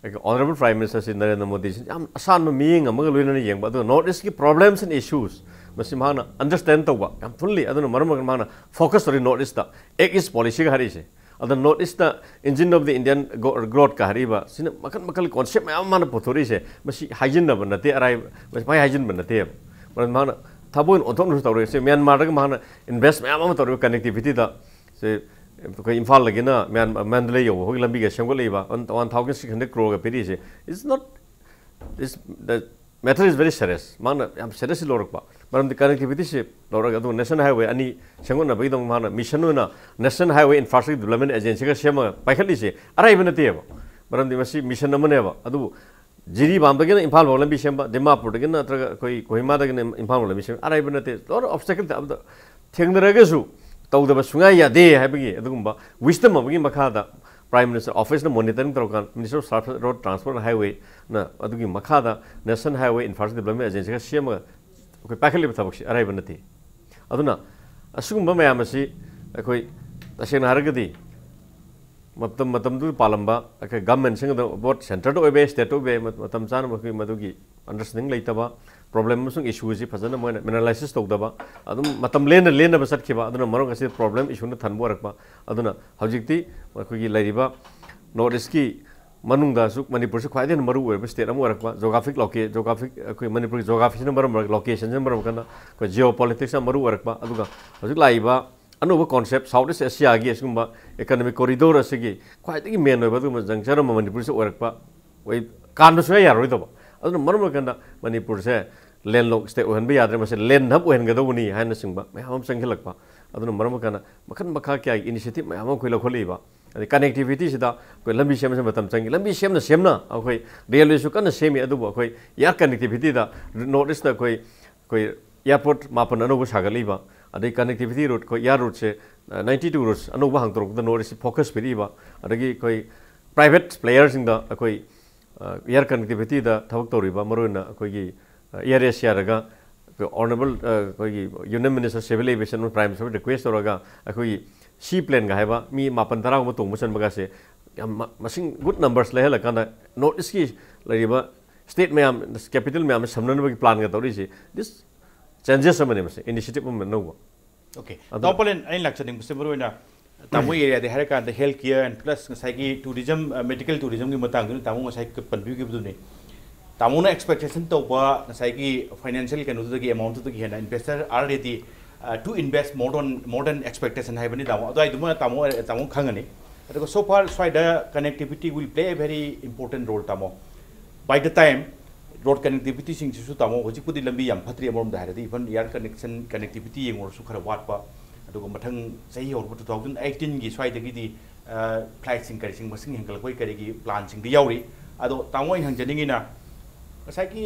ꯑꯩꯈꯣꯏ honourable prime minister Shri Narendra ꯃꯣꯗꯤꯁꯤ ꯌꯥꯝ ꯑꯁꯥꯟꯕ ꯃꯤꯠꯌꯦꯡ ꯑꯃꯒ ꯂꯣꯏꯅꯅ ꯌꯦꯡꯕ, ꯑꯗꯨꯒ ꯅꯣꯔꯠ ꯏꯁꯀꯤ ꯄ꯭ꯔꯣꯕ꯭ꯂꯦꯝꯁ ꯑꯦꯟ ꯏꯁꯨꯁ ꯃꯁꯤ ꯃꯍꯥꯛꯅ ꯑꯟꯗꯔꯁꯇꯦꯟ ꯇꯧꯕ ꯌꯥꯝ ꯐꯨꯜꯂꯤ꯫ ꯑꯗꯨꯅ ꯃꯔꯝ ꯑꯣꯏꯔꯒ ꯃꯍꯥꯛꯅ ꯐꯣꯀꯁ ꯇꯧꯔꯤ ꯅꯣꯔꯠ ꯏꯁꯇ ꯑꯦꯛ ꯏꯁ ꯄꯣꯂꯤꯁꯤꯒ ꯍꯥꯏꯔꯛꯏꯁꯦ꯫ ꯑꯗ north east engine of the Indian ꯒ꯭ꯔꯣꯠꯀ ꯍꯥꯏꯔꯤꯕ ꯁꯤꯅ ꯃꯈꯜ ꯃꯈꯜ ꯀꯣꯟꯁꯦꯞ ꯃꯌꯥꯝ ꯑꯃ ꯃꯥꯅ ꯄꯨꯊꯣꯔꯛꯏꯁꯦ꯫ ꯃꯁꯤ ꯍꯥꯏꯖꯤꯟꯅꯕ ꯅꯠꯇꯦ, ꯑꯔꯥꯏꯕ, ꯃꯁꯤ ꯄꯪꯍꯥꯏ ꯍꯥꯏꯖꯤꯟꯕ ꯅꯠꯇꯦꯕ꯫ ꯃꯔꯝꯗꯤ ꯃꯥꯅ ꯊꯕꯛ ꯑꯣꯏꯅ ꯑꯣꯟꯊꯣꯛꯅꯁꯨ ꯇꯧꯔꯛꯏꯁꯦ꯫ ꯃ꯭ꯌꯥꯟꯃꯥꯔꯗꯒ ꯃꯥꯅ ꯏꯟꯚꯦꯁ ꯃꯌꯥꯝ ꯑꯃ ꯇꯧꯔꯤꯕ ꯀꯅꯦꯛꯇꯤꯚꯤꯇꯤꯗ, ꯁꯦ, ꯑꯩꯈꯣꯏ ꯏꯝꯐꯥꯜꯗꯒꯤꯅ ꯃ꯭ꯌꯥꯟ-, ꯃꯦꯟꯗꯂꯦ ꯌꯧꯕ ꯐꯥꯎꯒꯤ ꯂꯝꯕꯤꯒ ꯁꯦꯝꯒꯠꯂꯛꯏꯕ, ꯋꯥꯟ ꯊꯥꯎꯖꯟ ꯁꯤꯛꯁ ꯍꯟꯗ꯭ꯔꯦꯠ ꯀ꯭ꯔꯣꯔꯒ ꯄꯤꯔꯤꯁꯦ꯫ It's not, this, the matter is very serious꯫ ꯃꯥꯅ ꯌꯥꯝ ꯁꯦꯔꯤꯌꯁꯂꯤ ꯂꯧꯔꯛꯄ, ꯃꯔꯝꯗꯤ ꯀꯅꯦꯛꯇꯤꯚꯤꯇꯤꯁꯤ ꯂꯧꯔꯒ, ꯑꯗꯨꯒ ꯅꯦꯁꯅꯦꯜ ꯍꯥꯏꯋꯦ ꯑꯅꯤ ꯁꯦꯝꯒꯠꯅꯕꯒꯤꯗꯃꯛ ꯃꯥꯅ ꯃꯤꯁꯟ ꯑꯣꯏꯅ ꯅꯦꯁꯅꯦꯜ ꯍꯥꯏꯋꯦ ꯏꯟꯐ꯭ꯔꯥꯁ꯭ꯇ꯭ꯔꯛꯆꯔ ꯗꯤꯕꯂꯞꯃꯦꯟ ꯑꯦꯖꯦꯟꯁꯤꯒ ꯁꯦꯝꯃꯒ ꯄꯥꯏꯈꯠꯂꯤꯁꯦ ꯑꯔꯥꯏꯕ ꯅꯠꯇꯦꯕ꯫ ꯃꯔꯝꯗꯤ ꯃꯁꯤ ꯃꯤꯁꯟ ꯑꯃꯅꯦꯕ꯫ ꯑꯗꯨꯕꯨ ꯖꯤꯔꯤꯕꯥꯝꯗꯒꯤꯅ ꯏꯝꯐꯥꯜ ꯐꯥꯎ ꯂꯝꯕꯤ ꯁꯦꯝꯕ, ꯗꯤꯃꯥꯄꯨꯔꯗꯒꯤꯅ ꯅꯠꯇ꯭ꯔꯒ ꯑꯩꯈꯣꯏ ꯀꯣꯍꯤꯃꯥꯗꯒꯤꯅ ꯏꯝꯐꯥꯜ ꯐꯥꯎ ꯂꯝꯕꯤ ꯁꯦꯝꯕ ꯑꯔꯥꯏꯕ ꯅꯠꯇꯦ꯫ ꯂꯣꯏꯅ ꯑꯣꯕꯁꯇꯦꯀꯜ ꯑꯃꯗ ꯊꯦꯡꯅꯔꯒꯁꯨ ꯇꯧꯗꯕ ꯁꯨꯡꯌꯥ ꯌꯥꯗꯦ ꯍꯥꯏꯕꯒꯤ ꯑꯗꯨꯒꯨꯝꯕ ꯋꯤꯁꯗꯝ ꯑꯃꯒꯤ ꯃꯈꯥꯗ ꯄ꯭ꯔꯥꯏꯝ ꯃꯤꯅꯤꯁꯇꯔ ꯑꯣꯐꯤꯁꯅ ꯃꯣꯅꯤꯇꯔꯤꯡ ꯇꯧꯔꯀꯥꯟꯗ, minister of surface road transport ꯍꯥꯏꯋꯦꯅ ꯑꯗꯨꯒꯤ ꯃꯈꯥꯗ ꯅꯦꯁꯅꯦꯜ ꯍꯥꯏꯋꯦ ꯏꯟꯐ꯭ꯔꯥꯁ꯭ꯇ꯭ꯔꯛꯆꯔ ꯗꯤꯕꯂꯞꯃꯦꯟ ꯑꯦꯖꯦꯟꯁꯤꯒ ꯁꯦꯝꯃꯒ ꯑꯩꯈꯣꯏ ꯄꯥꯏꯈꯠꯂꯤꯕ ꯊꯕꯛꯁꯤ ꯑꯔꯥꯏꯕ ꯅꯠꯇꯦ꯫ ꯑꯗꯨꯅ ꯑꯁꯤꯒꯨꯝꯕ ꯃꯌꯥꯝ ꯑꯁꯤ ꯑꯩꯈꯣꯏ ꯇꯁꯦꯡꯅ ꯍꯥꯏꯔꯒꯗꯤ ꯃꯇꯝ ꯃꯇꯝꯗꯨꯗ ꯄꯥꯜꯂꯝꯕ ꯑꯩꯈꯣꯏ ꯒꯚꯔꯟꯃꯦꯟꯁꯤꯡ ꯑꯗꯣ ꯕꯣꯠ ꯁꯦꯟꯇꯔꯗ ꯑꯣꯏꯕ ꯌꯥꯏ, ꯁ꯭ꯇꯦꯠꯇ ꯑꯣꯏꯕ ꯌꯥꯏ, ꯃ- ꯃꯇꯝ ꯆꯥꯅ ꯃꯈꯣꯏ ꯃꯗꯨꯒꯤ ꯑꯟꯗꯔꯁ꯭ꯇꯦꯟꯗꯤꯡ ꯂꯩꯇꯕ, ꯄ꯭ꯔꯣꯕ꯭ꯂꯦꯝ ꯑꯃꯁꯨꯡ ꯏꯁꯨ ꯑꯁꯤ ꯐꯖꯅ ꯃꯣꯏꯅ ꯑꯦꯅꯥꯂꯥꯏꯁꯤꯁ ꯇꯧꯗꯕ, ꯑꯗꯨꯝ ꯃꯇꯝ ꯂꯦꯟꯅ ꯂꯦꯟꯅꯕ ꯆꯠꯈꯤꯕ, ꯑꯗꯨꯅ ꯃꯔꯝ ꯑꯁꯤꯗ ꯄ꯭ꯔꯣꯕ꯭ꯂꯦꯝ ꯏꯁꯨꯅ ꯊꯟꯕ ꯑꯣꯏꯔꯛꯄ꯫ ꯑꯗꯨꯅ ꯍꯧꯖꯤꯛꯇꯤ ꯑꯩꯈꯣꯏꯒꯤ ꯂꯩꯔꯤꯕ ꯅꯣꯔꯠ ꯏꯁꯀꯤ ꯃꯅꯨꯡꯗꯁꯨ ꯃꯅꯤꯄꯨꯔꯁꯤ ꯈ꯭ꯋꯥꯏꯗꯒꯤ ꯍꯦꯟꯅ ꯃꯔꯨ ꯑꯣꯏꯔꯕ ꯁ꯭ꯇꯦꯠ ꯑꯃ ꯑꯣꯏꯔꯛꯄ, ꯖꯣꯒ꯭ꯔꯥꯐꯤꯛ ꯂꯣꯀꯦ ꯖꯣꯒ꯭ꯔꯥꯐꯤꯛ ꯑꯩꯈꯣꯏ ꯃꯅꯤꯄꯨꯔꯒꯤ ꯖꯣꯒ꯭ꯔꯥꯐꯤꯁꯤꯅ ꯃꯔꯝ ꯑꯣꯏꯔꯒ, ꯂꯣꯀꯦꯁꯟꯁꯤꯅ ꯃꯔꯝ ꯑꯣꯏꯔꯀꯥꯟꯗ ꯑꯩꯈꯣꯏ ꯖꯤꯑꯣ ꯄꯣꯂꯤꯇꯤꯛꯁꯅ ꯃꯔꯨ ꯑꯣꯏꯔꯛꯄ, ꯑꯗꯨꯒ ꯍꯧꯖꯤꯛ ꯂꯥꯛꯏꯕ ꯑꯅꯧꯕ ꯀꯣꯟꯁꯦꯞ ꯁꯥꯎꯠ ꯏꯁ ꯑꯦꯁꯤꯌꯥꯒꯤ ꯑꯁꯤꯒꯨꯝꯕ ꯏꯀꯣꯅꯣꯃꯤꯛ ꯀꯣꯔꯤꯗꯣꯔ ꯑꯁꯤꯒꯤ ꯈ꯭ꯋꯥꯏꯗꯒꯤ ꯃꯦꯟ ꯑꯣꯏꯕ ꯑꯗꯨꯒꯨꯝꯕ ꯖꯪꯁꯟ ꯑꯃ ꯃꯅꯤꯄꯨꯔꯁꯤ ꯑꯣꯏꯔꯛꯄ ꯑꯣꯏ ꯀꯥꯟꯕ ꯁꯨꯡꯌꯥ ꯌꯥꯔꯣꯏꯗꯕ꯫ ꯑꯗꯨꯅ ꯃꯔꯝ ꯑꯣꯏꯔꯀꯥꯟꯗ ꯃꯅꯤꯄꯨꯔꯁꯦ ꯂꯦꯟꯂꯣꯛ ꯁ꯭ꯇꯦꯠ ꯑꯣꯏꯍꯟꯕ ꯌꯥꯗ꯭ꯔꯦ, ꯃꯁꯤ ꯂꯦꯟ ꯍꯕ ꯑꯣꯏꯍꯟꯒꯗꯧꯕꯅꯤ ꯍꯥꯏꯅꯆꯤꯡꯕ ꯃꯌꯥꯝ ꯑꯃ ꯆꯪꯁꯤꯜꯂꯛꯄ꯫ ꯑꯗꯨꯅ ꯃꯔꯝ ꯑꯣꯏꯔꯀꯥꯟꯗ ꯃꯈꯜ ꯃꯈꯥ ꯀꯌꯥꯒꯤ ꯏꯅꯤꯁꯤꯌꯦꯇꯤꯚ ꯃꯌꯥꯝ ꯑꯃ ꯑꯩꯈꯣꯏ ꯂꯧꯈꯠꯂꯛꯏꯕ꯫ ꯑꯗꯩ ꯀꯅꯦꯛꯇꯤꯚꯤꯇꯤꯁꯤꯗ ꯑꯩꯈꯣꯏ ꯂꯝꯕꯤ ꯁꯦꯝꯕꯁꯦ ꯃꯇꯝ ꯆꯪꯉꯤ, ꯂꯝꯕꯤ ꯁꯦꯝꯅ ꯁꯦꯝꯅ ꯑꯩꯈꯣꯏ ꯔꯦꯜꯋꯦꯁꯨ ꯀꯟꯅ ꯁꯦꯝꯃꯤ, ꯑꯗꯨꯕꯨ ꯑꯩꯈꯣꯏ ꯏꯌꯥꯔ ꯀꯅꯦꯛꯇꯤꯚꯤꯇꯤꯗ ꯅꯣꯔꯠ ꯏꯁꯇ ꯑꯩꯈꯣꯏ ꯑꯩꯈꯣꯏ ꯑꯦꯌꯥꯔꯄꯣꯔꯠ ꯃꯥꯄꯟ ꯑꯅꯧꯕ ꯁꯥꯒꯠꯂꯛꯏꯕ, ꯑꯗꯩ ꯀꯅꯦꯛꯇꯤꯚꯤꯇꯤ ꯔꯨꯠ, ꯑꯩꯈꯣꯏ ꯏꯌꯥꯔ ꯔꯨꯠꯁꯦ ꯅꯥꯏꯟꯇꯤ ꯇꯨ ꯔꯨꯠꯁ ꯑꯅꯧꯕ ꯍꯥꯡꯗꯣꯔꯛꯄꯗ ꯅꯣꯔꯠ ꯏꯁꯁꯤ ꯐꯣꯀꯁ ꯄꯤꯔꯛꯏꯕ, ꯑꯗꯒꯤ ꯑꯩꯈꯣꯏ ꯄ꯭ꯔꯥꯏꯚꯦꯠ ꯄ꯭ꯂꯦꯌꯔꯁꯤꯡꯗ ꯑꯩꯈꯣꯏ ꯏꯌꯥꯔ ꯀꯅꯦꯛꯇꯤꯚꯤꯇꯤꯗ ꯊꯕꯛ ꯇꯧꯔꯤꯕ, ꯃꯔꯨꯑꯣꯏꯅ ꯑꯩꯈꯣꯏꯒꯤ ꯏꯌꯥꯔ ꯑꯦꯁꯤꯌꯥꯗꯒ ꯑꯩꯈꯣꯏ ꯑꯣꯅꯔꯦꯕꯜ ꯑꯩꯈꯣꯏꯒꯤ union minister civil aviation, prime minister request ꯇꯧꯔꯒ ꯑꯩꯈꯣꯏꯒꯤ ꯁꯤ ꯄ꯭ꯂꯦꯟꯒ ꯍꯥꯏꯕ ꯃꯤ ꯃꯥꯄꯟ ꯇꯔꯥꯒꯨꯝꯕ ꯇꯣꯡꯕ ꯆꯟꯕꯒꯁꯦ ꯌꯥꯝ ꯃ- ꯃꯁꯤꯡ ꯒꯨꯗ ꯅꯝꯕꯔꯁ ꯂꯩꯍꯜꯂꯀꯥꯟꯗ ꯅꯣꯔꯠ ꯏꯁꯀꯤ ꯂꯩꯔꯤꯕ ꯁ꯭ꯇꯦꯠ ꯃꯌꯥꯝ, ꯀꯦꯄꯤꯇꯦꯜ ꯃꯌꯥꯝꯅ ꯁꯝꯅꯅꯕꯒꯤ ꯄ꯭ꯂꯥꯟꯒ ꯇꯧꯔꯤꯁꯦ꯫ ꯗꯤꯁ ꯆꯦꯟꯖꯦꯁ ꯑꯃꯅꯦ, ꯃꯁꯤ ꯏꯅꯤꯁꯤꯌꯦꯇꯤꯚ ꯑꯃ ꯑꯅꯧꯕ꯫ ꯑꯣꯀꯦ, ꯑꯗꯨ- ꯇꯥꯃꯣ ꯄꯥꯂꯦꯟ, ꯑꯩꯅ ꯂꯥꯛꯆꯅꯤꯡꯕꯁꯦ ꯃꯔꯨꯑꯣꯏꯅ ꯇꯥꯃꯣ ꯑꯦꯔꯤꯌꯥꯗꯤ ꯍꯥꯏꯔꯀꯥꯟꯗ ꯍꯦꯜꯊ ꯀꯤꯌꯔ ꯑꯦꯟ ꯄ꯭ꯂꯁ ꯉꯁꯥꯏꯒꯤ ꯇꯨꯔꯤꯖꯝ, ꯃꯦꯗꯤꯀꯦꯜ ꯇꯨꯔꯤꯖꯝꯒꯤ ꯃꯇꯥꯡꯗꯨꯅ ꯇꯥꯃꯣ ꯉꯁꯥꯏ ꯄꯟꯕꯤꯈꯤꯕꯗꯨꯅꯤ꯫ ꯇꯥꯃꯣꯅ ꯑꯦꯛꯁꯄꯦꯛꯇꯦꯁꯟ ꯇꯧꯕ ꯉꯁꯥꯏꯒꯤ ꯐꯥꯏꯅꯥꯟꯁꯤꯌꯦꯜ ꯀꯩꯅꯣꯗꯨꯗꯒꯤ, ꯑꯦꯃꯥꯎꯟꯠꯇꯨꯗꯒꯤ ꯍꯦꯟꯅ investor are ready to invest more than more than expectation ꯍꯥꯏꯕꯅꯤ ꯇꯥꯃꯣ꯫ ꯑꯗꯨꯋꯥꯏꯗꯨꯃ ꯇꯥꯃꯣ ꯇꯥꯃꯣ ꯈꯪꯉꯅꯤ꯫ ꯑꯗꯨꯒ so far ꯁ꯭ꯋꯥꯏꯗ connectivity will play a very important role ꯇꯥꯃꯣ꯫ By the time ꯔꯣꯗ ꯀꯅꯦꯛꯇꯤꯚꯤꯇꯤꯁꯤꯡꯁꯤꯁꯨ ꯇꯥꯃꯣ ꯍꯧꯖꯤꯛꯄꯨꯗꯤ ꯂꯝꯕꯤ ꯌꯥꯝ ꯐꯠꯇ꯭ꯔꯤ, ꯑꯃꯔꯣꯝꯗ ꯍꯥꯏꯔꯗꯤ ꯏꯚꯟ ꯏꯌꯥꯔ ꯀꯅꯦꯛꯁꯟ ꯀꯅꯦꯛꯇꯤꯚꯤꯇꯤ ꯌꯦꯡꯉꯨꯔꯁꯨ ꯈꯔ ꯋꯥꯠꯄ꯫ ꯑꯗꯨꯒ ꯃꯊꯪ ꯆꯍꯤ ꯍꯧꯔꯛꯄ ꯇꯨ ꯊꯥꯎꯖꯟ ꯑꯩꯠꯇꯤꯟꯒꯤ ꯁ꯭ꯋꯥꯏꯗꯒꯤꯗꯤ ꯐ꯭ꯂꯥꯏꯠꯁꯤꯡ ꯀꯔꯤꯁꯤꯡ ꯃꯁꯤꯡ ꯍꯦꯟꯒꯠꯂꯛꯄꯒꯤ ꯀꯔꯤꯒꯤ ꯄ꯭ꯂꯥꯟꯁꯤꯡꯗꯤ ꯌꯥꯎꯔꯤ꯫ ꯑꯗꯣ ꯇꯥꯃꯣ ꯑꯩꯅ ꯍꯪꯖꯅꯤꯡꯉꯤꯅ ꯉꯁꯥꯏꯒꯤ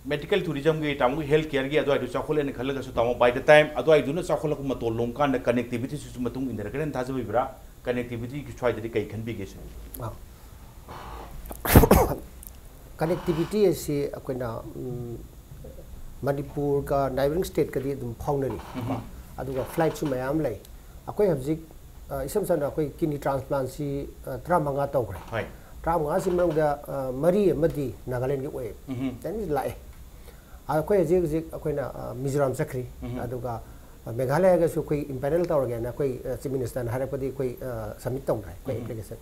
ꯃꯦꯗꯤꯀꯦꯜ ꯇꯨꯔꯤꯖꯝꯒꯤ, ꯇꯥꯃꯣꯒꯤ ꯍꯦꯜꯊ ꯀꯤꯌꯔꯒꯤ ꯑꯗꯨꯋꯥꯏꯗꯨ ꯆꯥꯎꯈꯠꯂꯦꯅ ꯈꯜꯂꯒꯁꯨ ꯇꯥꯃꯣ, by the time ꯑꯗꯨꯋꯥꯏꯗꯨꯅ ꯆꯥꯎꯈꯠꯂꯛꯄ ꯃꯇꯣꯟ ꯂꯣꯝꯀꯥꯟꯗ ꯀꯅꯦꯛꯇꯤꯚꯤꯇꯤꯁꯤꯁꯨ ꯃꯇꯨꯡ ꯏꯟꯅꯔꯛꯀꯅꯤꯅ ꯊꯥꯖꯕꯤꯕ꯭ꯔꯥ? ꯀꯅꯦꯛꯇꯤꯚꯤꯇꯤꯒꯤ ꯁ꯭ꯋꯥꯏꯗꯗꯤ ꯀꯩ ꯈꯟꯕꯤꯒꯦ ꯁꯤꯅꯤ꯫ ꯀꯅꯦꯛꯇꯤꯚꯤꯇꯤ ꯑꯁꯤ ꯑꯩꯈꯣꯏꯅ ꯎꯝ, ꯃꯅꯤꯄꯨꯔꯒ ꯅꯥꯏꯕꯔꯤꯡ ꯁ꯭ꯇꯦꯠꯀꯗꯤ ꯑꯗꯨꯝ ꯐꯥꯎꯅꯔꯤ꯫ ꯑꯗꯨꯒ ꯐ꯭ꯂꯥꯏꯠꯁꯨ ꯃꯌꯥꯝ ꯂꯩ꯫ ꯑꯩꯈꯣꯏ ꯍꯧꯖꯤꯛ ꯑ, ꯏꯁꯝ ꯁꯝꯅ ꯑꯩꯈꯣꯏ ꯀꯤꯗꯅꯤ ꯇ꯭ꯔꯥꯟꯁꯄ꯭ꯂꯥꯟꯁꯤ, ꯑ, ꯇꯔꯥꯃꯉꯥ ꯇꯧꯈ꯭ꯔꯦ꯫ ꯍꯣꯏ꯫ ꯇꯔꯥꯃꯉꯥꯁꯤ ꯃꯅꯨꯡꯗ, ꯑ, ꯃꯔꯤ ꯑꯃꯗꯤ ꯅꯥꯒꯥꯂꯦꯟꯒꯤ ꯑꯣꯏꯌꯦ꯫ ꯎꯝꯍꯨꯝ꯫ ꯇꯦꯟ ꯂꯥꯛꯑꯦ꯫ ꯑ, ꯑꯩꯈꯣꯏ ꯍꯧꯖꯤꯛ ꯍꯧꯖꯤꯛ ꯑꯩꯈꯣꯏꯅ, ꯑ, ꯃꯤꯖꯣꯔꯥꯝ ꯆꯠꯈ꯭ꯔꯤ꯫ ꯎꯝꯍꯨꯝ꯫ ꯑꯗꯨꯒ, ꯑ, ꯃꯦꯘꯥꯂꯌꯒꯁꯨ ꯑꯩꯈꯣꯏ ꯏꯝꯄꯦꯅꯦꯜ ꯇꯧꯔꯒꯦꯅ ꯑꯩꯈꯣꯏ, ꯑ, ꯆꯤꯐ ꯃꯤꯅꯤꯁꯇꯔꯅ ꯍꯥꯏꯔꯛꯄꯗꯤ ꯑꯩꯈꯣꯏ, ꯑ, ꯁꯕꯃꯤꯠ ꯇꯧꯈ꯭ꯔꯦ ꯑꯩꯈꯣꯏ ꯎꯝꯍꯨꯝ꯫ ꯑꯦꯄ꯭ꯂꯤꯀꯦꯁꯟ꯫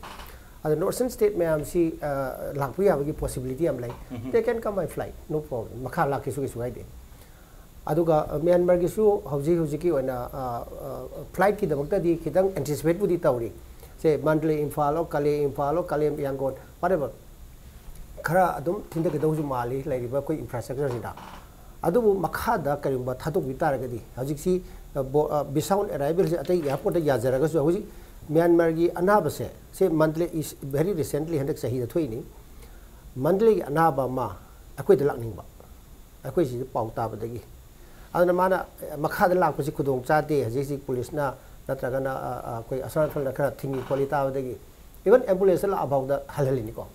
ꯑꯗꯣ ꯅꯣꯔꯠ ꯏꯁꯇꯔꯟ ꯁ꯭ꯇꯦꯠ ꯃꯌꯥꯝꯁꯤ, ꯑ, ꯂꯥꯛꯄ ꯌꯥꯕꯒꯤ ꯄꯣꯁꯤꯕꯤꯂꯤꯇꯤ ꯌꯥꯝ ꯂꯩ꯫ ꯎꯝꯍꯨꯝ꯫ They can come by flight, no problem. ꯃꯈꯥ ꯂꯥꯛꯀꯦꯁꯨ ꯀꯩꯁꯨ ꯀꯥꯏꯗꯦ꯫ ꯑꯗꯨꯒ, ꯑ, ꯃ꯭ꯌꯥꯟꯃꯥꯔꯒꯤꯁꯨ ꯍꯧꯖꯤꯛ ꯍꯧꯖꯤꯛꯀꯤ ꯑꯣꯏꯅ, ꯑ, ꯑ, ꯐ꯭ꯂꯥꯏꯠꯀꯤꯗꯃꯛꯇꯗꯤ ꯈꯤꯇꯪ ꯑꯦꯟꯇꯤꯁꯤꯄꯦꯠꯄꯨꯗꯤ ꯇꯧꯔꯤ꯫ ꯁꯦ ꯃꯟꯗꯂꯦ ꯏꯝꯐꯥꯜꯂꯣ, ꯀꯂꯦ ꯏꯝꯐꯥꯜꯂꯣ, ꯀꯂꯦ ꯌꯥꯡꯒꯣꯟ, whatever, ꯈꯔ ꯑꯗꯨꯝ ꯊꯤꯟꯊꯈꯤꯗꯧꯁꯨ ꯃꯥꯜꯂꯤ ꯂꯩꯔꯤꯕ ꯑꯩꯈꯣꯏ ꯏꯟꯐ꯭ꯔꯥꯁ꯭ꯇ꯭ꯔꯛꯆꯔꯁꯤꯗ꯫ ꯑꯗꯨꯕꯨ ꯃꯈꯥꯗ ꯀꯔꯤꯒꯨꯝꯕ ꯊꯥꯗꯣꯛꯄꯤ ꯇꯥꯔꯒꯗꯤ ꯍꯧꯖꯤꯛꯁꯤ, ꯑ, ꯕꯣ-, ꯑ, ꯕꯤꯁꯥꯎꯟ ꯑꯦꯔꯥꯏꯚꯦꯜꯁꯦ ꯑꯇꯩ ꯑꯦꯌꯥꯔꯄꯣꯔꯠꯇ ꯌꯥꯖꯔꯒꯁꯨ ꯍꯧꯖꯤꯛ ꯃ꯭ꯌꯥꯟꯃꯥꯔꯒꯤ ꯑꯅꯥꯕꯁꯦ, ꯁꯦ ꯃꯟꯗꯂꯦ is very recently, ꯍꯟꯗꯛ ꯆꯍꯤꯗ ꯊꯣꯛꯏꯅꯤ꯫ ꯃꯟꯗꯂꯦꯒꯤ ꯑꯅꯥꯕ ꯑꯃ ꯑꯩꯈꯣꯏꯗ ꯂꯥꯛꯅꯤꯡꯕ, ꯑꯩꯈꯣꯏ ꯁꯤꯗ ꯄꯥꯎ ꯇꯥꯕꯗꯒꯤ꯫ ꯑꯗꯨꯅ ꯃꯥꯅ, ꯑ, ꯃꯈꯥꯗ ꯂꯥꯛꯄꯁꯤ ꯈꯨꯗꯣꯡ ꯆꯥꯗꯦ, ꯍꯧꯖꯤꯛ ꯍꯧꯖꯤꯛ ꯄꯨꯂꯤꯁꯅ ꯅꯠꯇ꯭ꯔꯒꯅ, ꯑ, ꯑ, ꯑꯩꯈꯣꯏ ꯑꯁꯣꯝ ꯅꯥꯀꯟꯗ ꯈꯔ ꯊꯤꯡꯉꯤ ꯈꯣꯠꯂꯤ ꯇꯥꯕꯗꯒꯤ, even ambulance ꯂꯥꯛꯑꯐꯥꯎꯗ ꯍꯜꯍꯜꯂꯤꯅꯤꯀꯣ꯫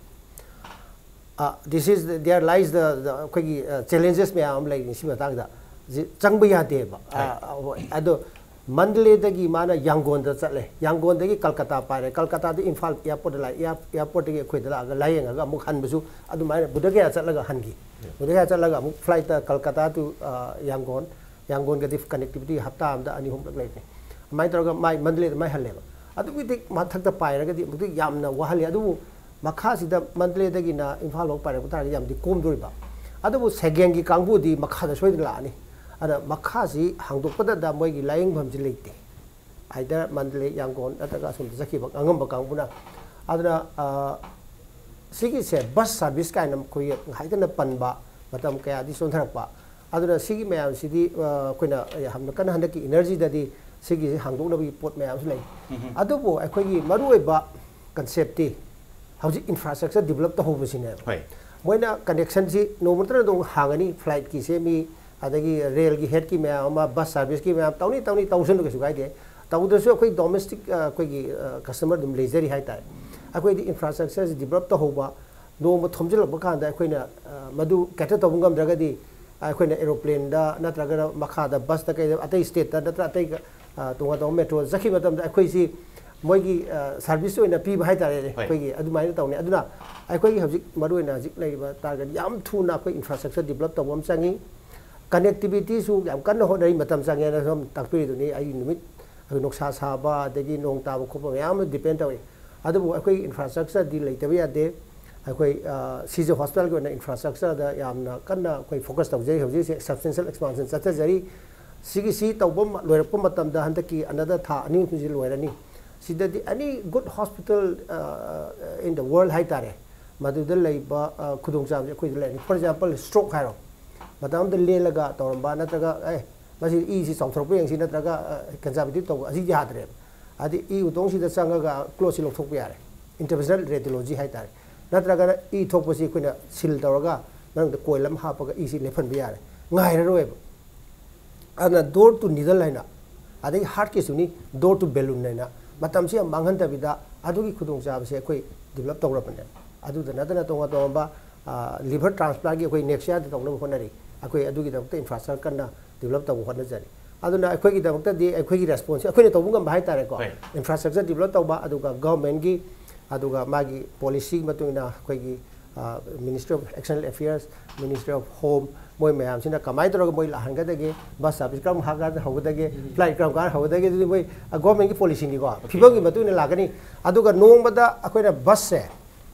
ꯑ, this is the, there lies the, the, ꯑꯩꯈꯣꯏꯒꯤ, ꯑ, challenges ꯃꯌꯥꯝ ꯑꯃ ꯂꯩꯔꯤ ꯁꯤ ꯃꯇꯥꯡꯗ꯫ ꯁꯤ ꯆꯪꯕ ꯌꯥꯗꯦꯕ꯫ ꯑ, ꯍꯣꯏ꯫ ꯑ, ꯍꯣꯏ꯫ ꯑꯗꯣ ꯃꯟꯗꯂꯦꯗꯒꯤ ꯃꯥꯅ ꯌꯥꯡꯒꯣꯟꯗ ꯆꯠꯂꯦ, ꯌꯥꯡꯒꯣꯟꯗꯒꯤ ꯀꯜꯀꯇꯥ ꯄꯥꯏꯔꯦ, ꯀꯜꯀꯇꯥꯗꯒꯤ ꯏꯝꯐꯥꯜ ꯑꯦꯌꯥꯔꯄꯣꯔꯠꯇ ꯂꯥꯛꯑꯦ, ꯑꯦꯌꯥꯔ-, ꯑꯦꯌꯥꯔꯄꯣꯔꯠꯇꯒꯤ ꯑꯩꯈꯣꯏꯗ ꯂꯥꯛꯑꯒ ꯂꯥꯏꯌꯦꯡꯉꯒ ꯑꯃꯨꯛ ꯍꯟꯕꯁꯨ ꯑꯗꯨꯃꯥꯏꯅ ꯕꯨꯙꯒꯌꯥ ꯆꯠꯂꯒ ꯍꯟꯈꯤ꯫ ꯕꯨꯙꯒꯌꯥ ꯆꯠꯂꯒ ꯑꯃꯨꯛ ꯐ꯭ꯂꯥꯏꯠꯇ ꯀꯜꯀꯇꯥ to, ꯑ, ꯌꯥꯡꯒꯣꯟ, ꯌꯥꯡꯒꯣꯟꯒꯗꯤ ꯀꯅꯦꯛꯇꯤꯚꯤꯇꯤ ꯍꯞꯇꯥ ꯑꯃꯗ ꯑꯅꯤ ꯑꯍꯨꯝꯂꯛ ꯂꯩꯕꯅꯤ꯫ ꯑꯗꯨꯃꯥꯏꯅ ꯇꯧꯔꯒ ꯃꯥꯏ ꯃꯟꯗꯂꯦꯗ ꯃꯥꯏ ꯍꯜꯂꯦꯕ꯫ ꯑꯗꯨꯛꯀꯤ ꯃꯇꯤꯛ ꯃꯊꯛꯇ ꯄꯥꯏꯔꯒꯗꯤ ꯑꯃꯨꯛꯇ ꯌꯥꯝꯅ ꯋꯥꯍꯜꯂꯤ꯫ ꯑꯗꯨꯕꯨ ꯃꯈꯥꯁꯤꯗ ꯃꯟꯗꯂꯦꯗꯒꯤꯅ ꯏꯝꯐꯥꯜ ꯐꯥꯎ ꯄꯥꯏꯔꯛꯄ ꯇꯥꯔꯒꯗꯤ ꯌꯥꯝꯗꯤ ꯀꯣꯝꯗꯣꯔꯤꯕ꯫ ꯑꯗꯨꯕꯨ ꯁꯦꯀꯦꯟꯒꯤ ꯀꯥꯡꯕꯨꯗꯤ ꯃꯈꯥꯗ ꯁꯣꯏꯗꯅ ꯂꯥꯛꯑꯅꯤ꯫ ꯑꯗ ꯃꯈꯥꯁꯤ ꯍꯥꯡꯗꯣꯛꯄꯗꯗ ꯃꯣꯏꯒꯤ ꯂꯥꯏꯌꯦꯡꯐꯝꯁꯤ ꯂꯩꯇꯦ꯫ ꯑꯥꯏꯗꯔ ꯃꯟꯗꯂꯦ, ꯌꯥꯡꯒꯣꯟ ꯅꯠꯇ꯭ꯔꯒ ꯑꯁꯣꯝꯗ ꯆꯠꯈꯤꯕ ꯑꯉꯝꯕ ꯀꯥꯡꯕꯨꯅ꯫ ꯑꯗꯨꯅ, ꯑ, ꯁꯤꯒꯤꯁꯦ ꯕꯁ ꯁꯥꯔꯚꯤꯁ ꯀꯥꯏꯅ ꯑꯩꯈꯣꯏꯒꯤ ꯍꯥꯏꯗꯅ ꯄꯟꯕ ꯃꯇꯝ ꯀꯌꯥꯗꯤ ꯆꯣꯟꯊꯔꯛꯄ꯫ ꯑꯗꯨꯅ ꯁꯤꯒꯤ ꯃꯌꯥꯝꯁꯤꯗꯤ, ꯑ, ꯑꯩꯈꯣꯏꯅ ꯌꯥꯝꯅ ꯀꯟꯅ ꯍꯟꯗꯛꯀꯤ ꯏꯅꯔꯖꯤꯗꯗꯤ ꯁꯤꯒꯤꯁꯤ ꯍꯥꯡꯗꯣꯛꯅꯕꯒꯤ ꯄꯣꯠ ꯃꯌꯥꯝꯁꯨ ꯂꯩ꯫ ꯎꯝꯍꯨꯝ꯫ ꯑꯗꯨꯕꯨ ꯑꯩꯈꯣꯏꯒꯤ ꯃꯔꯨꯑꯣꯏꯕ ꯀꯟꯁꯦꯞꯇꯤ ꯍꯧꯖꯤꯛ ꯏꯟꯐ꯭ꯔꯥꯁ꯭ꯇ꯭ꯔꯛꯆꯔ ꯗꯤꯕꯂꯞ ꯇꯧꯍꯧꯕꯁꯤꯅꯦꯕ꯫ ꯍꯣꯏ꯫ ꯃꯣꯏꯅ ꯀꯅꯦꯛꯁꯟꯁꯤ ꯅꯣꯡꯃ ꯅꯠꯇ꯭ꯔꯒ ꯅꯣꯡꯃ ꯍꯥꯡꯉꯅꯤ, ꯐ꯭ꯂꯥꯏꯠꯀꯤ ꯁꯦꯝꯃꯤ, ꯑꯗꯒꯤ ꯔꯦꯜꯒꯤ ꯍꯦꯠꯀꯤ ꯃꯌꯥꯝ ꯑꯃ, ꯕꯁ ꯁꯥꯔꯚꯤꯁꯀꯤ ꯃꯌꯥꯝ, ꯇꯧꯅꯤ, ꯇꯧꯅꯤ, ꯇꯧꯁꯅꯨ, ꯀꯩꯁꯨ ꯀꯥꯏꯗꯦ꯫ ꯇꯧꯗ꯭ꯔꯁꯨ ꯑꯩꯈꯣꯏ ꯗꯣꯃꯦꯁꯇꯤꯛ, ꯑ, ꯑꯩꯈꯣꯏꯒꯤ, ꯑ, ꯀꯁꯇꯃꯔ ꯑꯗꯨꯝ ꯂꯩꯖꯔꯤ ꯍꯥꯏꯇꯥꯔꯦ꯫ ꯑꯩꯈꯣꯏꯗꯤ ꯏꯟꯐ꯭ꯔꯥꯁ꯭ꯇ꯭ꯔꯛꯆꯔꯁꯤ ꯗꯤꯕꯂꯞ ꯇꯧꯍꯧꯕ, ꯅꯣꯡꯃ ꯊꯣꯝꯖꯤꯜꯂꯛꯄ ꯀꯥꯟꯗ ꯑꯩꯈꯣꯏꯅ, ꯑ, ꯃꯗꯨ ꯀꯦꯇꯔ ꯇꯧꯕ ꯉꯝꯗ꯭ꯔꯒꯗꯤ ꯑꯩꯈꯣꯏꯅ ꯑꯦꯔꯣꯄ꯭ꯂꯦꯟꯗ ꯅꯠꯇ꯭ꯔꯒꯅ ꯃꯈꯥꯗ ꯕꯁꯇ ꯀꯩꯗ ꯑꯇꯩ ꯁ꯭ꯇꯦꯠꯇ ꯅꯠꯇ꯭ꯔ ꯑꯇꯩ ꯀ-, ꯑ, ꯇꯣꯉꯥꯟ ꯇꯣꯉꯥꯟꯕ ꯃꯦꯇ꯭ꯔꯣ ꯆꯠꯈꯤꯕ ꯃꯇꯝꯗ ꯑꯩꯈꯣꯏꯁꯤ ꯃꯣꯏꯒꯤ ꯁꯥꯔꯚꯤꯁ ꯑꯣꯏꯅ ꯄꯤꯕ ꯍꯥꯏꯇꯥꯔꯦꯅꯦ꯫ ꯍꯣꯏ꯫ ꯑꯩꯈꯣꯏꯒꯤ ꯑꯗꯨꯃꯥꯏꯅ ꯇꯧꯅꯤ꯫ ꯑꯗꯨꯅ ꯑꯩꯈꯣꯏꯒꯤ ꯍꯧꯖꯤꯛ ꯃꯔꯨꯑꯣꯏꯅ ꯍꯧꯖꯤꯛ ꯂꯩꯔꯤꯕ ꯇꯥꯔꯒꯦꯠ ꯌꯥꯝ ꯊꯨꯅ ꯑꯩꯈꯣꯏ ꯏꯟꯐ꯭ꯔꯥꯁ꯭ꯇ꯭ꯔꯛꯆꯔ ꯗꯤꯕꯂꯞ ꯇꯧꯕ ꯑꯃ ꯆꯪꯉꯤ꯫ ꯀꯅꯦꯛꯇꯤꯚꯤꯇꯤꯁꯨ ꯌꯥꯝ ꯀꯟꯅ ꯍꯣꯠꯅꯔꯤ, ꯃꯇꯝ ꯆꯪꯉꯦꯅ ꯁꯨꯝ ꯇꯥꯛꯄꯤꯔꯤꯗꯨꯅꯤ꯫ ꯑꯩ ꯅꯨꯃꯤꯠ, ꯑꯩꯈꯣꯏ ꯅꯨꯡꯁꯥ ꯁꯥꯕ ꯑꯗꯒꯤ ꯅꯣꯡ ꯇꯥꯕ ꯈꯣꯠꯄ ꯃꯌꯥꯝ ꯑꯃ ꯗꯤꯄꯦꯟ ꯇꯧꯏ꯫ ꯑꯗꯨꯕꯨ ꯑꯩꯈꯣꯏꯒꯤ ꯏꯟꯐ꯭ꯔꯥꯁ꯭ꯇ꯭ꯔꯛꯆꯔꯗꯤ ꯂꯩꯇꯕ ꯌꯥꯗꯦ꯫ ꯑꯩꯈꯣꯏ, ꯑ, ꯁꯤꯁꯦ ꯍꯣꯁꯄꯤꯇꯥꯜꯒꯤ ꯑꯣꯏꯅ ꯏꯟꯐ꯭ꯔꯥꯁ꯭ꯇ꯭ꯔꯛꯆꯔꯗ ꯌꯥꯝꯅ ꯀꯟꯅ ꯑꯩꯈꯣꯏ ꯐꯣꯀꯁ ꯇꯧꯖꯩ꯫ ꯍꯧꯖꯤꯛ ꯍꯧꯖꯤꯛ ꯁꯕꯁ꯭ꯇꯦꯟꯁꯤꯌꯦꯜ ꯑꯦꯛꯁꯄꯥꯟꯁꯟ ꯆꯠꯊꯖꯔꯤ꯫ ꯁꯤꯒꯤ, ꯁꯤ ꯇꯧꯕ ꯃ-, ꯂꯣꯏꯔꯛꯄ ꯃꯇꯝꯗ ꯍꯟꯗꯛꯀꯤ ꯑꯅꯗꯔ ꯊꯥ ꯑꯅꯤ ꯑꯍꯨꯝꯁꯤ ꯂꯣꯏꯔꯅꯤ꯫ ꯁꯤꯗꯗꯤ any good hospital, ꯑ, in the world ꯍꯥꯏꯇꯥꯔꯦ, ꯃꯗꯨꯗ ꯂꯩꯕ, ꯑ, ꯈꯨꯗꯣꯡꯆꯥꯕꯁꯦ ꯑꯩꯈꯣꯏꯗ ꯂꯩꯔꯅꯤ꯫ For example, stroke ꯍꯥꯏꯔꯣ, ꯃꯇꯝ ꯑꯃꯗ ꯂꯦꯜꯂꯒ ꯇꯧꯔꯝꯕ, ꯅꯠꯇ꯭ꯔꯒ ꯑꯦ, ꯃꯁꯤ ꯏꯁꯤ ꯆꯥꯎꯊꯣꯔꯛꯄ ꯌꯦꯡꯁꯤ, ꯅꯠꯇ꯭ꯔꯒ, ꯑ, ꯀꯟꯖꯥꯔꯕꯦꯇꯤꯚ ꯇꯧꯕ, ꯑꯁꯤ ꯌꯥꯗ꯭ꯔꯦꯕ꯫ ꯍꯥꯏꯗꯤ ꯏ ꯎꯇꯣꯡꯁꯤꯗ ꯆꯪꯉꯒ ꯀ꯭ꯂꯣꯠꯁꯤ ꯂꯧꯊꯣꯛꯄ ꯌꯥꯔꯦ, ꯏꯟꯇꯔꯚꯦꯟꯁꯅꯦꯜ ꯔꯦꯗꯤꯑꯣꯂꯣꯖꯤ ꯍꯥꯏꯇꯥꯔꯦ꯫ ꯅꯠꯇ꯭ꯔꯒꯅ ꯏ ꯊꯣꯛꯄꯁꯤ ꯑꯩꯈꯣꯏꯅ ꯁꯤꯜ ꯇꯧꯔꯒ ꯃꯅꯨꯡꯗ ꯀꯣꯏꯜ ꯑꯃ ꯍꯥꯞꯄꯒ ꯏꯁꯤ ꯂꯦꯞꯍꯟꯕ ꯌꯥꯔꯦ, ꯉꯥꯏꯔꯔꯣꯏꯕ꯫ ꯑꯗꯨꯅ door to needle ꯍꯥꯏꯅ, ꯑꯗꯒꯤ ꯍꯥꯔꯠꯀꯤꯁꯨꯅꯤ, door to balloon ꯍꯥꯏꯅ, ꯃꯇꯝꯁꯤ ꯌꯥꯝ ꯃꯥꯡꯍꯟꯗꯕꯤꯗ ꯑꯗꯨꯒꯤ ꯈꯨꯗꯣꯡꯆꯥꯕꯁꯦ ꯑꯩꯈꯣꯏ ꯗꯤꯕꯂꯞ ꯇꯧꯔꯕꯅꯦ꯫ ꯑꯗꯨꯗ ꯅꯠꯇꯅ ꯇꯣꯉꯥꯟ ꯇꯣꯉꯥꯟꯕ, ꯑ, ꯂꯤꯚꯔ ꯇ꯭ꯔꯥꯟꯁꯄ꯭ꯂꯥꯟꯒꯤ ꯑꯩꯈꯣꯏ ꯅꯦꯛꯁ ꯌꯥꯔꯗ ꯇꯧꯅꯕ ꯍꯣꯠꯅꯔꯤ꯫ ꯑꯩꯈꯣꯏ ꯑꯗꯨꯒꯤꯗꯃꯛꯇ ꯏꯟꯐ꯭ꯔꯥꯁ꯭ꯇ꯭ꯔꯛꯆꯔ ꯀꯟꯅ ꯗꯤꯕꯂꯞ ꯇꯧꯕ ꯍꯣꯠꯅꯖꯔꯤ꯫ ꯑꯗꯨꯅ ꯑꯩꯈꯣꯏꯒꯤꯗꯃꯛꯇꯗꯤ ꯑꯩꯈꯣꯏꯒꯤ ꯔꯦꯁꯄꯣꯟꯁꯤꯕꯜ, ꯑꯩꯈꯣꯏꯅ ꯇꯧꯕ ꯉꯝꯕ ꯍꯥꯏꯇꯥꯔꯦꯀꯣ, ꯍꯣꯏ꯫ ꯏꯟꯐ꯭ꯔꯥꯁ꯭ꯇ꯭ꯔꯛꯆꯔ ꯗꯤꯕꯂꯞ ꯇꯧꯕ, ꯑꯗꯨꯒ ꯒꯚꯔꯟꯃꯦꯟꯠꯀꯤ, ꯑꯗꯨꯒ ꯃꯥꯒꯤ ꯄꯣꯂꯤꯁꯤꯒꯤ ꯃꯇꯨꯡ ꯏꯟꯅ ꯑꯩꯈꯣꯏꯒꯤ, ꯑ, Ministry of External Affairs, Ministry of Home, ꯃꯣꯏ ꯃꯌꯥꯝꯁꯤꯅ ꯀꯃꯥꯏꯅ ꯇꯧꯔꯒ ꯃꯣꯏ ꯂꯥꯛꯍꯟꯒꯗꯒꯦ, ꯕꯁ ꯁꯥꯔꯚꯤꯁ ꯀꯔꯝ ꯀꯥꯟꯗ ꯍꯧꯒꯗꯒꯦ, ꯐ꯭ꯂꯥꯏꯠ ꯀꯔꯝ ꯀꯥꯟꯗ ꯍꯧꯒꯗꯒꯦ, ꯑꯗꯨꯗꯤ ꯃꯣꯏ, ꯑ, ꯒꯚꯔꯟꯃꯦꯟꯠꯀꯤ ꯄꯣꯂꯤꯁꯤꯅꯤꯀꯣ, ꯐꯤꯕꯝꯒꯤ ꯃꯇꯨꯡ ꯏꯟꯅ ꯂꯥꯛꯀꯅꯤ꯫ ꯑꯗꯨꯒ ꯅꯣꯡꯃꯗ ꯑꯩꯈꯣꯏꯅ ꯕꯁꯁꯦ,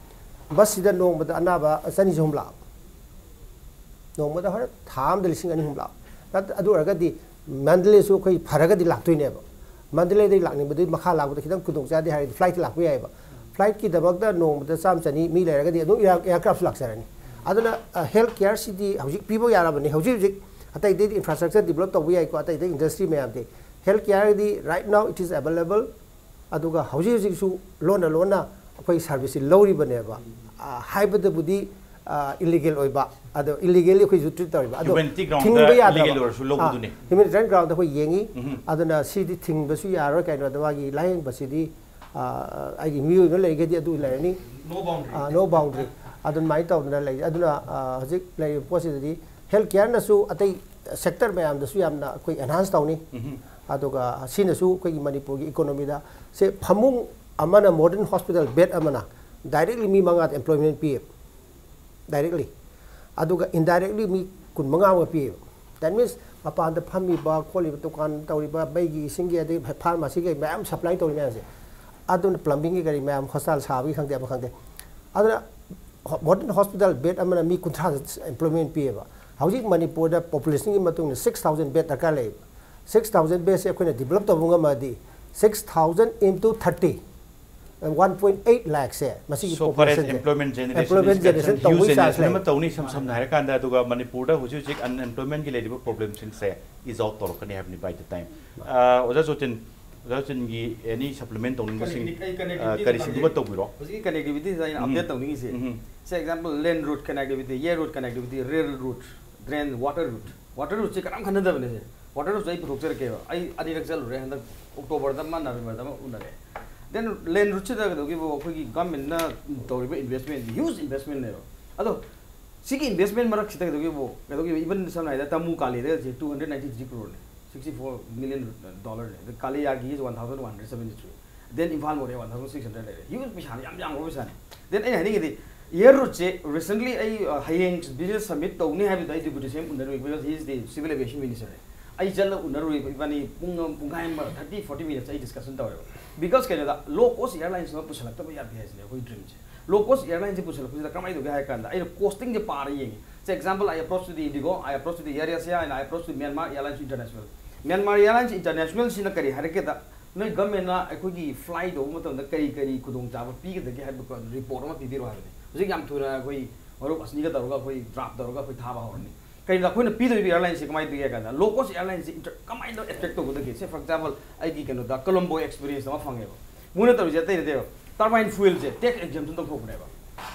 ꯕꯁꯁꯤꯗ ꯅꯣꯡꯃꯗ ꯑꯅꯥꯕ ꯆꯅꯤ ꯆꯍꯨꯝ ꯂꯥꯛꯑꯕ, ꯅꯣꯡꯃꯗ ꯍꯣꯔꯦꯟ ꯊꯥ ꯑꯃꯗ ꯂꯤꯁꯤꯡ ꯑꯅꯤ ꯑꯍꯨꯝ ꯂꯥꯛꯑꯣ꯫ ꯅꯠ-, ꯑꯗꯨ ꯑꯣꯏꯔꯒꯗꯤ ꯃꯟꯗꯂꯦꯁꯨ ꯑꯩꯈꯣꯏ ꯐꯔꯒꯗꯤ ꯂꯥꯛꯇꯣꯏꯅꯦꯕ꯫ ꯃꯟꯗꯂꯦꯗꯒꯤ ꯂꯥꯛꯅꯤꯡꯕꯗꯤ ꯃꯈꯥ ꯂꯥꯛꯄꯗ ꯈꯤꯇꯪ ꯈꯨꯗꯣꯡ ꯆꯥꯗꯦ ꯍꯥꯏꯔꯗꯤ ꯐ꯭ꯂꯥꯏꯠꯇ ꯂꯥꯛꯄ ꯌꯥꯏꯑꯕ꯫ ꯐ꯭ꯂꯥꯏꯠꯀꯤꯗꯃꯛꯇ ꯅꯣꯡꯃꯗ ꯆꯥꯝꯃ ꯆꯅꯤ ꯃꯤ ꯂꯩꯔꯒꯗꯤ ꯑꯗꯨꯝ ꯏꯌꯥꯔ-, ꯑꯦꯌꯥꯔꯀ꯭ꯔꯥꯐꯁꯨ ꯂꯥꯛꯆꯔꯅꯤ꯫ ꯑꯗꯨꯅ, ꯑ, ꯍꯦꯜꯊ ꯀꯤꯌꯔꯁꯤꯗꯤ ꯍꯧꯖꯤꯛ ꯄꯤꯕ ꯌꯥꯔꯕꯅꯤ꯫ ꯍꯧꯖꯤꯛ ꯍꯧꯖꯤꯛ ꯑꯇꯩ ꯑꯇꯩꯗꯤ ꯏꯟꯐ꯭ꯔꯥꯁ꯭ꯇ꯭ꯔꯛꯆꯔ ꯗꯤꯕꯂꯞ ꯇꯧꯕ ꯌꯥꯏꯀꯣ, ꯑꯇꯩ ꯑꯇꯩ ꯏꯟꯗꯁꯇ꯭ꯔꯤ ꯃꯌꯥꯝꯗꯤ꯫ ꯍꯦꯜꯊ ꯀꯤꯌꯔꯗꯤ right now it is available꯫ ꯑꯗꯨꯒ ꯍꯧꯖꯤꯛ ꯍꯧꯖꯤꯛꯁꯨ ꯂꯣꯟꯅ ꯂꯣꯟꯅ ꯑꯩꯈꯣꯏ ꯁꯥꯔꯚꯤꯁꯁꯤ ꯂꯧꯔꯤꯕꯅꯦꯕ꯫ ꯑ, ꯍꯥꯏꯕꯗꯕꯨꯗꯤ, ꯑ, ꯏꯂꯤꯒꯦꯜ ꯑꯣꯏꯕ, ꯑꯗꯣ ꯏꯂꯤꯒꯦꯜꯂꯤ ꯑꯩꯈꯣꯏꯁꯨ ꯇ꯭ꯔꯤꯠ ꯇꯧꯔꯤꯕ꯫ ꯑꯗꯣ Humanity ground ꯊꯤꯡꯕ ꯗ ꯌꯥꯗꯕ꯫ illegal ꯑꯣꯏꯔꯁꯨ ꯂꯧꯕꯗꯨꯅꯤ꯫ ꯑ, humanitarian ground ꯗ ꯑꯩꯈꯣꯏ ꯌꯦꯡꯉꯤ꯫ ꯎꯝ꯫ ꯑꯗꯨꯅ ꯁꯤꯗꯤ ꯊꯤꯡꯕꯁꯨ ꯌꯥꯔꯣꯏ, ꯀꯩꯅꯣꯗ ꯃꯥꯒꯤ ꯂꯥꯏꯌꯦꯡꯕꯁꯤꯗꯤ, ꯑ, ꯑꯩꯒꯤ ꯃꯤꯑꯣꯏꯕ ꯂꯩꯔꯒꯗꯤ ꯑꯗꯨ ꯂꯩꯔꯅꯤ꯫ No boundary. ꯑ, no boundary꯫ ꯑꯗꯨꯃꯥꯏꯅ ꯇꯧꯗꯅ ꯂꯩ꯫ ꯑꯗꯨꯅ, ꯑ, ꯍꯧꯖꯤꯛ ꯂꯩꯔꯤꯕ ꯄꯣꯠꯁꯤꯗꯗꯤ ꯍꯦꯜꯊ ꯀꯤꯌꯔꯅꯁꯨ ꯑꯇꯩ ꯁꯦꯛꯇꯔ ꯃꯌꯥꯝꯗꯁꯨ ꯌꯥꯝꯅ ꯑꯩꯈꯣꯏ ꯑꯦꯟꯍꯥꯟꯁ ꯇꯧꯅꯤ꯫ ꯎꯝ꯫ ꯑꯗꯨꯒ ꯁꯤꯅꯁꯨ ꯑꯩꯈꯣꯏꯒꯤ ꯃꯅꯤꯄꯨꯔꯒꯤ ꯏꯀꯣꯅꯣꯃꯤꯗ, ꯁꯦ, ꯐꯃꯨꯡ ꯑꯃꯅ, ꯃꯣꯗꯔꯟ ꯍꯣꯁꯄꯤꯇꯥꯜ ꯕꯦꯗ ꯑꯃꯅ ꯗꯥꯏꯔꯦꯛꯂꯤ ꯃꯤ ꯃꯉꯥꯗ ꯑꯦꯝꯄ꯭ꯂꯣꯏꯃꯦꯟ ꯄꯤꯌꯦꯕ, ꯗꯥꯏꯔꯦꯛꯂꯤ꯫ ꯑꯗꯨꯒ ꯏꯟꯗꯥꯏꯔꯦꯛꯂꯤ ꯃꯤ ꯀꯨꯟ ꯃꯉꯥ ꯑꯃ ꯄꯤꯌꯦꯕ꯫ That means ꯃꯄꯥꯟꯗ ꯐꯝꯃꯤꯕ ꯈꯣꯠꯂꯤꯕ, ꯗꯨꯀꯥꯟ ꯇꯧꯔꯤꯕ, ꯃꯩꯒꯤ, ꯏꯁꯤꯡꯒꯤ, ꯑꯗꯩ ꯐꯥꯔꯃꯥꯁꯤꯒꯤ ꯃꯌꯥꯝ ꯁꯄ꯭ꯂꯥꯏ ꯇꯧꯔꯤ ꯃꯌꯥꯝꯁꯦ, ꯑꯗꯨꯅ ꯄ꯭ꯂꯝꯕꯤꯡꯒꯤ ꯀꯔꯤ ꯃꯌꯥꯝ, ꯍꯣꯁꯄꯤꯇꯥꯜ ꯁꯥꯕꯒꯤ ꯈꯪꯗꯦ, ꯑꯃ ꯈꯪꯗꯦ, ꯑꯗꯨꯅ ꯃꯣꯗꯔꯟ ꯍꯣꯁꯄꯤꯇꯥꯜ ꯕꯦꯗ ꯑꯃꯅ ꯃꯤ ꯀꯨꯟꯊ꯭ꯔꯥ ꯑꯦꯝꯄ꯭ꯂꯣꯏꯃꯦꯟ ꯄꯤꯌꯦꯕ꯫ ꯍꯧꯖꯤꯛ ꯃꯅꯤꯄꯨꯔꯗ ꯄꯣꯄꯨꯂꯦꯁꯟꯒꯤ ꯃꯇꯨꯡ ꯏꯟꯅ ꯁꯤꯛꯁ ꯊꯥꯎꯖꯟ ꯕꯦꯗ ꯗꯔꯀꯥꯔ ꯂꯩꯌꯦꯕ꯫ ꯁꯤꯛꯁ ꯊꯥꯎꯖꯟ ꯕꯦꯗꯁꯦ ꯑꯩꯈꯣꯏꯅ ꯗꯤꯕꯂꯞ ꯇꯧꯕ ꯉꯝꯃꯗꯤ, six thousand into thirty, one point eight ꯂꯥꯛꯁꯦ ꯃꯁꯤꯒꯤ So, ꯐꯔꯦ, ꯄꯣꯄꯨꯂꯦꯁꯟꯁꯦ꯫ employment generation, Employment generation huge ꯇꯧꯕꯒꯤ generation ꯆꯥꯟꯁ ꯂꯩ꯫ ꯑꯃ ꯇꯧꯅꯤ꯫ ꯏꯁꯝ ꯁꯝꯅ ꯍꯥꯏꯔꯀꯥꯟꯗ, ꯑꯗꯨꯒ ꯃꯅꯤꯄꯨꯔꯗ ꯍꯧꯖꯤꯛ ꯍꯧꯖꯤꯛ ꯑꯟꯑꯦꯝꯄ꯭ꯂꯣꯏꯃꯦꯟꯒꯤ ꯂꯩꯔꯤꯕ ꯄ꯭ꯔꯣꯕ꯭ꯂꯦꯝꯁꯤꯡꯁꯦ ꯏꯖ ꯑꯥꯎꯠ ꯇꯧꯔꯛꯀꯅꯤ ꯍꯥꯏꯕꯅꯤ, by the time꯫ ꯑ, ꯑꯣꯖꯥ ꯖꯣꯇꯤꯟ, ꯑꯣꯖꯥ ꯖꯣꯇꯤꯟꯒꯤ ꯑꯦꯅꯤ ꯁꯄ꯭ꯂꯤꯃꯦꯟ ꯇꯧꯅꯤꯡꯕꯁꯤꯡ, Connectivity, ꯑꯩ ꯑ, connectivity ꯀꯔꯤ ꯊꯝꯖꯒꯦ꯫ ꯁꯤꯡꯗꯨꯃ ꯇꯧꯕꯤꯔꯣ꯫ ꯍꯧꯖꯤꯛꯀꯤ connectivity ꯁꯤꯗ ꯑꯩꯅ ꯎꯝ꯫ ꯑꯞꯗꯦꯠ ꯇꯧꯅꯤꯡꯉꯤꯁꯦ, ꯎꯝ꯫ say example, land route connectivity, air route connectivity, rail route, drain, water route, water route ꯁꯦ ꯀꯅꯥꯝ ꯈꯟꯅꯗꯕꯅꯦ꯫ ꯁꯦ water route ꯁꯦ ꯑꯩ ꯄꯨꯊꯣꯛꯆꯔꯛꯀꯦꯕ꯫ ꯑꯩ ꯑꯅꯤꯔꯛ ꯆꯠꯂꯨꯔꯦ, ꯍꯟꯗꯛ ꯑꯣꯛꯇꯣꯕꯔꯗ ꯑꯃ, ꯅꯕꯦꯝꯕꯔꯗ ꯑꯃ ꯎꯅꯔꯦ꯫ Then land route ꯁꯤꯗ ꯀꯩꯗꯧꯒꯦꯕꯨ, ꯑꯩꯈꯣꯏꯒꯤ ꯒꯚꯔꯟꯃꯦꯟꯠꯅ ꯇꯧꯔꯤꯕ ꯏꯟꯚꯦꯁꯃꯦꯟ, ꯍ꯭ꯌꯨꯖ ꯏꯟꯚꯦꯁꯃꯦꯟꯅꯦꯕ꯫ ꯑꯗꯣ ꯁꯤꯒꯤ ꯏꯟꯚꯦꯁꯃꯦꯟ ꯃꯔꯛꯁꯤꯗ ꯀꯩꯗꯧꯒꯦꯕꯨ, ꯀꯩꯗꯧꯒꯦꯕꯨ, even ꯁꯝꯅ ꯍꯥꯏꯔꯕꯗ ꯇꯥꯃꯨ ꯀꯥꯂꯦꯗ ꯁꯦ two hundred ninety three crore ꯅꯦ, sixty four million dollar ꯅꯦ꯫ ꯑꯗ ꯀꯥꯂꯤꯌꯥꯒꯤ one thousand one hundred seventy three꯫ Then Imphal ꯃꯣꯔꯦ one thousand six hundred ꯂꯩꯔꯦ꯫ ꯍ꯭ꯌꯨꯖ ꯄꯩꯁꯥꯅꯤ, ꯌꯥꯝ ꯌꯥꯝꯈ꯭ꯔꯕ ꯄꯩꯁꯥꯅꯤ꯫ Then ꯑꯩꯅ ꯍꯥꯏꯅꯤꯡꯉꯤꯗꯤ, air route ꯁꯦ recently ꯑꯩ, ꯑ, ꯍꯌꯦꯡ business summit ꯇꯧꯅꯤ ꯍꯥꯏꯕꯗꯨꯗ ꯑꯩ deputy C M ꯎꯅꯔꯨꯏ, because he is the civil aviation minister꯫ ꯑꯩ ꯆꯠꯂ ꯎꯅꯔꯨꯏ, ꯏꯕꯥꯅꯤ ꯄꯨꯡ ꯑꯃ, ꯄꯨꯡꯈꯥꯏ ꯑꯃ, thirty forty minutes ꯑꯩ discussion ꯇꯧꯋꯦꯕ꯫ Because ꯀꯩꯅꯣꯗ, low cost airlines ꯑꯃ ꯄꯨꯁꯜꯂꯛꯇꯕ ꯌꯥꯗꯦ ꯍꯥꯏꯁꯤꯅꯦ ꯑꯩꯈꯣꯏ dream ꯁꯦ꯫ Low cost airline ꯁꯦ ꯄꯨꯁꯜꯂꯛꯄꯁꯤꯗ ꯀꯃꯥꯏꯅ ꯇꯧꯒꯦ ꯍꯥꯏ ꯀꯥꯟꯗ, ꯑꯩꯅ costing ꯁꯦ ꯄꯥꯔ ꯌꯦꯡꯉꯤ꯫ Say example, I approach to the IndiGo, I approach to the AirAsia, and I approach to Myanmar Airlines International꯫ Myanmar Airlines International ꯁꯤꯅ ꯀꯔꯤ ꯍꯥꯏꯔꯛꯀꯦꯗ, ꯅꯣꯏ ꯒꯚꯔꯟꯃꯦꯟꯠꯅ ꯑꯩꯈꯣꯏꯒꯤ fly ꯇꯧꯕ ꯃꯇꯝꯗ ꯀꯔꯤ ꯀꯔꯤ ꯈꯨꯗꯣꯡꯆꯥꯕ ꯄꯤꯒꯗꯒꯦ ꯍꯥꯏꯕ report ꯑꯃ ꯄꯤꯕꯤꯔꯣ ꯍꯥꯏꯕꯅꯤ꯫ ꯍꯧꯖꯤꯛ ꯌꯥꯝ ꯊꯨꯅ ꯑꯩꯈꯣꯏ ꯃꯔꯨꯞ ꯑꯁꯅꯤꯒ ꯇꯧꯔꯒ ꯑꯩꯈꯣꯏ draft ꯇꯧꯔꯒ ꯑꯩꯈꯣꯏ ꯊꯥꯕ ꯍꯧꯔꯅꯤ꯫ ꯀꯩꯅꯣꯗ ꯑꯩꯈꯣꯏꯅ ꯄꯤꯗꯣꯔꯤꯕ airline ꯁꯦ ꯀꯃꯥꯏꯅ ꯄꯤꯒꯦ ꯍꯥꯏ ꯀꯥꯟꯗ, low cost airline ꯁꯦ inter-, ꯀꯃꯥꯏꯅ attract ꯇꯧꯒꯗꯒꯦ? Say for example, ꯑꯩꯒꯤ ꯀꯩꯅꯣꯗ Colombo Express ꯑꯃ ꯐꯪꯉꯦꯕ꯫ ꯃꯣꯏꯅ ꯇꯧꯔꯤꯁꯦ ꯑꯇꯩ ꯅꯠꯇꯦꯕ, turbine fuel ꯁꯦ tax exemption ꯇꯧꯊꯣꯛꯄꯅꯦꯕ꯫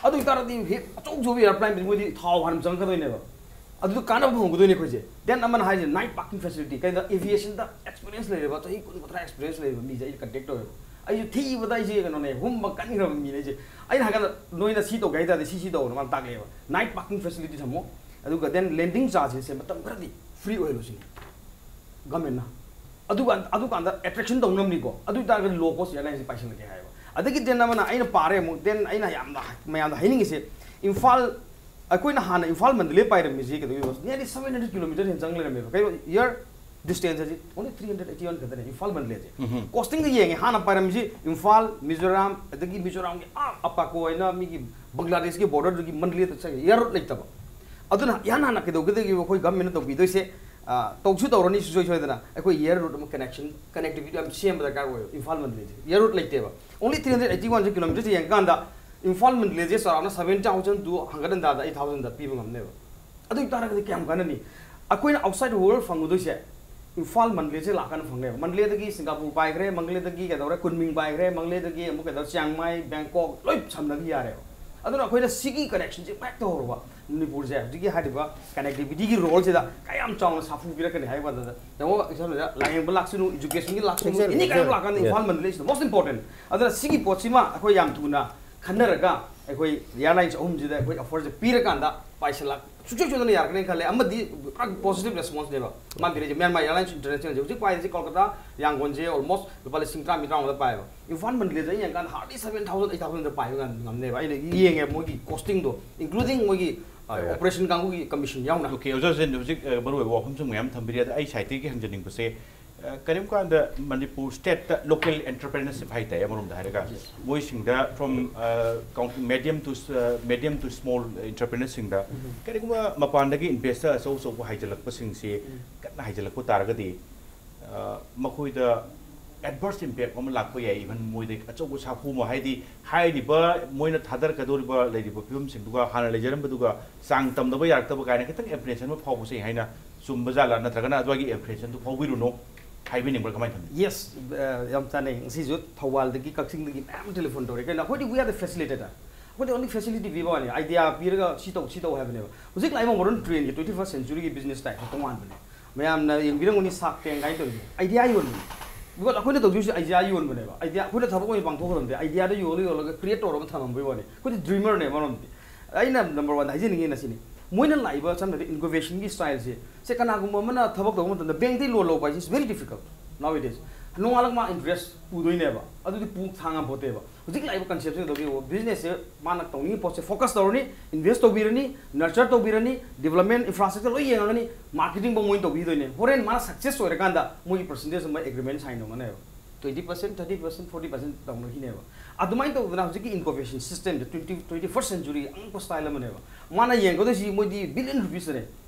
ꯑꯗꯨ ꯑꯣꯏ ꯇꯥꯔꯗꯤ ꯍꯦꯛ ꯑꯆꯧ ꯑꯆꯧꯕ airplane ꯗꯤ ꯃꯣꯏꯗꯤ ꯊꯥꯎ ꯍꯥꯟꯅ ꯆꯪꯉꯛꯀꯗꯣꯏꯅꯦꯕ꯫ ꯑꯗꯨꯗ ꯀꯥꯟꯅꯕ ꯐꯪꯍꯧꯒꯗꯣꯏꯅꯦ ꯑꯩꯈꯣꯏꯁꯦ꯫ Then ꯑꯃꯅ ꯍꯥꯏꯁꯦ night parking facility꯫ ꯀꯩꯅꯣꯗ aviation ꯗ experience ꯂꯩꯔꯕ, ꯆꯍꯤ ꯀꯨꯟ ꯀꯨꯟꯊ꯭ꯔꯥ experience ꯂꯩꯔꯕ ꯃꯤꯁꯦ ꯑꯩꯅ contact ꯇꯧꯋꯦꯕ꯫ ꯑꯩꯁꯨ ꯊꯤꯕꯗ ꯑꯩꯁꯦ ꯀꯩꯅꯣꯅꯦ, ꯍꯨꯝꯕ ꯀꯟꯈ꯭ꯔꯕ ꯃꯤꯅꯦ ꯑꯩꯁꯦ꯫ ꯑꯩꯅ ꯍꯥꯏꯀꯥꯟꯗ, "ꯅꯣꯏꯅ ꯁꯤ ꯇꯧꯒꯦ ꯍꯥꯏ ꯇꯥꯔꯗꯤ ꯁꯤ ꯁꯤ ꯇꯧꯑꯣꯅ" ꯃꯥꯅ ꯇꯥꯛꯂꯛꯑꯦꯕ꯫ Night parking facility ꯊꯝꯃꯣ, ꯑꯗꯨꯒ then landing charge ꯁꯦ ꯃꯇꯝ ꯈꯔꯗꯤ free ꯑꯣꯏꯍꯜꯂꯣ ꯁꯤꯅꯤ ꯒꯚꯔꯟꯃꯦꯟꯠꯅ꯫ ꯑꯗꯨꯀꯥꯟ ꯑꯗꯨꯀꯥꯟꯗ ꯑꯦꯇ꯭ꯔꯦꯛꯁꯟ ꯇꯧꯅꯕꯅꯤꯀꯣ꯫ ꯑꯗꯨ ꯑꯣꯏꯇꯥꯔꯒꯗꯤ ꯂꯣ ꯀꯣꯁ ꯑꯦꯌꯔꯂꯥꯏꯟꯁꯦ ꯄꯥꯏꯁꯤꯜꯂꯒꯦ ꯍꯥꯏꯌꯦꯕ꯫ ꯑꯗꯒꯤ ꯗꯦꯟ ꯑꯃꯅ ꯑꯩꯅ ꯄꯥꯔꯦ ꯑꯃꯨꯛ, ꯗꯦꯟ ꯑꯩꯅ ꯌꯥꯝꯅ ꯃꯌꯥꯝꯗ ꯍꯥꯏꯅꯤꯡꯉꯤꯁꯦ, ꯏꯝꯐꯥꯜ, ꯑꯩꯈꯣꯏꯅ ꯍꯥꯟꯅ ꯏꯝꯐꯥꯜ ꯃꯟꯗꯂꯦ ꯄꯥꯏꯔꯝꯃꯤꯁꯤ ꯀꯩꯗꯧꯕ nearly seven hundred kilometer ꯍꯦꯟꯅ ꯆꯪ ꯂꯩꯔꯝꯃꯦꯕ꯫ ꯀꯩꯅꯣ, ꯑꯦꯌꯔ ꯗꯤꯁꯇꯦꯟꯁ ꯑꯁꯤ only three hundred eighty one ꯈꯛꯇꯅꯦ ꯏꯝꯐꯥꯜ ꯃꯟꯗꯂꯦꯁꯦ꯫ ꯀꯣꯁꯇꯤꯡꯗ ꯌꯦꯡꯉꯦ, ꯍꯥꯟꯅ ꯄꯥꯏꯔꯝꯃꯤꯁꯤ ꯏꯝꯐꯥꯜ, ꯃꯤꯖꯣꯔꯥꯝ, ꯑꯗꯒꯤ ꯃꯤꯖꯣꯔꯥꯝꯒꯤ ꯑꯥ ꯑꯄꯥꯀꯣ ꯍꯥꯏꯅ ꯃꯤꯒꯤ ꯕꯪꯒ꯭ꯂꯥꯗꯦꯁꯒꯤ ꯕꯣꯔꯗꯔꯗꯨꯒꯤ ꯃꯟꯗꯂꯦꯗ ꯆꯠꯈ꯭ꯔꯦ, ꯑꯦꯌꯔ ꯔꯨꯠ ꯂꯩꯇꯕ꯫ ꯑꯗꯨꯅ ꯏꯍꯥꯟ ꯍꯥꯟꯅ ꯀꯩꯗꯧꯒꯗꯒꯦ, ꯑꯩꯈꯣꯏ ꯒꯚꯔꯟꯃꯦꯟꯠꯅ ꯇꯧꯕꯤꯗꯣꯏꯁꯦ, ꯑ, ꯇꯧꯁꯨ ꯇꯧꯔꯅꯤ ꯁꯨꯡꯁꯣꯏ ꯁꯣꯏꯗꯅ, ꯑꯩꯈꯣꯏ ꯑꯦꯌꯔ ꯔꯨꯠ ꯑꯃ ꯀꯅꯦꯛꯁꯟ, ꯀꯅꯦꯛꯇꯤꯚꯤꯇꯤ ꯌꯥꯝ ꯁꯦꯝꯕ ꯗꯔꯀꯥꯔ ꯑꯣꯏꯌꯦꯕ ꯏꯝꯐꯥꯜ ꯃꯟꯗꯂꯦꯁꯦ꯫ ꯑꯦꯌꯔ ꯔꯨꯠ ꯂꯩꯇꯦꯕ꯫ Only three hundred eighty one ꯁꯦ ꯀꯤꯂꯣꯃꯤꯇꯔꯁꯦ ꯌꯦꯡꯉꯀꯥꯟꯗ ꯏꯝꯐꯥꯜ ꯃꯟꯗꯂꯦꯁꯦ ꯆꯥꯎꯔꯥꯛꯅ seven thousand to ꯍꯪꯒꯠ ꯍꯟꯗꯥꯗ eight thousand ꯗ ꯄꯤꯕ ꯉꯝꯅꯦꯕ꯫ ꯑꯗꯨ ꯑꯣꯏꯇꯥꯔꯒꯗꯤ ꯀꯌꯥꯝ ꯀꯥꯟꯅꯅꯤ? ꯑꯩꯈꯣꯏꯅ ꯑꯥꯎꯠꯁꯥꯏꯠ ꯋꯥꯔꯜ ꯐꯪꯒꯗꯣꯏꯁꯦ ꯏꯝꯐꯥꯜ ꯃꯟꯗꯂꯦꯁꯦ ꯂꯥꯛꯀꯥꯟꯗ ꯐꯪꯅꯦꯕ꯫ ꯃꯟꯗꯂꯦꯗꯒꯤ ꯁꯤꯡꯒꯥꯄꯨꯔ ꯄꯥꯏꯈ꯭ꯔꯦ, ꯃꯟꯗꯂꯦꯗꯒꯤ ꯀꯩꯗꯧꯔꯦ, ꯀꯨꯟꯃꯤꯡ ꯄꯥꯏꯈ꯭ꯔꯦ, ꯃꯟꯗꯂꯦꯗꯒꯤ ꯑꯃꯨꯛ ꯀꯩꯗꯧꯔꯦ, ꯆꯤꯌꯥꯡꯃꯥꯏ, ꯕꯦꯡꯀꯣꯛ ꯂꯣꯏ ꯁꯝꯅꯕ ꯌꯥꯔꯦꯕ꯫ ꯑꯗꯨꯅ ꯑꯩꯈꯣꯏꯅ ꯁꯤꯒꯤ ꯀꯅꯦꯛꯁꯟꯁꯦ ꯍꯦꯛ ꯇꯧꯍꯧꯔꯕ, ꯃꯅꯤꯄꯨꯔꯁꯦ ꯍꯧꯖꯤꯛꯀꯤ ꯍꯥꯏꯔꯤꯕ ꯀꯅꯦꯛꯇꯤꯚꯤꯇꯤꯒꯤ ꯔꯣꯜꯁꯤꯗ ꯀꯌꯥꯝ ꯆꯥꯎꯅ ꯁꯥꯐꯨ ꯄꯤꯔꯛꯀꯅꯤ ꯍꯥꯏꯕ ꯀꯥꯟꯗ, ꯌꯦꯡꯉꯣ, ꯏꯁꯝ ꯁꯝꯅ ꯂꯥꯏꯌꯦꯡꯕ ꯂꯥꯛꯁꯅꯨ, ꯏꯖꯨꯀꯦꯁꯟꯒꯤ ꯂꯥꯛꯁꯅꯨ, Exactly, any kind of exactly. ꯂꯥꯛꯀꯥꯟꯗ Yes. Imphal Mandalay is the most important. ꯑꯗꯨꯅ ꯁꯤꯒꯤ ꯄꯣꯠꯁꯤꯃ ꯑꯩꯈꯣꯏ ꯌꯥꯝ ꯊꯨꯅ ꯈꯟꯅꯔꯒ ꯑꯩꯈꯣꯏ ꯑꯦꯌꯔꯂꯥꯏꯟꯁ ꯑꯍꯨꯝꯁꯤꯗ ꯑꯩꯈꯣꯏ ꯑꯣꯐꯔꯁꯦ ꯄꯤꯔꯀꯥꯟꯗ ꯄꯥꯏꯁꯤꯜꯂꯛ ꯁꯨꯡꯁꯣꯏ ꯁꯣꯏꯗꯅ ꯌꯥꯔꯛꯀꯅꯤ ꯈꯜꯂꯦ꯫ ꯑꯃꯗꯤ ꯄꯨꯔꯥ ꯄꯣꯖꯤꯇꯤꯚ ꯔꯦꯁꯄꯣꯟꯁꯅꯦꯕ ꯃꯥ ꯄꯤꯔꯛꯏꯁꯦ꯫ ꯃ꯭ꯌꯥꯟꯃꯥꯔ ꯑꯦꯌꯔꯂꯥꯏꯟꯁ ꯏꯟꯇꯔꯅꯦꯁꯅꯦꯜꯁꯦ ꯍꯧꯖꯤꯛ ꯄꯥꯏꯔꯤꯁꯦ ꯀꯣꯜꯀꯇꯥ ꯌꯥꯡꯒꯣꯟꯁꯦ ꯑꯣꯜꯃꯣꯁ ꯂꯨꯄꯥ ꯂꯤꯁꯤꯡ ꯇꯔꯥꯃꯔꯤ ꯇꯔꯥꯃꯉꯥꯗ ꯄꯥꯏꯌꯦꯕ꯫ ꯏꯝꯐꯥꯜ ꯃꯟꯗꯂꯦꯗ ꯑꯩ ꯌꯦꯡꯀꯥꯟꯗ ꯍꯥꯔꯗꯂꯤ ꯁꯕꯦꯟ ꯊꯥꯎꯖꯟ ꯑꯩꯠ ꯊꯥꯎꯖꯟꯗ ꯄꯥꯏꯕ ꯉꯝ- ꯉꯝꯅꯦꯕ꯫ ꯑꯩꯅ ꯌꯦꯡꯉꯦ ꯃꯣꯏꯒꯤ ꯀꯣꯁꯇꯤꯡꯗꯣ, ꯏꯟꯀ꯭ꯂꯨꯗꯤꯡ ꯃꯣꯏꯒꯤ ꯑꯣꯄꯔꯦꯁꯟ ꯀꯥꯡꯕꯨꯒꯤ ꯀꯃꯤꯁꯟ ꯌꯥꯎꯅ꯫ ꯑꯣꯀꯦ, ꯑꯣꯖꯥ ꯍꯨꯁꯦꯟ, ꯍꯧꯖꯤꯛ, ꯑ, ꯃꯔꯨꯑꯣꯏꯕ ꯋꯥꯐꯝꯁꯨ ꯃꯌꯥꯝ ꯊꯝꯕꯤꯔꯤ꯫ ꯑꯗ ꯑꯩ ꯁꯥꯏꯠꯇꯒꯤ ꯍꯪꯖꯅꯤꯡꯕꯁꯦ, ꯑ, ꯀꯔꯤꯒꯨꯝꯕ ꯀꯥꯟꯗ ꯃꯅꯤꯄꯨꯔ ꯁ꯭ꯇꯦꯠꯇ ꯂꯣꯀꯦꯜ ꯑꯦꯟꯇꯔꯄ꯭ꯔꯦꯅꯔꯁꯤꯞ ꯍꯥꯏꯇꯥꯔꯦ, ꯑꯃꯔꯣꯝꯗ ꯍꯥꯏꯔꯒ, Yes. ꯃꯣꯏꯁꯤꯡꯗ from, ꯑ, ꯀꯥꯎꯟ-, medium to, ꯑ, medium to small entrepreneurꯁꯤꯡꯗ ꯀꯔꯤꯒꯨꯝꯕ ꯃꯄꯥꯟꯗꯒꯤ ꯏꯟꯚꯦꯁꯇꯔ ꯑꯆꯧ ꯑꯆꯧꯕ ꯍꯥꯏꯖꯤꯜꯂꯛꯄꯁꯤꯡꯁꯤ ꯀꯟꯅ ꯍꯥꯏꯖꯤꯜꯂꯛꯄ ꯇꯥꯔꯒꯗꯤ, ꯑ, ꯃꯈꯣꯏꯗ ꯑꯦꯗꯚꯔꯁ ꯏꯝꯄꯦꯛ ꯑꯃ ꯂꯥꯛꯄ ꯌꯥꯏ꯫ ꯏꯚꯟ ꯃꯣꯏꯗ ꯑꯆꯧꯕ ꯁꯥꯐꯨ ꯑꯃ, ꯍꯥꯏꯗꯤ ꯍꯥꯏꯔꯤꯕ ꯃꯣꯏꯅ ꯊꯥꯗꯔꯛꯀꯗꯧꯔꯤꯕ ꯂꯩꯔꯤꯕ ꯐꯤꯕꯝꯁꯤꯡꯗꯨꯒ ꯍꯥꯟꯅ ꯂꯩꯖꯔꯝꯕꯗꯨꯒ ꯆꯥꯡ ꯇꯝꯅꯕ ꯌꯥꯔꯛꯇꯕ ꯀꯥꯏꯅ ꯈꯤꯇꯪ ꯑꯦꯄ꯭ꯔꯤꯁꯤꯌꯦꯁꯟ ꯑꯃ ꯐꯥꯎꯕꯁꯦ ꯍꯥꯏꯅ ꯆꯨꯝꯕ ꯖꯥꯠꯂꯥ, ꯅꯠꯇ꯭ꯔꯒꯅ ꯑꯗꯨꯋꯥꯏꯒꯤ ꯑꯦꯄ꯭ꯔꯤꯁꯤꯌꯦꯁꯟꯗꯨ ꯐꯥꯎꯕꯤꯔꯨꯅꯨ, ꯍꯥꯏꯕꯤꯅꯤꯡꯕ꯭ꯔꯥ, ꯀꯃꯥꯏꯅ ꯊꯝꯕꯤ? Yes, ꯑ, ꯌꯥꯝ ꯆꯥꯅꯩ꯫ ꯉꯁꯤꯁꯨ ꯊꯧꯕꯥꯜꯗꯒꯤ, ꯀꯛꯆꯤꯡꯗꯒꯤ ꯃꯌꯥꯝ ꯇꯦꯂꯤꯐꯣꯟ ꯇꯧꯔꯛꯑꯦ꯫ ꯀꯩꯅꯣ, ꯑꯩꯈꯣꯏꯗꯤ we are the facilitator. ꯑꯩꯈꯣꯏꯗꯤ only facility ꯄꯤꯕ ꯋꯥꯅꯤ, ꯑꯥꯏꯗꯤꯌꯥ ꯄꯤꯔꯒ ꯁꯤ ꯇꯧ, ꯁꯤ ꯇꯧ ꯍꯥꯏꯕꯅꯦꯕ꯫ ꯍꯧꯖꯤꯛ ꯂꯥꯛꯏꯕ ꯃꯣꯗꯔꯟ ꯇ꯭ꯔꯦꯟꯒꯤ twenty first centuryꯒꯤ ꯕꯤꯖꯤꯅꯦꯁ ꯇꯥꯏꯞꯁꯦ ꯇꯣꯉꯥꯟꯕꯅꯦ꯫ ꯃꯌꯥꯝꯅ ꯌꯦꯡꯕꯤꯔꯝꯒꯅꯤ, ꯁꯥꯔꯛ ꯇꯦꯡ ꯀꯥꯏꯅ ꯇꯧꯔꯤꯁꯦ, ꯑꯥꯏꯗꯤꯌꯥ ꯌꯣꯟꯕꯅꯦ꯫ ꯕꯤꯀꯣꯖ ꯑꯩꯈꯣꯏꯅ ꯇꯧꯗꯣꯏꯁꯦ ꯑꯥꯏꯗꯤꯌꯥ ꯌꯣꯟꯕꯅꯦꯕ꯫ ꯑꯥꯏꯗꯤꯌꯥ ꯑꯩꯈꯣꯏꯅ ꯊꯕꯛ ꯑꯣꯏꯅ ꯄꯥꯡꯊꯣꯛꯀꯗꯕ ꯅꯠꯇꯦ, ꯑꯥꯏꯗꯤꯌꯥꯗ ꯌꯣꯜꯂ ꯌꯣꯜꯂꯒ ꯀ꯭ꯔꯤꯌꯦꯠ ꯇꯧꯔꯒ ꯊꯝꯃꯝꯕꯩ ꯋꯥꯅꯤ꯫ ꯑꯩꯈꯣꯏꯗꯤ ꯗ꯭ꯔꯤꯃꯔꯅꯦ ꯑꯃꯔꯣꯝꯗꯤ꯫ ꯑꯩꯅ ꯅꯝꯕꯔ ꯋꯥꯟꯗ ꯍꯥꯏꯖꯅꯤꯡꯉꯤꯅ ꯁꯤꯅꯤ, ꯃꯣꯏꯅ ꯂꯥꯛꯏꯕ ꯁꯝꯅ ꯍꯥꯏꯔꯕꯗ ꯏꯟꯀꯨꯕꯦꯁꯟꯒꯤ ꯁ꯭ꯇꯥꯏꯜꯁꯦ, ꯁꯦ ꯀꯅꯥꯒꯨꯝꯕ ꯑꯃꯅ ꯊꯕꯛ ꯇꯧꯕ ꯃꯇꯝꯗ ꯕꯦꯡꯛꯇꯒꯤ ꯂꯣꯟ ꯂꯧꯕ ꯍꯥꯏꯁꯦ is very difficult꯫ Nowadays, ꯅꯣꯡꯉꯥꯜꯂꯒ ꯃꯥ interest ꯄꯨꯗꯣꯏꯅꯦꯕ꯫ ꯑꯗꯨꯗꯤ ꯄꯨ ꯊꯥꯡꯉꯝꯄꯣꯠꯇꯦꯕ꯫ ꯍꯧꯖꯤꯛ ꯂꯥꯛꯏꯕ conceptꯁꯤꯗ ꯇꯧꯕꯤꯌꯣ, businessꯁꯦ ꯃꯥꯅ ꯇꯧꯅꯤꯡꯉꯤ ꯄꯣꯠꯁꯦ focus ꯇꯧꯔꯅꯤ, invest ꯇꯧꯕꯤꯔꯅꯤ, nurture ꯇꯧꯕꯤꯔꯅꯤ, development infrastructure ꯂꯣꯏ ꯌꯦꯡꯉꯒꯅꯤ, marketing ꯐꯥꯎ ꯃꯣꯏꯅ ꯇꯧꯕꯤꯗꯣꯏꯅꯦ꯫ ꯍꯣꯔꯦꯟ ꯃꯥꯅ success ꯑꯣꯏꯔꯀꯥꯟꯗ ꯃꯣꯏꯒꯤ percentage ꯑꯃ agreement sign ꯇꯧꯅꯅꯦꯕ꯫ Twenty percent, thirty percent, forty percent ꯇꯧꯅꯈꯤꯅꯦꯕ꯫ ꯑꯗꯨꯃꯥꯏꯅ ꯇꯧꯗꯅ ꯍꯧꯖꯤꯛꯀꯤ incubation systemꯁꯦ twenty, twenty first century ꯑꯉꯛꯄ style ꯑꯃꯅꯦꯕ꯫ ꯃꯥꯅ ꯌꯦꯡꯒꯗꯣꯏꯁꯤ ꯃꯣꯏꯗꯤ billion rupeesꯇꯅꯦ꯫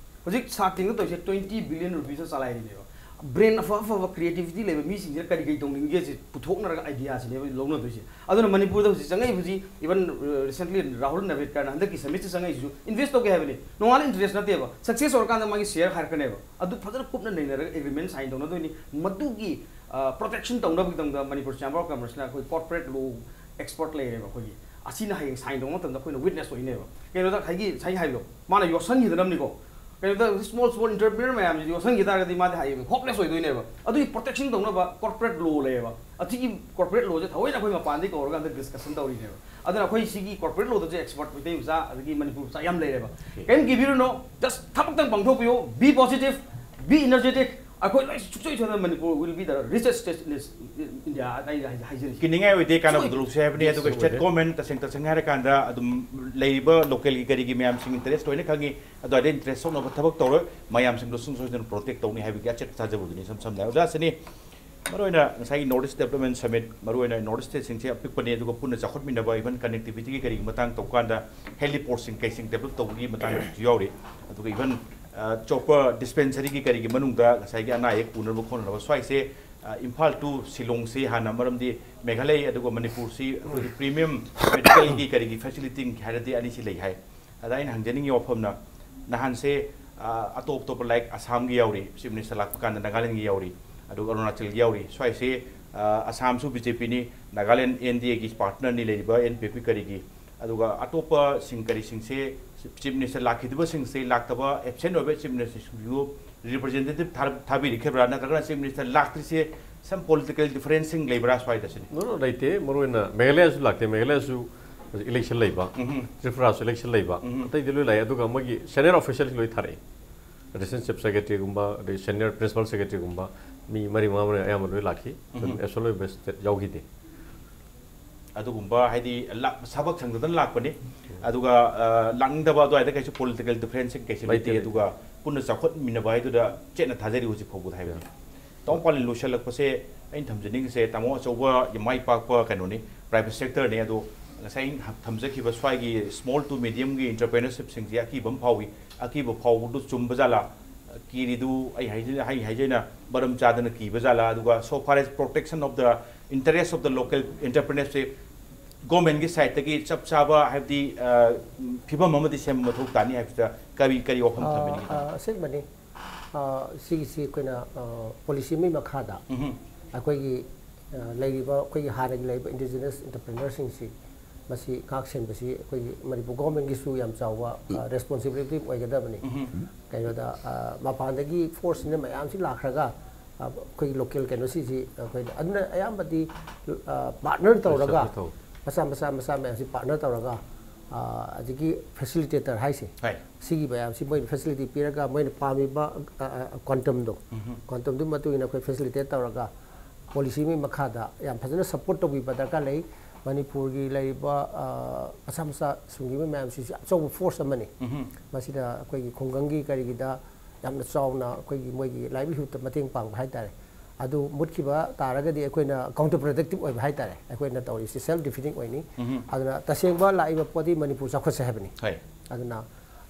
ꯍꯧꯖꯤꯛ Shark Tankꯅ ꯇꯧꯔꯤꯁꯦ twenty billion rupeesꯇ ꯆꯂꯥꯏꯔꯤꯅꯦꯕ꯫ Brain ꯑꯐ ꯑꯐꯕ creativity ꯂꯩꯕ ꯃꯤꯁꯤꯡꯁꯤꯅ ꯀꯔꯤ ꯀꯔꯤ ꯇꯧꯅꯤꯡꯒꯦꯁꯦ ꯄꯨꯊꯣꯛꯅꯔꯒ ideaꯁꯤꯅꯦꯕ ꯂꯧꯅꯗꯣꯏꯁꯦ꯫ ꯑꯗꯨꯅ ꯃꯅꯤꯄꯨꯔꯗ ꯍꯧꯖꯤꯛ ꯆꯪꯉꯛꯏꯕꯁꯤ, even, uh, recently ꯔꯥꯍꯨꯜ ꯅꯥꯕꯦꯗꯀꯔꯅ ꯍꯟꯗꯛꯀꯤ summitꯁꯤ ꯆꯪꯉꯛꯏꯁꯤꯁꯨ invest ꯇꯧꯒꯦ ꯍꯥꯏꯕꯅꯤ꯫ ꯅꯣꯡꯉꯥꯜꯂ interest ꯅꯠꯇꯦꯕ, success ꯑꯣꯏꯔꯀꯥꯟꯗ ꯃꯥꯒꯤ share ꯍꯥꯏꯔꯛꯀꯅꯦꯕ꯫ ꯑꯗꯨ ꯐꯖꯅ ꯀꯨꯞꯅ ꯅꯩꯅꯔꯒ agreement sign ꯇꯧꯅꯗꯣꯏꯅꯤ꯫ ꯃꯗꯨꯒꯤ, ꯑ, protection ꯇꯧꯅꯕꯒꯤꯗꯃꯛꯇ ꯃꯅꯤꯄꯨꯔ Chamber of Commerceꯅ ꯑꯩꯈꯣꯏ corporate law expert ꯂꯩꯔꯦꯕ ꯑꯩꯈꯣꯏꯒꯤ꯫ ꯑꯁꯤꯅ ꯍꯌꯦꯡ sign ꯇꯧꯕ ꯃꯇꯝꯗ ꯑꯩꯈꯣꯏꯅ witness ꯑꯣꯏꯅꯦꯕ꯫ ꯀꯩꯅꯣꯗ ꯉꯁꯥꯏꯒꯤ, ꯉꯁꯥꯏꯒꯤ ꯍꯥꯏꯕꯗꯣ, ꯃꯥꯅ ꯌꯣꯠꯁꯟꯈꯤꯗꯅꯕꯅꯤꯀꯣ꯫ ꯀꯩꯅꯣꯗ small small entrepreneur ꯃꯌꯥꯝꯁꯤ ꯌꯣꯠꯁꯟꯈꯤ ꯇꯥꯔꯒꯗꯤ ꯃꯥꯗꯤ ꯍꯌꯦꯡ hopeless ꯑꯣꯏꯗꯣꯏꯅꯦꯕ꯫ ꯑꯗꯨꯒꯤ protection ꯇꯧꯅꯕ corporate law ꯂꯩꯌꯦꯕ꯫ ꯑꯁꯤꯒꯤ corporate lawꯁꯦ ꯊꯑꯣꯏꯅ ꯑꯩꯈꯣꯏ ꯃꯄꯥꯟꯗꯒꯤ ꯀꯧꯔꯒ ꯍꯟꯗꯛ discussion ꯇꯧꯔꯤꯅꯦꯕ꯫ ꯑꯗꯨꯅ ꯑꯩꯈꯣꯏ ꯁꯤꯒꯤ corporate lawꯗꯁꯨ expert ꯃꯩꯇꯩ ꯃꯆꯥ ꯑꯗꯒꯤ ꯃꯅꯤꯄꯨꯔ ꯃꯆꯥ ꯌꯥꯝ ꯂꯩꯔꯦꯕ꯫ ꯀꯩꯝ ꯀꯤꯕꯤꯔꯨꯅꯣ, just ꯊꯕꯛꯇꯪ ꯄꯥꯡꯊꯣꯛꯄꯤꯌꯣ, be positive, be energetic꯫ ꯑꯩꯈꯣꯏ ꯂꯣꯏ ꯁꯨꯡꯁꯣꯏ ꯁꯣꯏꯗꯅ Manipur will be the richest state in this India꯫ ꯑꯩ ꯍꯥꯏ-, ꯍꯥꯏꯖꯔꯤꯁꯦ꯫ ꯀꯤꯅꯤꯡꯉꯥꯏ ꯑꯣꯏꯗꯦ, ꯀꯥꯟꯅꯕꯗ ꯂꯧꯁꯦ ꯍꯥꯏꯕꯅꯤ꯫ ꯑꯗꯨꯒ state government ꯇꯁꯦꯡ ꯇꯁꯦꯡ ꯍꯥꯏꯔꯀꯥꯟꯗ ꯑꯗꯨꯝ ꯂꯩꯔꯤꯕ localꯒꯤ ꯀꯔꯤꯒꯤ ꯃꯌꯥꯝꯁꯤꯡ interest ꯂꯣꯏꯅ ꯈꯪꯉꯤ꯫ ꯑꯗꯨ ꯑꯗꯩ interest ꯁꯣꯛꯅꯕ ꯊꯕꯛ ꯇꯧꯔꯣꯏ, ꯃꯌꯥꯝꯁꯤꯡꯗꯣ ꯁꯨꯡꯁꯣꯏ ꯁꯣꯏꯗꯅ protect ꯇꯧꯅꯤ ꯍꯥꯏꯕꯒꯤ ꯑꯆꯦꯠꯄ ꯊꯥꯖꯕꯗꯨꯅꯤ ꯏꯁꯝ ꯁꯝꯅ꯫ ꯑꯣꯖꯥ ꯁꯤꯅꯤ, ꯃꯔꯨꯑꯣꯏꯅ ꯉꯁꯥꯏꯒꯤ North East Development Summit, ꯃꯔꯨꯑꯣꯏꯅ North East stateꯁꯤꯡꯁꯦ ꯑꯄꯤꯛꯄꯅꯤ, ꯑꯗꯨꯒ ꯄꯨꯟꯅ ꯆꯥꯎꯈꯠꯃꯤꯟꯅꯕ, even connectivityꯒꯤ ꯀꯔꯤꯒꯤ ꯃꯇꯥꯡ ꯇꯧꯕ ꯀꯥꯟꯗ heliportꯁꯤꯡ ꯀꯩꯁꯤꯡ develop ꯇꯧꯕꯒꯤ ꯃꯇꯥꯡꯗꯁꯨ ꯌꯥꯎꯔꯤ꯫ ꯑꯗꯨꯒ even, ꯑ, chopper dispensaryꯒꯤ ꯀꯔꯤꯒꯤ ꯃꯅꯨꯡꯗ ꯉꯁꯥꯏꯒꯤ ꯑꯅꯥ ꯑꯌꯦꯛ ꯄꯨꯅꯕ ꯈꯣꯠꯅꯅꯕ ꯁ꯭ꯋꯥꯏꯁꯦ, ꯑ, ꯏꯝꯐꯥꯜ to ꯁꯤꯂꯣꯡꯁꯤ ꯍꯥꯟꯅ, ꯃꯔꯝꯗꯤ ꯃꯦꯘꯥꯂꯌ ꯑꯗꯨꯒ ꯃꯅꯤꯄꯨꯔꯁꯤ ꯑꯩꯈꯣꯏꯒꯤ premium medicalꯒꯤ ꯀꯔꯤꯒꯤ facility ꯍꯥꯏꯔꯗꯤ ꯑꯅꯤꯁꯤ ꯂꯩ ꯍꯥꯏ꯫ ꯑꯗ ꯑꯩꯅ ꯍꯪꯖꯅꯤꯡꯉꯤ ꯋꯥꯐꯝꯅ, ꯅꯍꯥꯟꯁꯦ, ꯑ, ꯑꯇꯣꯞ ꯑꯇꯣꯞꯄ, like, ꯑꯁꯥꯝꯒꯤ ꯌꯥꯎꯔꯤ, Chief Minister ꯂꯥꯛꯄ ꯀꯥꯟꯗ ꯅꯥꯒꯥꯂꯦꯟꯒꯤ ꯌꯥꯎꯔꯤ, ꯑꯗꯨꯒ ꯑꯔꯨꯅꯥꯆꯜꯒꯤ ꯌꯥꯎꯔꯤ꯫ ꯁ꯭ꯋꯥꯏꯁꯦ, ꯑ, ꯑꯁꯥꯝꯁꯨ BJPꯅꯤ, ꯅꯥꯒꯥꯂꯦꯟ NDAꯒꯤ partnerꯅꯤ ꯂꯩꯔꯤꯕ, NPP ꯀꯔꯤꯒꯤ꯫ ꯑꯗꯨꯒ ꯑꯇꯣꯞꯄꯁꯤꯡ ꯀꯔꯤꯁꯤꯡꯁꯦ, Chief Minister ꯂꯥꯛꯈꯤꯗꯕꯁꯤꯡꯁꯦ, ꯂꯥꯛꯇꯕ, absent ꯑꯣꯏꯕ Chief Ministerꯁꯤꯡꯁꯨ representative ꯊꯥ-, ꯊꯥꯕꯤꯔꯛꯈꯤꯕ꯭ꯔꯥ, ꯅꯠꯇ꯭ꯔꯒꯅ Chief Minister ꯂꯥꯛꯇ꯭ꯔꯤꯁꯦ some political differenceꯁꯤꯡ ꯂꯩꯕ꯭ꯔꯥ ꯁ꯭ꯋꯥꯏꯗ ꯁꯤꯅꯤ? No, no, ꯂꯩꯇꯦ꯫ ꯃꯔꯨꯑꯣꯏꯅ ꯃꯦꯘꯥꯂꯌꯥꯁꯨ ꯂꯥꯛꯇꯦ꯫ ꯃꯦꯘꯥꯂꯌꯥꯁꯨ ꯍꯧꯖꯤꯛ election ꯂꯩꯕ, ꯎꯝꯍꯨꯝ꯫ ꯇ꯭ꯔꯤꯄꯨꯔꯥꯁꯨ election ꯂꯩꯕ, ꯎꯝꯍꯨꯝ꯫ ꯑꯇꯩꯗꯤ ꯂꯣꯏ ꯂꯥꯛꯑꯦ꯫ ꯑꯗꯨꯒ ꯃꯣꯏꯒꯤ senior officialꯁꯤꯡ ꯂꯣꯏ ꯊꯥꯔꯛꯑꯦ꯫ ꯔꯤꯂꯦꯁꯟꯁꯤꯞ ꯁꯦꯀ꯭ꯔꯦꯇꯔꯤꯒꯨꯝꯕ, ꯑꯗꯩ ꯁꯦꯅꯤꯌꯔ ꯄ꯭ꯔꯤꯟꯁꯤꯄꯥꯜ ꯁꯦꯀ꯭ꯔꯦꯇꯔꯤꯒꯨꯝꯕ, ꯃꯤ ꯃꯔꯤ ꯃꯉꯥ ꯑꯃꯅ ꯑꯌꯥꯝꯕ ꯂꯣꯏ ꯂꯥꯛꯈꯤ꯫ ꯑꯗꯨꯝ ꯎꯝ꯫ Absolute best ꯌꯥꯎꯈꯤꯗꯦ꯫ ꯑꯗꯨꯒꯨꯝꯕ ꯍꯥꯏꯗꯤ ꯂꯥꯛ-, ꯊꯕꯛ ꯁꯪꯗꯗꯅ ꯂꯥꯛꯄꯅꯤ꯫ ꯑꯗꯨꯒ, ꯑ, ꯂꯥꯛꯅꯤꯡꯗꯕ ꯑꯗꯨꯋꯥꯏꯗ ꯀꯩꯁꯨ ꯄꯣꯂꯤꯇꯤꯀꯦꯜ ꯗꯤꯐ꯭ꯔꯦꯟꯁ ꯀꯩꯁꯨ ꯂꯩꯇꯦ꯫ ꯂꯩꯇꯦ꯫ ꯑꯗꯨꯒ ꯄꯨꯟꯅ ꯆꯥꯎꯈꯠꯃꯤꯟꯅꯕ ꯍꯥꯏꯗꯨꯗ ꯆꯦꯠꯅ ꯊꯥꯖꯔꯤ ꯍꯧꯖꯤꯛ ꯐꯥꯎꯕꯗ ꯍꯥꯏꯕꯅꯤ꯫ ꯇꯥꯃꯣ ꯄꯥꯂꯤꯟ, ꯂꯣꯏꯁꯤꯜꯂꯛꯄꯁꯦ ꯑꯩꯅ ꯊꯝꯖꯅꯤꯡꯉꯤꯁꯦ, ꯇꯥꯃꯣ ꯑꯆꯧꯕ ꯃꯥꯏ ꯄꯥꯛꯄ ꯀꯩꯅꯣꯅꯤ, ꯄ꯭ꯔꯥꯏꯚꯦꯠ ꯁꯦꯛꯇꯔꯅꯤ꯫ ꯑꯗꯣ ꯉꯁꯥꯏ ꯑꯩꯅ ꯊꯝ-, ꯊꯝꯖꯈꯤꯕ ꯁ꯭ꯋꯥꯏꯒꯤ ꯁ꯭ꯃꯣꯜ ꯇꯨ ꯃꯤꯗꯤꯌꯝꯒꯤ ꯏꯟꯇꯔꯄ꯭ꯔꯦꯅꯔꯁꯤꯞꯁꯤꯡꯁꯦ ꯑꯀꯤꯕ ꯑꯃ ꯐꯥꯎꯏ꯫ ꯑꯀꯤꯕ ꯐꯥꯎꯕꯗꯨ ꯆꯨꯝꯕ ꯖꯥꯠꯂꯥ? ꯀꯤꯔꯤꯗꯨ ꯑꯩ ꯍꯥꯏꯖ-, ꯑꯩ ꯍꯥꯏꯖꯩꯅ ꯃꯔꯝ ꯆꯥꯗꯅ ꯀꯤꯕ ꯖꯥꯠꯂꯥ? ꯑꯗꯨꯒ so far as protection of the interest of the local entrepreneurs ꯁꯦ ꯒꯣꯔꯃꯦꯟꯒꯤ ꯁꯥꯏꯠꯇꯒꯤ ꯆꯞ ꯆꯥꯕ ꯍꯥꯏꯕꯗꯤ, ꯑ, ꯐꯤꯕꯝ ꯑꯃꯗꯤ ꯁꯦꯝꯕ ꯃꯊꯧ ꯇꯥꯅꯤ ꯍꯥꯏꯕꯁꯤꯗ ꯀꯔꯤ, ꯀꯔꯤ ꯋꯥꯐꯝ ꯊꯝꯕꯤꯅꯤꯡꯉꯤ? ꯑ, ꯑ, ꯑꯁꯦꯡꯕꯅꯤ꯫ ꯑ, ꯁꯤꯒꯤꯁꯤ ꯑꯩꯈꯣꯏꯅ, ꯑ, ꯄꯣꯂꯤꯁꯤ ꯑꯃꯒꯤ ꯃꯈꯥꯗ ꯎꯝꯍꯨꯝ꯫ ꯑꯩꯈꯣꯏꯒꯤ, ꯑ, ꯂꯩꯔꯤꯕ, ꯑꯩꯈꯣꯏꯒꯤ ꯍꯥꯟꯅꯒꯤ ꯂꯩꯔꯤꯕ ꯏꯟꯗꯤꯖꯤꯅꯁ ꯏꯟꯇꯔꯄ꯭ꯔꯤꯅꯔꯁꯤꯡꯁꯤ ꯃꯁꯤ ꯉꯥꯛ ꯁꯦꯟꯕꯁꯤ ꯑꯩꯈꯣꯏꯒꯤ ꯃꯅꯤꯄꯨꯔ ꯒꯣꯔꯃꯦꯟꯒꯤꯁꯨ ꯌꯥꯝ ꯆꯥꯎꯕ, ꯑ, ꯔꯦꯁꯄꯣꯟꯁꯤꯕꯤꯂꯤꯇꯤ ꯑꯣꯏꯒꯗꯕꯅꯤ꯫ ꯎꯝꯍꯨꯝ꯫ ꯀꯩꯅꯣꯗ, ꯑ, ꯃꯄꯥꯟꯗꯒꯤ ꯐꯣꯔꯁꯁꯤꯅ ꯃꯌꯥꯝꯁꯤ ꯂꯥꯛꯈ꯭ꯔꯒ, ꯑ, ꯑꯩꯈꯣꯏꯒꯤ ꯂꯣꯀꯦꯜ ꯀꯩꯅꯣꯁꯤꯁꯤ ꯑꯩꯈꯣꯏꯅ ꯑꯗꯨꯅ ꯑꯌꯥꯝꯕꯗꯤ, ꯑ, ꯄꯥꯔꯠꯅꯔ ꯇꯧꯔꯒ ꯇꯧ-, ꯃꯆꯥ ꯃꯆꯥ ꯃꯆꯥ ꯃꯌꯥꯝꯁꯤ ꯄꯥꯔꯠꯅꯔ ꯇꯧꯔꯒ, ꯑ, ꯑꯗꯒꯤ ꯐꯦꯁꯤꯂꯤꯇꯦꯇꯔ ꯍꯥꯏꯁꯦ, ꯍꯣꯏ꯫ ꯁꯤꯒꯤ ꯃꯌꯥꯝꯁꯤ ꯃꯣꯏꯅ ꯐꯦꯁꯤꯂꯤꯇꯤ ꯄꯤꯔꯒ ꯃꯣꯏꯅ ꯄꯥꯝꯃꯤꯕ, ꯑ, ꯑ, ꯀ꯭ꯋꯥꯟꯇꯝꯗꯣ, ꯎꯝꯍꯨꯝ꯫ ꯀ꯭ꯋꯥꯟꯇꯝꯗꯨꯒꯤ ꯃꯇꯨꯡ ꯏꯟꯅ ꯑꯩꯈꯣꯏ ꯐꯦꯁꯤꯂꯤꯇꯦꯠ ꯇꯧꯔꯒ ꯄꯣꯂꯤꯁꯤ ꯑꯃꯒꯤ ꯃꯈꯥꯗ ꯌꯥꯝ ꯐꯖꯅ ꯁꯄꯣꯔꯠ ꯇꯧꯕꯤꯕ ꯗꯔꯀꯥꯔ ꯂꯩ꯫ ꯃꯅꯤꯄꯨꯔꯒꯤ ꯂꯩꯔꯤꯕ, ꯑ, ꯃꯆꯥ ꯃꯆꯥ ꯁꯨꯝꯕ ꯃꯌꯥꯝꯁꯤꯁꯨ ꯑꯆꯧꯕ ꯐꯣꯔꯁ ꯑꯃꯅꯤ꯫ ꯎꯝꯍꯨꯝ꯫ ꯃꯁꯤꯗ ꯑꯩꯈꯣꯏꯒꯤ ꯈꯨꯡꯒꯪꯒꯤ ꯀꯔꯤꯒꯤꯗ ꯌꯥꯝꯅ ꯆꯥꯎꯅ ꯑꯩꯈꯣꯏꯒꯤ ꯃꯣꯏꯒꯤ ꯂꯥꯏꯚꯂꯤꯍꯨꯗꯇ ꯃꯇꯦꯡ ꯄꯥꯡꯕ ꯍꯥꯏꯇꯥꯔꯦ꯫ ꯑꯗꯨ ꯃꯨꯠꯈꯤꯕ ꯇꯥꯔꯒꯗꯤ ꯑꯩꯈꯣꯏꯅ ꯀꯥꯎꯟꯇꯔ ꯄ꯭ꯔꯗꯛꯇꯤꯞ ꯑꯣꯏꯕ ꯍꯥꯏꯇꯥꯔꯦ꯫ ꯑꯩꯈꯣꯏꯅ ꯇꯧꯔꯤꯁꯤ ꯁꯦꯜꯐ ꯗꯤꯐꯤꯇꯤꯡ ꯑꯣꯏꯅꯤ꯫ ꯎꯝꯍꯨꯝ꯫ ꯑꯗꯨꯅ ꯇꯁꯦꯡꯕ ꯂꯥꯛꯏꯕ ꯄꯣꯠꯇꯤ ꯃꯅꯤꯄꯨꯔ ꯆꯥꯎꯈꯠꯁꯦ ꯍꯥꯏꯕꯅꯤ꯫ ꯍꯣꯏ꯫ ꯑꯗꯨꯅ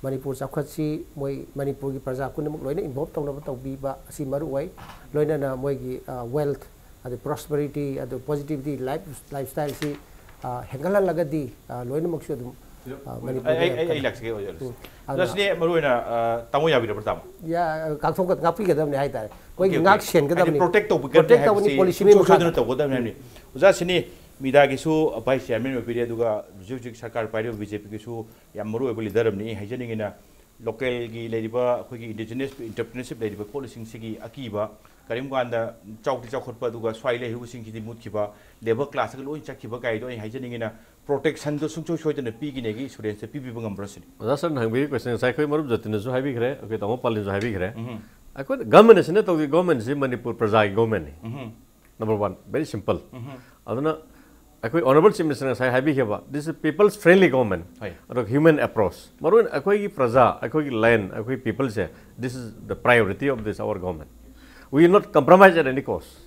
ꯃꯅꯤꯄꯨꯔ ꯆꯥꯎꯈꯠꯁꯤ ꯃꯣꯏ ꯃꯅꯤꯄꯨꯔꯒꯤ ꯄ꯭ꯔꯖꯥ ꯄꯨꯝꯅꯃꯛ ꯂꯣꯏꯅ ꯏꯟꯚꯣꯜꯕ ꯇꯧꯅꯕ ꯇꯧꯕꯤꯕ ꯑꯁꯤ ꯃꯔꯨ ꯑꯣꯏ꯫ ꯂꯣꯏꯅꯅ ꯃꯣꯏꯒꯤ, ꯑ, ꯋꯦꯜꯊ, ꯑꯗꯨ ꯄ꯭ꯔꯣꯁꯄꯔꯤꯇꯤ, ꯑꯗꯨ ꯄꯣꯖꯤꯇꯤꯚꯤꯇꯤ, ꯂꯥꯏꯐ, ꯂꯥꯏꯐ ꯁ꯭ꯇꯥꯏꯜꯁꯤ, ꯑ, ꯍꯦꯟꯒꯠꯍꯜꯂꯒꯗꯤ, ꯑ, ꯂꯣꯏꯅꯃꯛꯁꯨ ꯑꯗꯨꯝ, ꯑ, ꯑꯩ, ꯃꯅꯤꯄꯨꯔꯗ ꯑꯩ, ꯌꯥꯝ ꯑꯩ ꯀꯟꯅ ꯂꯥꯛꯆꯒꯦ, ꯑꯣꯖꯥ꯫ ꯎꯝ꯫ ꯑꯣꯖꯥ, ꯑꯗꯨꯅ ꯁꯤꯅꯦ ꯃꯔꯨ ꯑꯣꯏꯅ, ꯑ, ꯇꯥꯃꯣ ꯌꯥꯕꯤꯔꯕ꯭ꯔꯥ, ꯇꯥꯃꯣ? ꯌꯥ-, ꯉꯥꯛꯊꯣꯛꯀ-, ꯉꯥꯛꯄꯤꯒꯗꯕꯅꯤ ꯍꯥꯏꯇꯥꯔꯦ꯫ ꯑꯩꯈꯣꯏꯒꯤ ꯑꯣꯀꯦ, ꯑꯣꯀꯦ꯫ ꯉꯥꯛ ꯁꯦꯟꯒꯗꯕꯅꯤ꯫ ꯍꯥꯏꯗꯤ ꯄ꯭ꯔꯣꯇꯦꯛ ꯇꯧꯕꯤꯒꯗꯕꯅꯤ ꯄ꯭ꯔꯣꯇꯦꯛ ꯇꯧꯕꯅꯤ, ꯍꯥꯏꯕꯁꯤ ꯄꯣꯂꯤꯁꯤ ꯑꯃꯒꯤ ꯁꯨꯡꯁꯣꯏ ꯃꯈꯥꯗ꯫ ꯁꯣꯏꯗꯅ ꯇꯧꯒꯗꯕꯅꯤ ꯍꯥꯏꯕꯅꯤ꯫ ꯑꯣꯖꯥ, ꯁꯤꯅꯤ ꯃꯤꯗꯥꯒꯤꯁꯨ ꯚꯥꯏꯁ ꯆꯤꯌꯥꯔꯃꯦꯟ ꯑꯣꯏꯕꯤꯔꯦ, ꯑꯗꯨꯒ ꯍꯧꯖꯤꯛ ꯍꯧꯖꯤꯛ ꯁꯔꯀꯥꯔ ꯄꯥꯏꯔꯤꯕ ꯕꯤ ꯖꯦ ꯄꯤꯒꯤꯁꯨ ꯌꯥꯝ ꯃꯔꯨ ꯑꯣꯏꯕ ꯂꯤꯗꯔ ꯑꯃꯅꯤ꯫ ꯑꯩ ꯍꯥꯏꯖꯅꯤꯡꯉꯤꯅ, ꯂꯣꯀꯦꯜꯒꯤ ꯂꯩꯔꯤꯕ ꯑꯩꯈꯣꯏꯒꯤ ꯏꯟꯗꯤꯖꯤꯅꯁ ꯏꯟꯇꯔꯄ꯭ꯔꯤꯅꯔꯁꯤꯞ ꯂꯩꯔꯤꯕ ꯈꯣꯠꯂꯤꯁꯤꯡꯁꯤꯒꯤ ꯑꯀꯤꯕ, ꯀꯔꯤꯒꯨꯝꯕ ꯀꯥꯟꯗ ꯆꯥꯎꯗꯤ ꯆꯥꯎꯈꯠꯄ ꯑꯗꯨꯒ ꯁ꯭ꯋꯥꯏ ꯂꯩꯍꯧꯕꯁꯤꯡꯁꯤꯗꯤ ꯃꯨꯠꯈꯤꯕ, ꯂꯦꯕꯔ ꯀ꯭ꯂꯥꯁꯇꯒ ꯂꯣꯏ ꯆꯠꯈꯤꯕ ꯀꯥꯏꯗꯣ ꯑꯩ ꯍꯥꯏꯖꯅꯤꯡꯉꯤꯅ, ꯄ꯭ꯔꯣꯇꯦꯛꯁꯟꯗꯣ ꯁꯨꯡꯁꯣꯏ ꯁꯣꯏꯗꯅ ꯄꯤꯒꯅꯦꯒꯤ ꯑꯦꯁꯨꯔꯦꯟꯁꯇ ꯄꯤꯕꯤꯕ ꯉꯝꯕ꯭ꯔꯥ ꯁꯤꯅꯤ꯫ ꯑꯣꯖꯥ ꯁꯔꯅ ꯍꯪꯕꯤꯔꯤ ꯀꯣꯏꯁꯟ ꯉꯁꯥꯏ ꯑꯩꯈꯣꯏ ꯃꯔꯨꯞ ꯖꯣꯇꯤꯟꯅꯁꯨ ꯍꯥꯏꯕꯤꯈ꯭ꯔꯦ, ꯑꯩꯈꯣꯏ ꯇꯥꯃꯣ ꯄꯥꯂꯤꯟꯁꯨ ꯍꯥꯏꯕꯤꯈ꯭ꯔꯦ꯫ ꯎꯝ꯫ ꯑꯩꯈꯣꯏ ꯒꯃꯦꯟ ꯑꯁꯤꯅ ꯇꯧꯗꯦ, ꯒꯃꯦꯟ ꯑꯁꯤ ꯃꯅꯤꯄꯨꯔ ꯄ꯭ꯔꯖꯥꯒꯤ ꯒꯣꯔꯃꯦꯟꯅꯤ꯫ Um. Number one, very simple. Um. ꯑꯗꯨꯅ ꯑꯩꯈꯣꯏ ꯑꯣꯅꯔꯦꯕꯜ ꯆꯤꯐ ꯃꯤꯅꯤꯁꯇꯔ ꯉꯁꯥꯏ ꯍꯥꯏꯕꯤꯈꯤꯕ, this is people's friendly government꯫ ꯍꯣꯏ꯫ ꯑꯗꯨꯒ ꯍ꯭ꯌꯨꯃꯦꯟ ꯑꯦꯄ꯭ꯔꯣꯆ, ꯃꯔꯨꯑꯣꯏꯅ ꯑꯩꯈꯣꯏꯒꯤ ꯄ꯭ꯔꯖꯥ, ꯑꯩꯈꯣꯏꯒꯤ ꯂꯦꯟ, ꯑꯩꯈꯣꯏ ꯄꯤꯄꯜꯁꯦ, this is the priority of this our government, we will not compromise at any cost꯫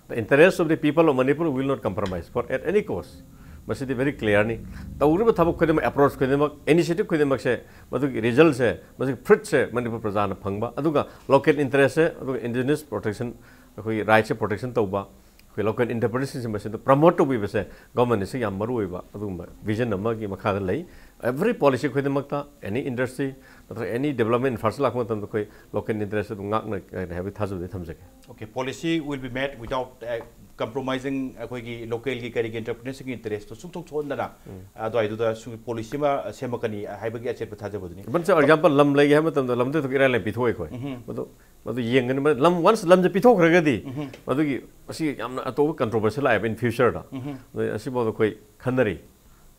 The interest of the people of Manipur will not compromise for at any cost꯫ ꯃꯁꯤꯗꯤ very ꯀ꯭ꯂꯤꯌꯥꯔꯅꯤ꯫ ꯇꯧꯔꯤꯕ ꯊꯕꯛ ꯈꯨꯗꯤꯡꯃꯛ, ꯑꯦꯄ꯭ꯔꯣꯆ ꯈꯨꯗꯤꯡꯃꯛ, initiative ꯈꯨꯗꯤꯡꯃꯛꯁꯦ, ꯃꯗꯨꯒꯤ ꯔꯤꯖꯜꯁꯦ, ꯃꯁꯤꯒꯤ ꯐ꯭ꯔꯨꯏꯠꯁꯦ ꯃꯅꯤꯄꯨꯔ ꯄ꯭ꯔꯖꯥꯅ ꯐꯪꯕ, ꯑꯗꯨꯒ ꯂꯣꯀꯦꯜ ꯏꯟꯇꯔꯦꯁꯁꯦ, ꯑꯗꯨꯒ ꯏꯟꯗꯤꯖꯤꯅꯁ ꯄ꯭ꯔꯣꯇꯦꯛꯁꯟ, ꯑꯩꯈꯣꯏꯒꯤ ꯔꯥꯏꯠꯁꯦ ꯄ꯭ꯔꯣꯇꯦꯛꯁꯟ ꯇꯧꯕ, ꯑꯩꯈꯣꯏ ꯂꯣꯀꯦꯜ ꯏꯟꯇꯔꯄ꯭ꯔꯤꯅꯔꯁꯤꯡꯁꯦ ꯃꯁꯤꯗ ꯄ꯭ꯔꯃꯣꯠ ꯇꯧꯕꯤꯕꯁꯦ ꯒꯣꯔꯃꯦꯟ ꯑꯁꯤꯒꯤ ꯌꯥꯝ ꯃꯔꯨ ꯑꯣꯏꯕ ꯑꯗꯨꯒꯨꯝꯕ ꯚꯤꯖꯟ ꯑꯃꯒꯤ ꯃꯈꯥꯗ ꯂꯩ꯫ ꯑꯦꯚ꯭ꯔꯤ ꯄꯣꯂꯤꯁꯤ ꯈꯨꯗꯤꯡꯃꯛꯇ, ꯑꯦꯅꯤ ꯏꯟꯗꯁꯇ꯭ꯔꯤ ꯅꯠꯇ꯭ꯔꯒ ꯑꯦꯅꯤ ꯗꯦꯕꯂꯞꯃꯦꯟ ꯏꯟꯐ꯭ꯔꯥꯁ꯭ꯇ꯭ꯔꯛꯆꯔ ꯂꯥꯛꯄ ꯃꯇꯝꯗ ꯑꯩꯈꯣꯏ ꯂꯣꯀꯦꯜ ꯏꯟꯇꯔꯦꯁ ꯑꯗꯨꯝ ꯉꯥꯛꯅ ꯍꯥꯏꯕꯒꯤ ꯊꯥꯖꯕꯗꯤ ꯊꯝꯖꯒꯦ꯫ Okay, policy will be made without, uh, compromising ꯑꯩꯈꯣꯏꯒꯤ ꯂꯣꯀꯦꯜꯒꯤ ꯀꯔꯤꯒꯤ ꯏꯟꯇꯔꯄ꯭ꯔꯤꯅꯔꯁꯤꯡꯒꯤ ꯏꯟꯇꯔꯦꯁꯇꯣ ꯁꯨꯡꯁꯣꯛ ꯁꯣꯛꯍꯟꯗꯅ, ꯎꯝ꯫ ꯑꯗꯨꯋꯥꯏꯗꯨꯗ ꯁꯨ-, ꯄꯣꯂꯤꯁꯤ ꯑꯃ ꯁꯦꯝꯃꯛꯀꯅꯤ ꯍꯥꯏꯕꯒꯤ ꯑꯆꯦꯠꯄ ꯊꯥꯖꯕꯗꯨꯅꯤ꯫ ꯐꯣꯔ ꯑꯦꯛꯖꯥꯝꯄꯜ, ꯂꯝ ꯂꯩꯒꯦ ꯍꯥꯏꯕ ꯃꯇꯝꯗ ꯂꯝꯗꯨ ꯏꯔꯥꯏ ꯂꯥꯏꯅ ꯄꯤꯊꯣꯛꯑꯦ ꯑꯩꯈꯣꯏ꯫ ꯎꯝ꯫ ꯃꯗꯨ, ꯃꯗꯨ ꯌꯦꯡꯒꯅꯤ꯫ ꯂꯝ, ꯋꯥꯟꯁ ꯂꯝꯁꯦ ꯄꯤꯊꯣꯛꯈ꯭ꯔꯒꯗꯤ, ꯎꯝ꯫ ꯃꯗꯨꯒꯤ, ꯑꯁꯤ ꯌꯥꯝꯅ ꯑꯇꯣꯞꯄ ꯀꯟꯇ꯭ꯔꯣꯚꯔꯁꯤ ꯂꯥꯛꯑꯦꯕ in future ꯗ꯫ ꯎꯝ꯫ ꯑꯗꯨ ꯑꯁꯤꯐꯥꯎꯗ ꯑꯩꯈꯣꯏ ꯈꯟꯅꯔꯤ,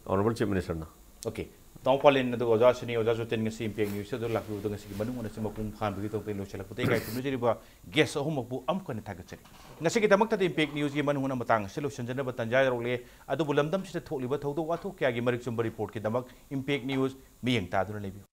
ꯑꯣꯅꯔꯦꯕꯜ ꯆꯤꯐ ꯃꯤꯅꯤꯁꯇꯔꯅ꯫ Okay꯫ ꯇꯥꯃꯣ ꯄꯥꯂꯤꯟ ꯑꯗꯨꯒ ꯑꯣꯖꯥ ꯁꯤꯅꯤ, ꯑꯣꯖꯥ ꯖꯣꯇꯤꯟ ꯉꯁꯤ ꯏꯝꯄꯦꯛ ꯅ꯭ꯌꯨꯁꯇ ꯑꯗꯨ ꯂꯥꯛꯄꯤꯕꯗ ꯉꯁꯤꯒꯤ ꯃꯅꯨꯡ ꯍꯨꯠꯅ ꯁꯤ ꯃꯄꯨꯡ ꯐꯥꯍꯟꯕꯒꯤꯗꯃꯛꯇ ꯑꯩ ꯂꯣꯏꯁꯤꯜꯂꯛꯄꯗ ꯏꯀꯥꯏ ꯈꯨꯝꯅꯖꯔꯤꯕ ꯒꯦꯁ ꯑꯍꯨꯝꯃꯛꯄꯨ ꯑꯃꯨꯛ ꯍꯟꯅ ꯊꯥꯒꯠꯆꯔꯤ꯫ ꯉꯁꯤꯒꯤꯗꯃꯛꯇꯗꯤ ꯏꯝꯄꯦꯛ ꯅ꯭ꯌꯨꯁꯀꯤ ꯃꯅꯨꯡ ꯍꯨꯠꯅ ꯃꯇꯥꯡ ꯑꯁꯤ ꯂꯣꯏꯁꯤꯟꯖꯅꯕ ꯇꯥꯟꯖꯥ ꯌꯧꯔꯛꯂꯦ꯫ ꯑꯗꯨꯕꯨ ꯂꯝꯗꯝꯁꯤꯗ ꯊꯣꯛꯂꯤꯕ ꯊꯧꯗꯣꯛ ꯋꯥꯊꯣꯛ ꯀꯌꯥꯒꯤ ꯃꯔꯤꯛ ꯆꯨꯝꯕ ꯔꯤꯄꯣꯔꯠꯀꯤꯗꯃꯛ ꯏꯝꯄꯦꯛ ꯅ꯭ꯌꯨꯁ ꯃꯤꯠꯌꯦꯡ ꯇꯥꯗꯨꯅ ꯂꯩꯕꯤꯌꯨ꯫